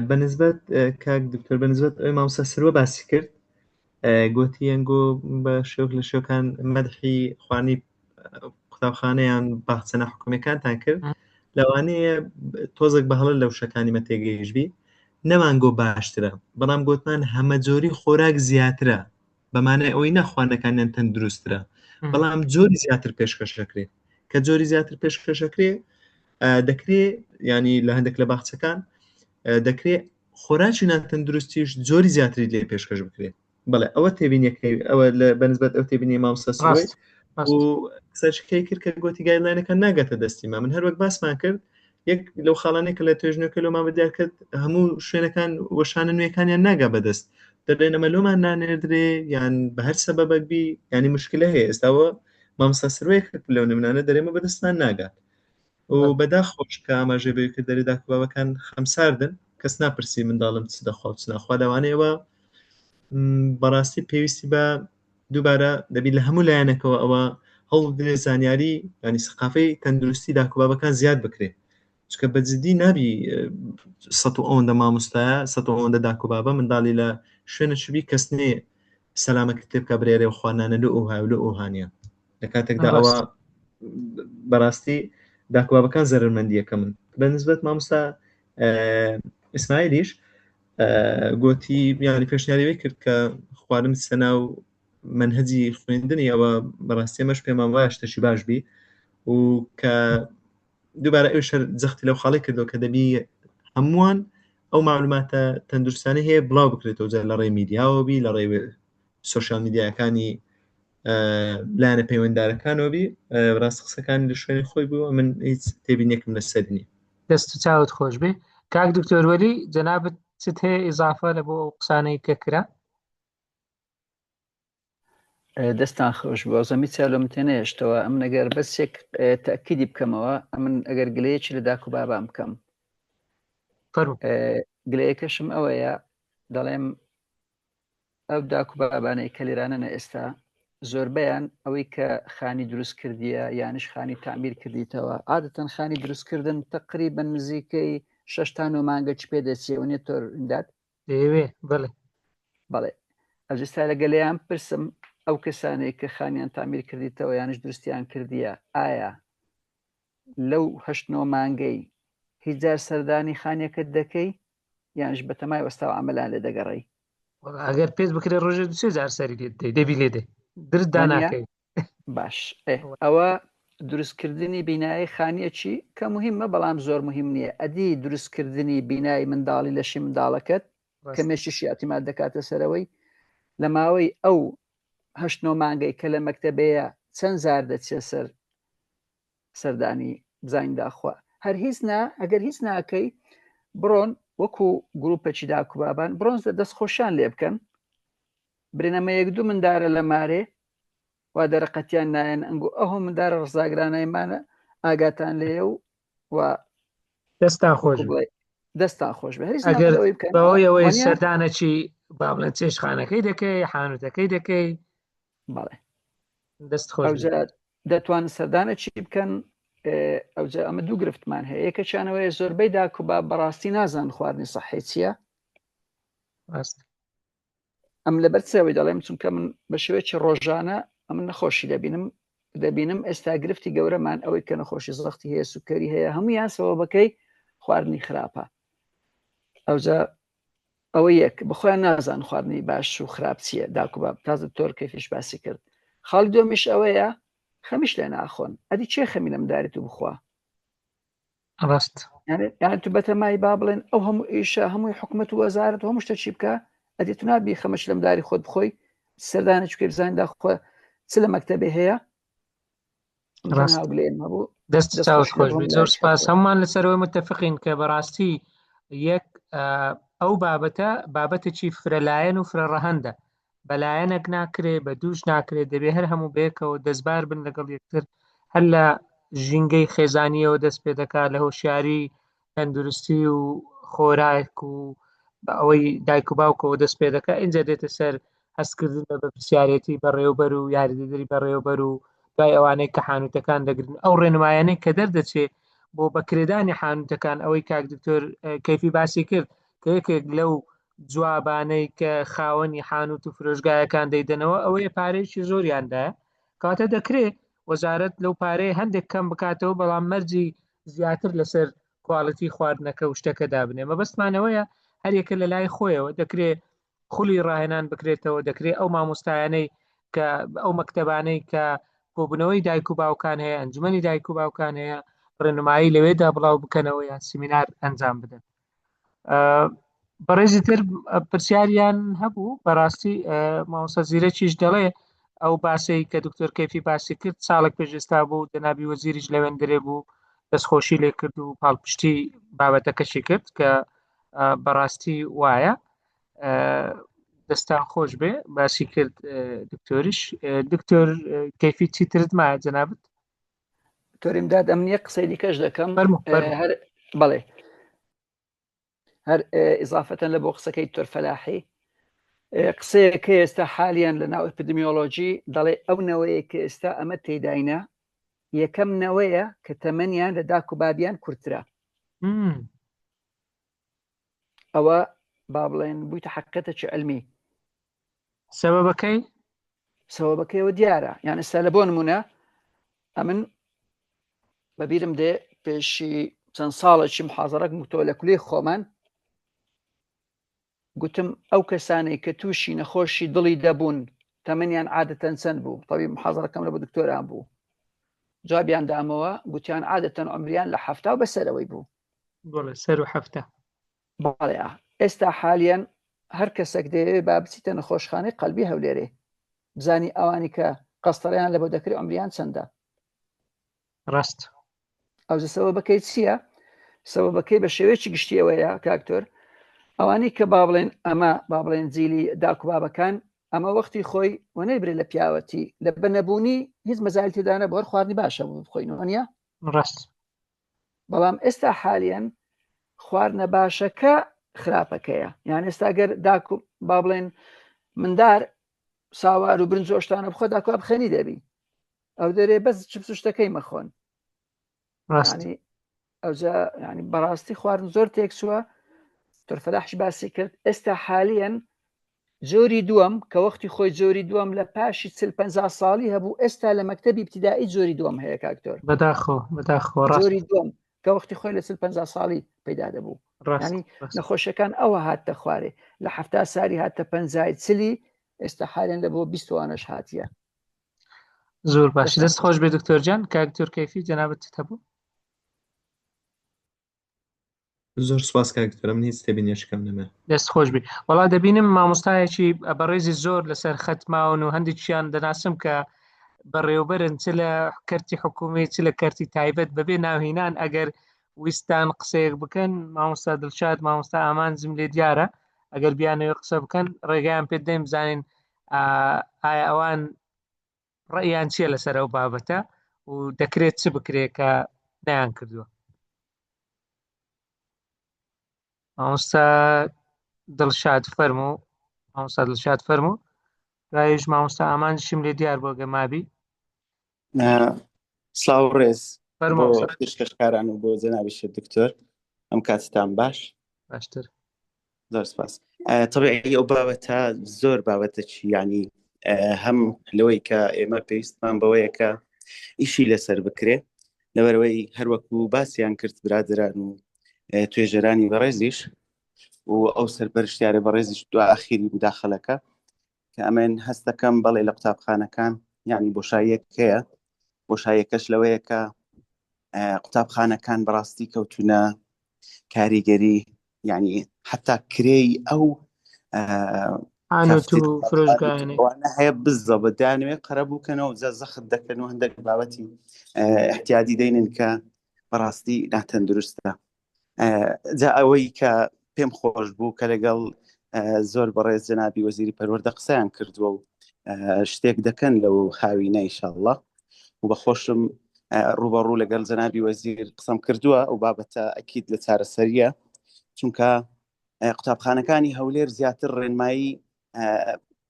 بەنسبەت کاک دکتۆر بەنسبەت ئەوی مامۆستا سروە باسی کرد گوتی ئەنگۆ بە شێوک لە شێوکان مەدحی خوانی قوتابخانەیان باخچە ناحکومیەکانتان کرد لەوانەیە تۆزێک بە هەڵە لە وشەکانی مە تێگەیشبی نەمانگۆ باشترە بەڵام گوتمان هەمەجۆری خۆراک زیاترە بەمانای ئەوەی نەخواردنەکانیان تەندروسترە بەڵام جۆری زیاتر پێشکەشەکرێ کە جۆری زیاتر پێشکەشەکرێ دەکرێ ینی لە هەندێک لە باخچەکان دەکرێ خۆراکی ناتەندروستیش جۆری زیاتری لێ پێشکەش بکرێت بەڵێ ئەوە تێبینیەکەی ئەوە لە بەنسبەت ئەو تێبینی مامۆستا سروەی و قسەشکەی کرد کە گوتی guideline ەکان ناگاتە دەستی ما من هەروەک باسمان کرد یەک لەو خاڵانەی کە لە توێژنەکە لۆمان بەدیار کرد هەموو شوێنەکان وەشانە نوێەکانیان ناگا بەدەست دەڵێن ئەمە لۆمان نانێردرێ یان بە هەر سەبەبەک بی ینی مشکلە هەیە ئێستاوە مامۆستا سروەیەک لەو نمونانە دەرێمە بەدەستمان ناگات. و بەداخۆش کە ئاماژەی بەوی کرد دەرێ داک و بابەکان خەمساردن کەس ناپرسی منداڵم چ دەخوا و چ ناخوا لەوانەیەوە بەڕاستی پێویستی بە دووبارە دەبی لە هەموو لایەنەکەەوە ئەوە هەوڵ بدرێ زانیاری ینی سەقافەی تەندروستی داک و بابەکان زیاد بکرێ چکە بە جدی نابی سە و ئەوەندە مامۆستایە سە و ئەوەندە داک و بابە منداڵی لە شوێنە چبی کەس نێ سەلامەکە تێ بکە برێرێ و خوانانە لۆ ئەوها و لۆ ئەوهانە لە کاتێکدا ئەوە بەڕاستی داکوابەکان زەرمەندیەکە من بە نسبەت مامۆستا ئیسماعیلیش گۆتی یانی پێشنیاری کرد کە خواردن سەنا و منهجی خوێندنی ئەوە بەڕاستی ئەمەش پێمان وایە شتێکی باش بی و کە دووبارە ئەو شەر جەختی لەو خاڵی کردەوە کە دەبی هەمووان ئەو معلوماتە تەندروستانە هەیە بڵاو بکرێتەوە جا لە ڕێی میدیاوە بی لە ڕێی سۆشیال میدیاکانی لایەنە پەیوەنددارەکانەوە بی ڕاست قسەکانی لە شوێنی خۆی بوو من هیچ تێبینێکم لەسەر نییە. دەست و چاوت خۆش بێ کاک دکتۆر وەلی جەنابت چت هەیە ئیزافە لە بۆ ئەو قسانەی کە کرا؟ دەستان خۆش بۆ زەمی چالۆم تێنەهێشتەوە ئەمن ئەگەر بەس یەک تەکیدی بکەمەوە ئەمن ئەگەر گلەیەکی لە داک و بابان بکەم فەرموو. گلەیەکەشم ئەوەیە دەڵێم ئەو داک و بابانەی کە لێرانەنە ئێستا زۆربەیان ئەوەی کە خانی دروست کردیە یانیش خانی تعمیر کردیتەوە عادەتەن خانی دروستکردن تقریبا نزیکەی شش تا نۆ مانگە چ پێ دەچێ و نیە تۆر ئیمداد دەیەوێ بەڵێ بەڵێ ئەجستا لە گەلیان پرسم ئەو کەسانەی کە خانیان تعمیر کردیتەوە یانیش دروستیان کردیە ئایا لەو هەشت نۆ مانگەی هیچ جار سەردانی خانیەکەت دەکەی یانش بەتەمای وەستا و عملان لێ دەگەڕێی؟ ئەگەر پێت بکرێ ڕۆژێ دوسێ جار سەری لێ دەی دەبی لێ دەی درت داناکەی باش ئەوە دروستکردنی بینایی خانیەکی کە مهمە بەڵام زۆر مهم نییە ئەدی دروستکردنی بینای منداڵی لەشی منداڵەکەت کە مێشیشی اعتماد دەکاتە سەرەوەی لە ماوەی ئەو هەشت نۆ مانگەی کە لە مەکتەبەیە چەند زار دەچێ سەر سەردانی بزانین داخوا هەر هیچ نا ئەگەر هیچ ناکەی بڕۆن وەکو گروپێکی داکوبابان بڕۆن دەست خۆشیان لێ بکەن برێنەمە یەک دوو مندارە لە مارێ وا دەرەقەتیان نایەن ئەنگۆ ئەه مندارە ڕزاگرانایمانە ئاگاتان لێیە و و دەستان خۆش دەستان خۆش بێ هەریش ئەگەر بەوەی ئەوەی سەردانەکی با بڵێن چێشخانەکەی دەکەی حانوتەکەی دەکەی بەڵێ دەست خۆش دەتوان سەردانە چی بکەن ئەوجا ئەمە دوو گرفتمان هەیە یەکەچانەوەی زۆربەی داک و باب بەڕاستی نازان خواردنی سەحی چییە ئەم لەبەر چەوەی دەڵێم چونکە من بە شێوەیەکی ڕۆژانە ئەمن نەخۆشی دەبینم دەبینم ئێستا گرفتی گەورەمان ئەوەی کە نەخۆشی زەختی هەیە سوکەری هەیە هەمویان سەوەبەکەی خواردنی خراپە ئەوجا ئەوە یەک بەخۆیان نازان خواردنی باش و خراپ چییە داکو باب تازە تۆر کەفیش باسی کرد خاڵی دومیش ئەوەیە خەمیش لێ ناخۆن ئەدی چێ خەمی لەم داریت و بخوا ڕاست یان تو بەتەمای با بڵێن ئەو هەموو ئیشە هەمووی حکومەت و وەزارەت و هەموو شتە چی بکە ئەدی تو نابی خەمەش لەم داری خۆت بخۆی سەردانە چکێ بزانین داخۆ چ لە مەکتەبێ هەیە ڕاست دەست چاوت خۆش بێت زۆر سپاس هەمومان لەسەرەوەی متفقین کە بەڕاستی یەک ئەو بابەتە بابەتێکی فرەلایەن و فرە ڕەهەندە بەلایەنێک ناکرێ بە دووش ناکرێت دەبێ هەر هەموو بەیەکەوە دەستبار بن لەگەڵ یەکتر هەر لە ژینگەی خێزانیەوە دەست پێ دەکات لە هۆشیاری تەندروستی و خۆراک و بە ئەوەی دایک و باوکەوە دەست پێ دەکات ئینجا دێتە سەر هەستکردن بە بەرپرسیارێتی بەڕێوبەر و یاریدەدەری بەڕێوبەر و دوای ئەوانەی کە حانوتەکان دەگرن ئەو ڕێنمایانەی کە دەردەچێ بۆ بەکرێدانی حانوتەکان ئەوەی کاک دکتۆر کەیفی باسی کرد کە یەکێک لەو جوابانەی کە خاوەنی حانوت و فرۆشگایەکان دەیدەنەوە ئەوەیە پارەیەکی زۆریاندایە کاتە دەکرێ وەزارەت لەو پارەیە هەندێک کەم بکاتەوە بەڵام مەرجی زیاتر لەسەر کواڵیتی خواردنەکە و شتەکە دابنێ مەبەستمانەوەیە هەریەکە لە لای خۆیەوە دەکرێ خولی ڕاهێنان بکرێتەوە دەکرێت ئەو مامۆستایانەی کە ئەو مەکتەبانەی کە کۆبوونەوەی دایک و باوکان هەیە ئەنجومەنی دایک و باوکان هەیە ڕێنمایی لەوێدا بڵاو بکەنەوە یان سیمینار ئەنجام بدەن بەڕێزی تر پرسیاریان هەبوو بەڕاستی مامۆستا زیرەکیش دەڵێ ئەو باسەی کە دکتۆر کەفی باسی کرد ساڵێک پێش ئێستا بوو جەنابی وەزیریش لەوێندرێ بوو دەستخۆشی لێ کرد و پاڵپشتی بابەتەکەشی کرد کە بەڕاستی وایە دەستان خۆش بێ باسی کرد دکتۆریش دکتۆر کەفی چیترت مایە جەنابت؟ دکتۆر ئیمداد ئەمن یەک قسەی دیکەش دەکەم هەر بەڵێ هەر ئیزافەتەن لە بۆ قسەکەی دکتۆر فەلاحی قسەیەکە ئێستا حالیان لە ناو ئەپیدمیۆلۆژی دەڵێ ئەو نەوەیە کە ئێستا ئەمە تێداینە یەکەم نەوەیە کە تەمەنیان لە داک و بابیان کورترە ئەوە با بڵێن بوویتە حقیقەتێکی علمی سەبەبەکەی؟ سەوەبەکەیەوە دیارە یان ئێستا لە بۆ نمونە ئەمن بەبیرم دێ پێشی چەند ساڵێکی محازڕک متۆ لە کولی خۆمان گوتم ئەو کەسانەی کە تووشی نەخۆشی دڵی دەبوون تەمەنیان عادەتەن چەند بوو تەوی محازڕەکەم لە بۆ دکتۆران بوو جوابیان دامەوە گوتیان عادەتەن عمریان لە حەفتا و بەسەرەوەی بوو بەڵێ سەر و حەفتا بەڵێ ئێستا حالیەن هەر کەسێک دەیەوێت با بچیتە نەخۆشخانەی قەلبی هەولێرێ بزانی ئەوانی کە قەستەڕیان لە بۆ دەکرێت عمریان چەندە ڕاست ئەوجە سەوەبەکەی چییە؟ سەوەبەکەی بە شێوەیەکی گشتیەوەیە کاکتۆر ئەوانەی کە با بڵێن ئەمە با بڵێن جیلی داک و بابەکان ئەمە وەختی خۆی و نەیبرێ لە پیاوەتی لە بەنەبوونی هیچ مەزایل تێدانە بۆ خواردنی باشە بوو بخۆین وانە ڕاست بەڵام ئێستا حالیەن خواردنە باشەکە خراپەکەیە یان ئێستا گەر داک و با بڵێن مندار ساوار و برنجۆشتانە بخۆ داکوا بخێنی دەبی ئەو دەرێ بەس چپس و شتەکەی مەخۆن ڕاستی ئەوجا ینی بەڕاستی خواردن زۆر تێکچووە تۆرفەلاحش باسی کرد ئێستا حالیەن جۆری دووەم کە وەختی خۆی جۆری دووەم لە پاشی چل پ ساڵی هەبوو ئێستا لە مەکتتەبی ابتدایی جۆری دووەم هەیە کاکتۆر بەداخۆ بەداخۆ جۆری دووەم کە وەختی خۆی لە چل پ ساڵی پەیدا دەبوو ینی نەخۆشەکان ئەوە هاتە خوارێ لە هەفتا ساری هاتە پەنجای چلی ئێستا حالیان لە بۆ بیستوانەش هاتیە زۆر باش دەست خۆش بێ دکتۆر جان کاک دکتۆر کەیفی جەنابت چت هەبوو زۆر سوپاس کاک دکتۆر من هیچ تێبینیەکم نەما دەست خۆش بی وەڵا دەبینم مامۆستایەکی بەڕێزی زۆر لەسەر خەت ماون و هەندێکیان دەناسم کە بەڕێوبەرن چ لە کەرتی حکوومی چ لە کەرتی تایبەت بەبێ ناوهینان ئەگەر ویستان قسەیەک بکەن مامۆستا دڵشاد مامۆستا ئامانجم لێ دیارە ئەگەر بیانەوێ قسە بکەن ڕێگەیان پێ دەین بزانین ئایا ئەوان ڕێیان چییە لەسەر ئەو بابەتە و دەکرێت چ بکرێت کە نەیان کردووە مامۆستا دڵشاد فەرموو مامۆستا دڵشاد فەرموو دوایش مامۆستا ئامانجشیم لێ دیار بۆ گەمابی سلااو ڕێز بۆ پێشکەشکاران و بۆ جەنابی دکتۆر ئەم کاتتان باش باشتر زۆر سپاس طبیعی ئەو بابەتە زۆر بابەتەکی ینی هەم لەوەی کە ئێمە پێویستمان بەوەیە کە ئیشی لەسەر بکرێ لەبەرەوەی هەروەکو باسییان کرد برادران و توێژەرانی بەڕێزیش و ئەو سەرپەرشتیارە بەڕێزیش دو ئاخیری مداخلەکە کە ئەمن هەستەکەم بەڵێ لە قوتابخانەکان یعنی بۆشاییەک هەیە بۆشاییەکەش لەوەیە کە قوتابخانەکان بەڕاستی کەوتونە کاریگەری یعنی حتا کرێی ئەو فرۆشگانە هەیە بزە بە دانوێ قەرەبوو کەنەوە جا زەخت دەکەن و هەندێک بابەتی احتیادی دەینن کە بەڕاستی ناتەندروستە جا ئەوەی کە پێم خۆش بوو کە لەگەڵ زۆر بەڕێز جەنابی وەزیری پەروەردە قسەیان کردووە و شتێک دەکەن لەو هاوینە ئیشاءاللە و بە خۆشم ڕوبەڕوو لەگەڵ جەنابی وەزیر قسەم کردووە ئەو بابەتە ئەکید لە چارەسەریە چونکە قوتابخانەکانی هەولێر زیاتر ڕێنمایی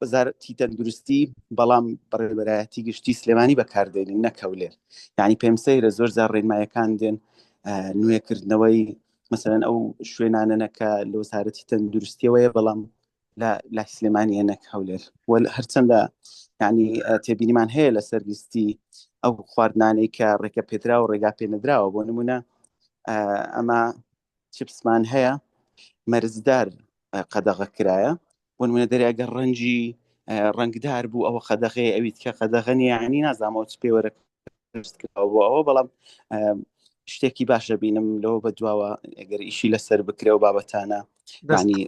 وەزارەتی تەندروستی بەڵام بەڕێوەبەرایەتی گشتی سلێمانی بەکاردێنین نەک هەولێر یعنی پێم سەیرە زۆر جار ڕێنمایەکان دێن نوێکردنەوەی مەسەلەن ئەو شوێنانە نەکە لە وەزارەتی تەندروستیەوەیە بەڵام لە لای سلێمانیە نەک هەولێر وە هەرچەندە یعنی تێبینیمان هەیە لەسەر لیستی ئەو خواردنانەی کە ڕێگە پێدرا و ڕێگا پێ نەدراوە بۆ نمونە ئەمە چپسمان هەیە مەرزدار قەدەغە کرایە بۆ نمونە دەرێ ئەگەر ڕەنجی ڕەنگدار بوو ئەوە قەدەغەیە ئەویت کە قەدەغە نییە ینی نازانمەوە چ پێوەرە بۆ ئەوە بەڵام شتێکی باشە بینم لەوە بە دواوە ئەگەر ئیشی لەسەر بکرێ و بابەتانە ینی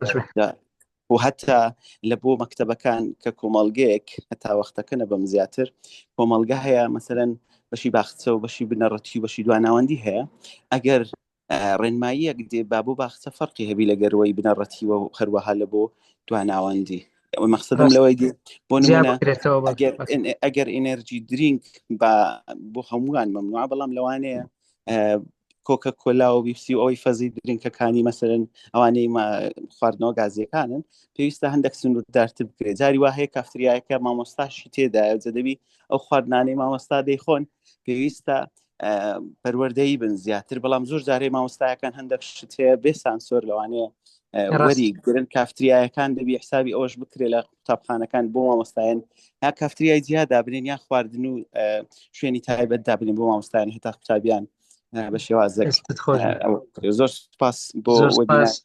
و هەتا لە بۆ مەکتتەبەکان کە کۆمەڵگەیەک هەتا وەختەکە نەبم زیاتر کۆمەڵگە هەیە مەسەرەن بەشی باخچە و بەشی بنەڕەتی و بەشی دواناوەندی هەیە ئەگەر ڕێنماییەک دێ با بۆ باخچە فەرقی هەبی لە گەروەی بنەڕەتیوە و هەروەها لە بۆ دواناوەندی. مەخسەدم لەوەی دێ بۆ نمونە ئەگەر ئەگەر energy drink بە بۆ هەمووان مەمنوعە بەڵام لەوانەیە کۆکە کۆلا و بیپسی و ئەوەی fizzy drink ەکانی مەسەرن ئەوانەی خواردنەوە گازیەکانن پێویستە هەندێک سنووردارتر بکرێت جاری وا هەیە کافتریایەکە مامۆستاشی تێدایە جەدەبی ئەو خواردنانەی مامۆستا دەیخۆن پێویستە پەروەردەیی بن زیاتر بەڵام زۆر جارێ مامۆستایەکان هەندێک شت هەیە بێ سانسۆر لەوانەیە وەری گرن کافتریایەکان دەبی حسابی ئەوەش بکرێت لە قوتابخانەکان بۆ مامۆستایان یا کافتریای جیا دابنێن یا خواردن و شوێنی تایبەت دابنێن بۆ مامۆستایان هەتا قوتابیان بە شێوازێک زۆر سپاس بۆ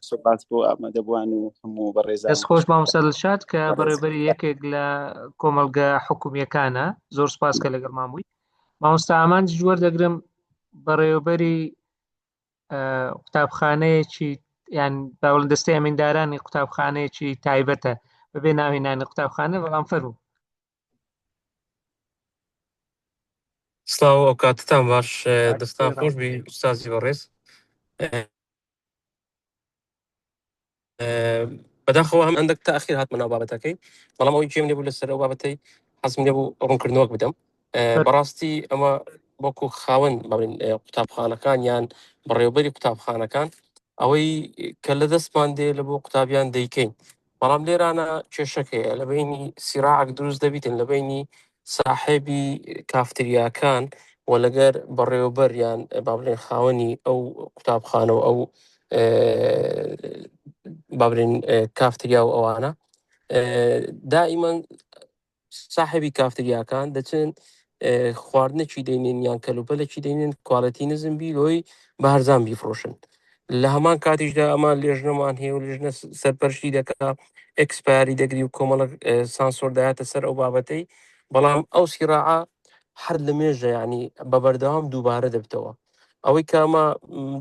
سپاس بۆ ئامادەبووان و هەموو بەڕێز دەست خۆش مامۆستا دڵشاد کە بەڕێوبەری یەکێک لە کۆمەڵگە حکومیەکانە زۆر سپاس کە لەگەڵمان بووی مامۆستا ئامانجیش وەردەگرم بەڕێوەبەری قوتابخانەیەکی یان باوەڵ دەستەی ئەمیندارانی قوتابخانەیەکی تایبەتە بەبێ ناوهێنانی قوتابخانە بەڵام فەرموو. سڵاو ئەو کاتتان باش دەستان خۆش بی ئوستازی بەڕێز بەداخەوە هەم ئەندەک تاخیر هاتمە ناو بابەتەکەی بەڵام ئەوەی گوێم لێبوو لەسەر ئەو بابەتەی حەزم لێبوو ڕوونکردنەوەک بدەم بەڕاستی ئەمە وەکو خاوەن بڵێن قوتابخانەکان یان بەڕێوبەری قوتابخانەکان ئەوەی کە لە دەستمان دێ لە بۆ قوتابیان دەیکەین بەڵام لێرانە کێشەکەیە لە بینی سیراعک دروست دەبیتن لە بینی ساحێبی کافتریاکان و لەگەر بەڕێوەبەر یان با بڵێن خاوەنی ئەو قوتابخانە و ئەو با بڵێن کافتریا و ئەوانە دائیمەن ساحێبی کافتریاکان دەچن خواردنێکی دەینن یان کەلوپەلێکی دەینن quality نزم بی لۆی بە هەرزان بیفرۆشن لە هەمان کاتیشدا ئەمان لێژنەمان هەیە و لێژنە سەرپەرشتی دەکا expiry دەگری و کۆمەڵک سانسۆر دایاتە سەر ئەو بابەتەی بەڵام ئەو سیراعە هەر لە مێژە ینی بە بەردەوام دووبارە دەبتەوە ئەوەی کامە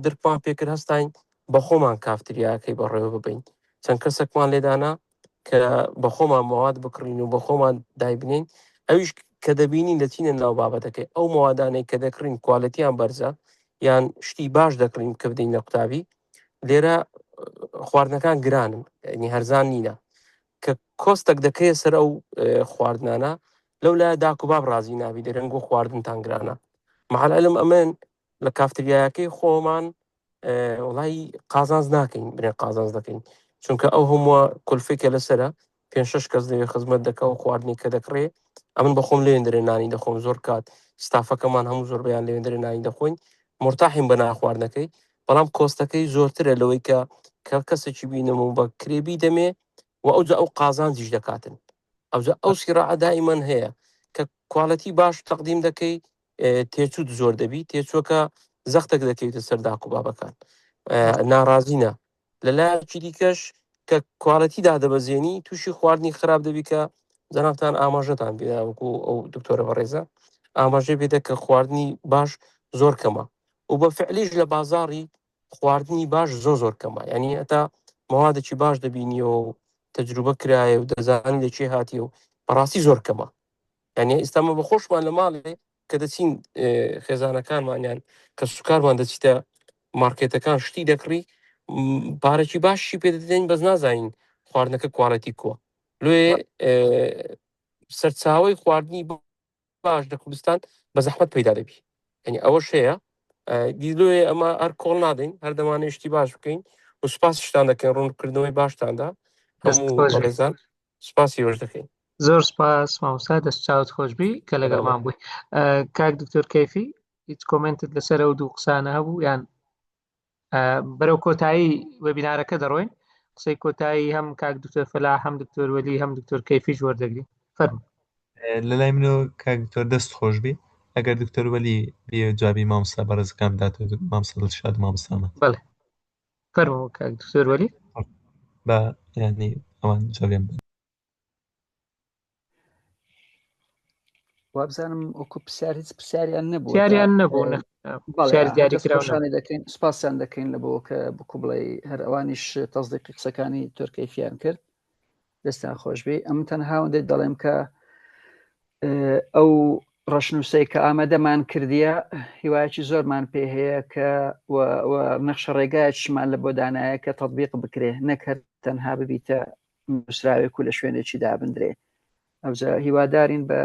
درکمان پێکرد هەستاین بە خۆمان کافتریاکەی بەڕێوە ببین چەند کەسێکمان لێدانا کە بە خۆمان مەواد بکڕین و بە خۆمان دایبنین ئەویش کە دەبینین دەچینە ناو بابەتەکەی ئەو مەوادانەی کە دەکڕین quality یان بەرزە یان شتی باش دەکڕین کە بدەین لە قوتابی لێرە خواردنەکان گرانن ینی هەرزان نینە کە cost ێک دەکەیە سەر ئەو خواردنانە لەو لای داک و باب ڕازی نابی دەرنگ و خواردنتان گرانە مع العلم ئەمن لە کافتریایەکەی خۆمان وڵی قازانج ناکەین برێ قازانج دەکەین چونکە ئەو هەمووە کولفێکە لەسرە پێ شش کەس لەوێ خزمەت دەکە و خواردنی کە دەکڕێ ئەمن بەخۆم لێن درێ نانی دەخۆم زۆر کات ستافەکەمان هەموو زۆر بەیان لەوێن درێ نانی دەخۆین مرتاحین بە ناخواردنەکەی بەڵام cost ەکەی زۆرترە لەوەی کە کە کەسێکی بینم و بە کرێبی دەمێ و ئەوجا ئەو قازانجیش دەکاتن ئەوجا ئەو سیراعە دائیمەن هەیە کە quality باش تەقدیم دەکەی تێچوت زۆر دەبی تێچوەکە زەختێک دەکەویتە سەر داک و بابەکان ناڕازینە لە لایەکی دیکەش کە quality دادەبەزێنی تووشی خواردنی خراپ دەبی کە جەنابتان ئاماژەتان پێدا وەکو ئەو دکتۆرە بەڕێزە ئاماژەی پێدە کە خواردنی باش زۆر کەمە و بە فعلیش لە بازاڕی خواردنی باش زۆر زۆر کەمە یعنی هەتا مەوادێکی باش دەبینیەوە و تەجروبە کرایە و دەزانی لە چێ هاتیە و بەڕاستی زۆر کەمە یعنی ئێستا مە بە خۆشمان لە ماڵێ کە دەچین خێزانەکانمان یان کە سوکارمان دەچیتە مارکێتەکان شتی دەکڕی پارەکی باشی پێ دەدەین بەس نازانین خواردنەکە quality کووە لێ سەرچاوی خواردنی باش لە کوردستان بە زەحمت پەیدا دەبی یعنی ئەوەش هەیە دیلۆێ ئەمە هەر کۆڵ نادەین هەر دەمانێت شتی باش بکەین و سوپاسشتان دەکەین ڕوونکردنەوەی باشتاندا هەموو بەڕێزان سوپاسی وەش دەکەین زۆر سپاس مامۆستا دەست چاوت خۆشبی کە لەگەڵمان بووی کاک دکتۆر کەیفی هیچ comment ت لەسەر ئەو دوو قسانە هەبوو یان بەرەو کۆتایی webinar ەکە دەڕۆین قسەی کۆتایی هەم کاک دکتۆر فەلا هەم دکتۆر وەلی هەم دکتۆر کەیفیش وەردەگری فەرموو لە لای منەوە کاک دکتۆر دەست خۆشبی ئەگەر دکتۆر وەلی بێ جوابی مامۆستا بەڕێزەکان بداتەوە مامۆستا دڵشاد و مامۆستا ئەحمەد. بەڵێ فەرموو کاک دکتۆر وەلی. با یانی ئەوان جوابیان بدەن. وابزانم وەکو پرسیار هیچ پرسیاریان نەبوو پرسیاریان نەبوو پرسیار دیاریکراو دەستخۆشانی دەکەین سپاسیان دەکەین لە بۆ کە بکو بڵێ هەر ئەوانیش تەزدیقی قسەکانی تۆرکەیفیان کرد دەستان خۆشببی ئەم تەنها هەندێک دەڵێم کە ئەو ڕەشنووسەی کە ئامادەمان کردیە هیوایەکی زۆرمان پێ هەیە کە نەخشە ڕێگایەکیشمان لە بۆ دانایە کە تەطبیق بکرێ نەک هەر تەنها ببیتە نووسراوێک و لە شوێنێکی دابندرێ ئەوجا هیوادارین بە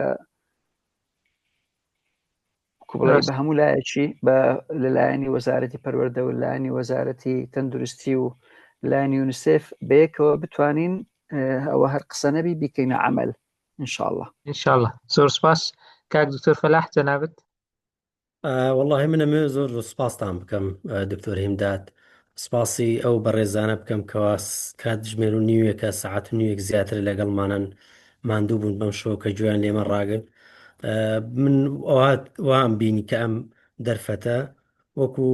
کوبڵێ بە هەموو لایەکی بە لەلایەنی وەزارەتی پەروەردە و لایەنی وەزارەتی تەندروستی و لایەنی یونیسێف بەیەکەوە بتوانین ئەوە هەر قسە نەبی بیکەینە عمل انشاءله انشاءله زۆر سپاس کاک دکتۆر فەلاح جەنابت وەڵاهی من ئەمەوێ زۆر زۆر سپاستان بکەم دکتۆر هیمداد سپاسی ئەو بەڕێزانە بکەم کەوا کاتژمێر و نیوێکە سەعات و نیوێک زیاتر لەگەڵمانن ماندوو بوون بەم شەوە کە گوێیان لێمە ڕاگرت من وام بینی کە ئەم دەرفەتە وەکو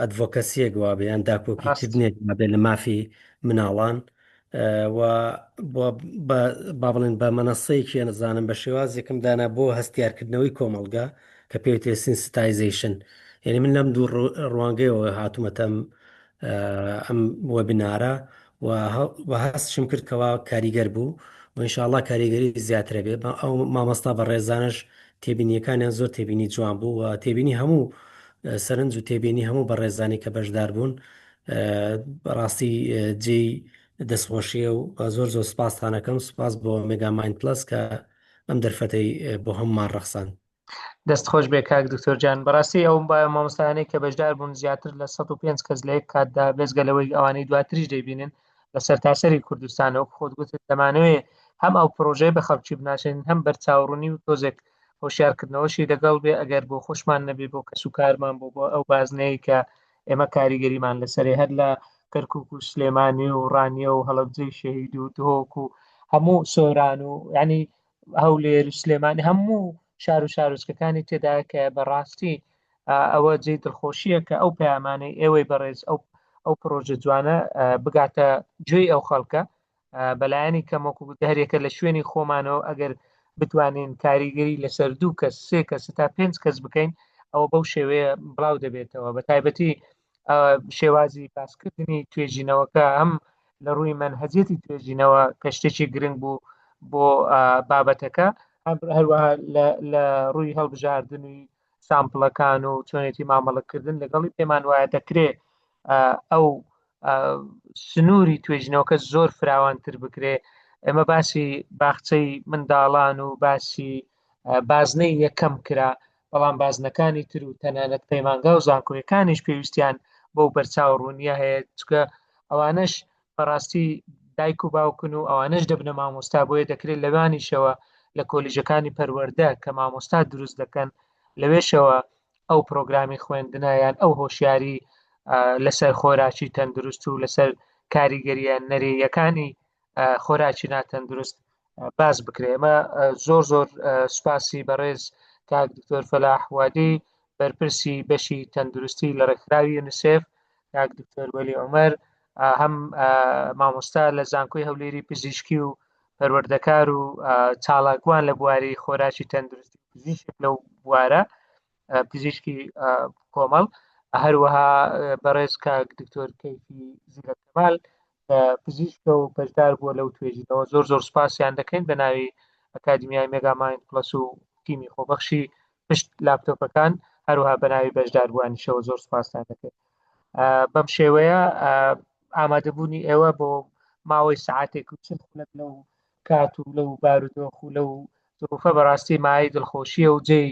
advocacy یەک وابێ یان داکۆکی کردنێک وابێ لە مافی مناڵان و با بڵێن بە مەنەسەیەکی نەزانم بە شێوازێکم دانا بۆ هەستیارکردنەوەی کۆمەڵگا کە پێوترێ sensitization یعنی من لەم دوو ڕوانگەیەوە هاتوومەتەم ئەم webinar ە و هەستشم کرد کەوا کاریگەر بوو و ئینشاءاللە کاریگەری زیاترە بێ ئەو مامۆستا بەڕێزانش تێبینیەکانیان زۆر تێبینی جوان بوو و تێبینی هەموو سەرنج و تێبینی هەموو بەڕێزانی کە بەشدار بوون بەڕاستی جێی دەستخۆشیە و زۆر زۆر سپاستانەکەم سپاس بۆ مێگا مایند پلەس کە ئەم دەرفەتەی بۆ هەمومان ڕەخساند. دەست خۆش بێ کاک دکتۆر جان بەڕاستی ئەو مامۆستایانەی کە بەشدار بوون زیاتر لە 105 کەس لە یەک کاتدا بێزگە لەوەی ئەوانەی دواتریش دەیبینن لە سەرتاسەری کوردستان وەک خۆت گوتت دەمانەوێ هەم ئەو پرۆژەیە بە خەڵکی بناسێنین هەم بەرچاوڕوونی و تۆزێک هۆشیارکردنەوەشی لەگەڵ بێ ئەگەر بۆ خۆشمان نەبێ بۆ کەس و کارمان بۆ بۆ ئەو بازنەیە کە ئێمە کاریگەریمان لەسەرێ هەر لە کەرکک و سلێمانی و ڕانیە و هەڵەبجەی شەهید و دهۆک و هەموو سۆران و ینی هەولێر و سلێمانی هەموو شار و شارۆچکەکانی تێدا کە بەڕاستی ئەوە جێی دڵخۆشیە کە ئەو پەیامانەی ئێوەی بەڕێز ئەو ئەو پرۆژە جوانە بگاتە گوێی ئەو خەڵکە بەلایەنی کەم وەکو هەرێکە لە شوێنی خۆمانەوە ئەگەر بتوانین کاریگەری لەسەر دوو کەس سێ کەس تا پێنج کەس بکەین ئەوە بەو شێوەیە بڵاو دەبێتەوە بە تایبەتی شێوازی باسکردنی توێژینەوەکە هەم لە ڕووی مەنهەجێتی توێژینەوە کە شتێکی گرنگ بوو بۆ بابەتەکە هەروەها لە ڕووی هەڵبژاردنی sample ەکان و چۆنێتی مامەڵەکردن لەگەڵی پێمان وایە دەکرێ ئەو سنووری توێژینەوەکە زۆر فراوانتر بکرێ ئێمە باسی باخچەی منداڵان و باسی بازنەی یەکەم کرا بەڵام بازنەکانی تر و تەنانەت پەیمانگا و زانکۆیەکانیش پێویستیان بەو بەرچاو ڕوونیە هەیە چکە ئەوانش بەڕاستی دایک و باوکن و ئەوانش دەبنە مامۆستا بۆیە دەکرێت لەوانیشەوە لە کۆلیژەکانی پەروەردە کە مامۆستا دروست دەکەن لەوێشەوە ئەو پرۆگرامی خوێندنە یان ئەو هۆشیاری لەسەر خۆراکی تەندروست و لەسەر کاریگەریە نەرێیەکانی خۆراکی ناتەندروست باس بکرێ ئەمە زۆر زۆر سوپاسی بەڕێز کاک دکتۆر فەلاح وادی بەرپرسی بەشی تەندروستی لە ڕێکخراوی یونیسێف کاک دکتۆر وەلی عومەر هەم مامۆستا لە زانکۆی هەولێری پزیشکی و پەروەردەکار و چالاکوان لە بواری خۆراکی تەندروستی پزیشک لەو بوارە پزیشکی کۆمەڵ هەروەها بەڕێز کاک دکتۆر کەیفی زیرەک کەمال پزیشکە و بەشدار بووە لەو توێژینەوە زۆر زۆر سپاسیان دەکەین بە ناوی ئەکادمیای مێگامایند پلس و تیمی خۆبەخشی پشت لاپتۆپەکان هەروها بە ناوی بەشداربووانیشەوە زۆر سپاستان دەکەین بەم شێوەیە ئامادەبوونی ئێوە بۆ ماوەی سعاتێک و چل خولەک لەو کات و لەو بارودۆخ و لەو زروفە بەڕاستی مایەی دڵخۆشیە و جێی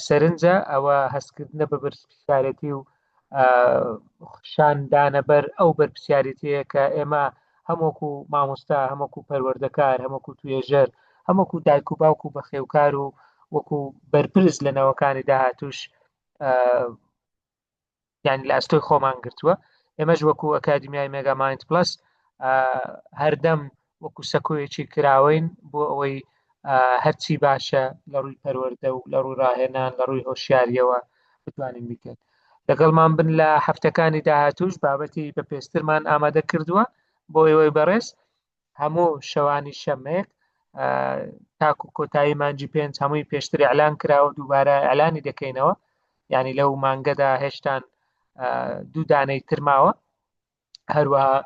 سەرنجە ئەوە هەستکردنە بە بەرپرسیارێتی و شاندانە بەر ئەو بەرپرسیارێتیە کە ئێمە هەمووکو مامۆستا هەمووکو پەروەردەکار هەمووکو توێژەر هەمووکو دایک و باوک و بەخێوکار و وەکو بەرپرس لە نەوەکانی داهاتوش یعنی لە ئەستۆی خۆمان گرتووە ئێمەش وەکو ئەکادیمیای مێگا مایند پلس هەردەم وەکو سەکۆیەکی کراوەین بۆ ئەوەی هەرچی باشە لە ڕووی پەروەردە و لە ڕووی ڕاهێنان لە ڕووی هۆشیاریەوە بتوانین بیکەین لەگەڵمان بن لە هەفتەکانی داهاتوش بابەتی بە پێسترمان ئامادە کردووە بۆ ئێوەی بەڕێز هەموو شەوانی شەمەیەک تاکو کۆتایی مانجی پێنج هەمووی پێشتر ئەلان کراوە دووبارە ئەلانی دەکەینەوە یعنی لەو مانگەدا هێشتان دوو دانەی ترماوە هەروەها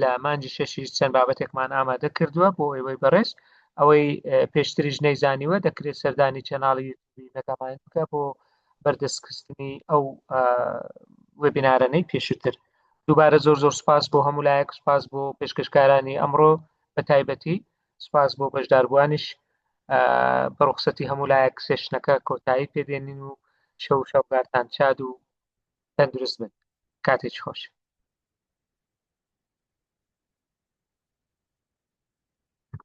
لە مانجی شەشی چەند بابەتێکمان ئامادە کردووە بۆ ئێوەی بەڕێز ئەوەی پێشتریش نەیزانیوە دەکرێت سەردانی channel ی یوتیوبی مێگامایند بکە بۆ بەردەستخستنی ئەو webinar انەی پێشووتر دووبارە زۆر زۆر سپاس بۆ هەموو لایەک سپاس بۆ پێشکەشکارانی ئەمڕۆ. بە تایبەتی سپاس بۆ بەشداربووانیش بە ڕوخسەتی هەموو لایەک session ەکە کۆتایی پێدێنین و شەو شەوگارتان شاد و تەندروست بن کاتێکی خۆش.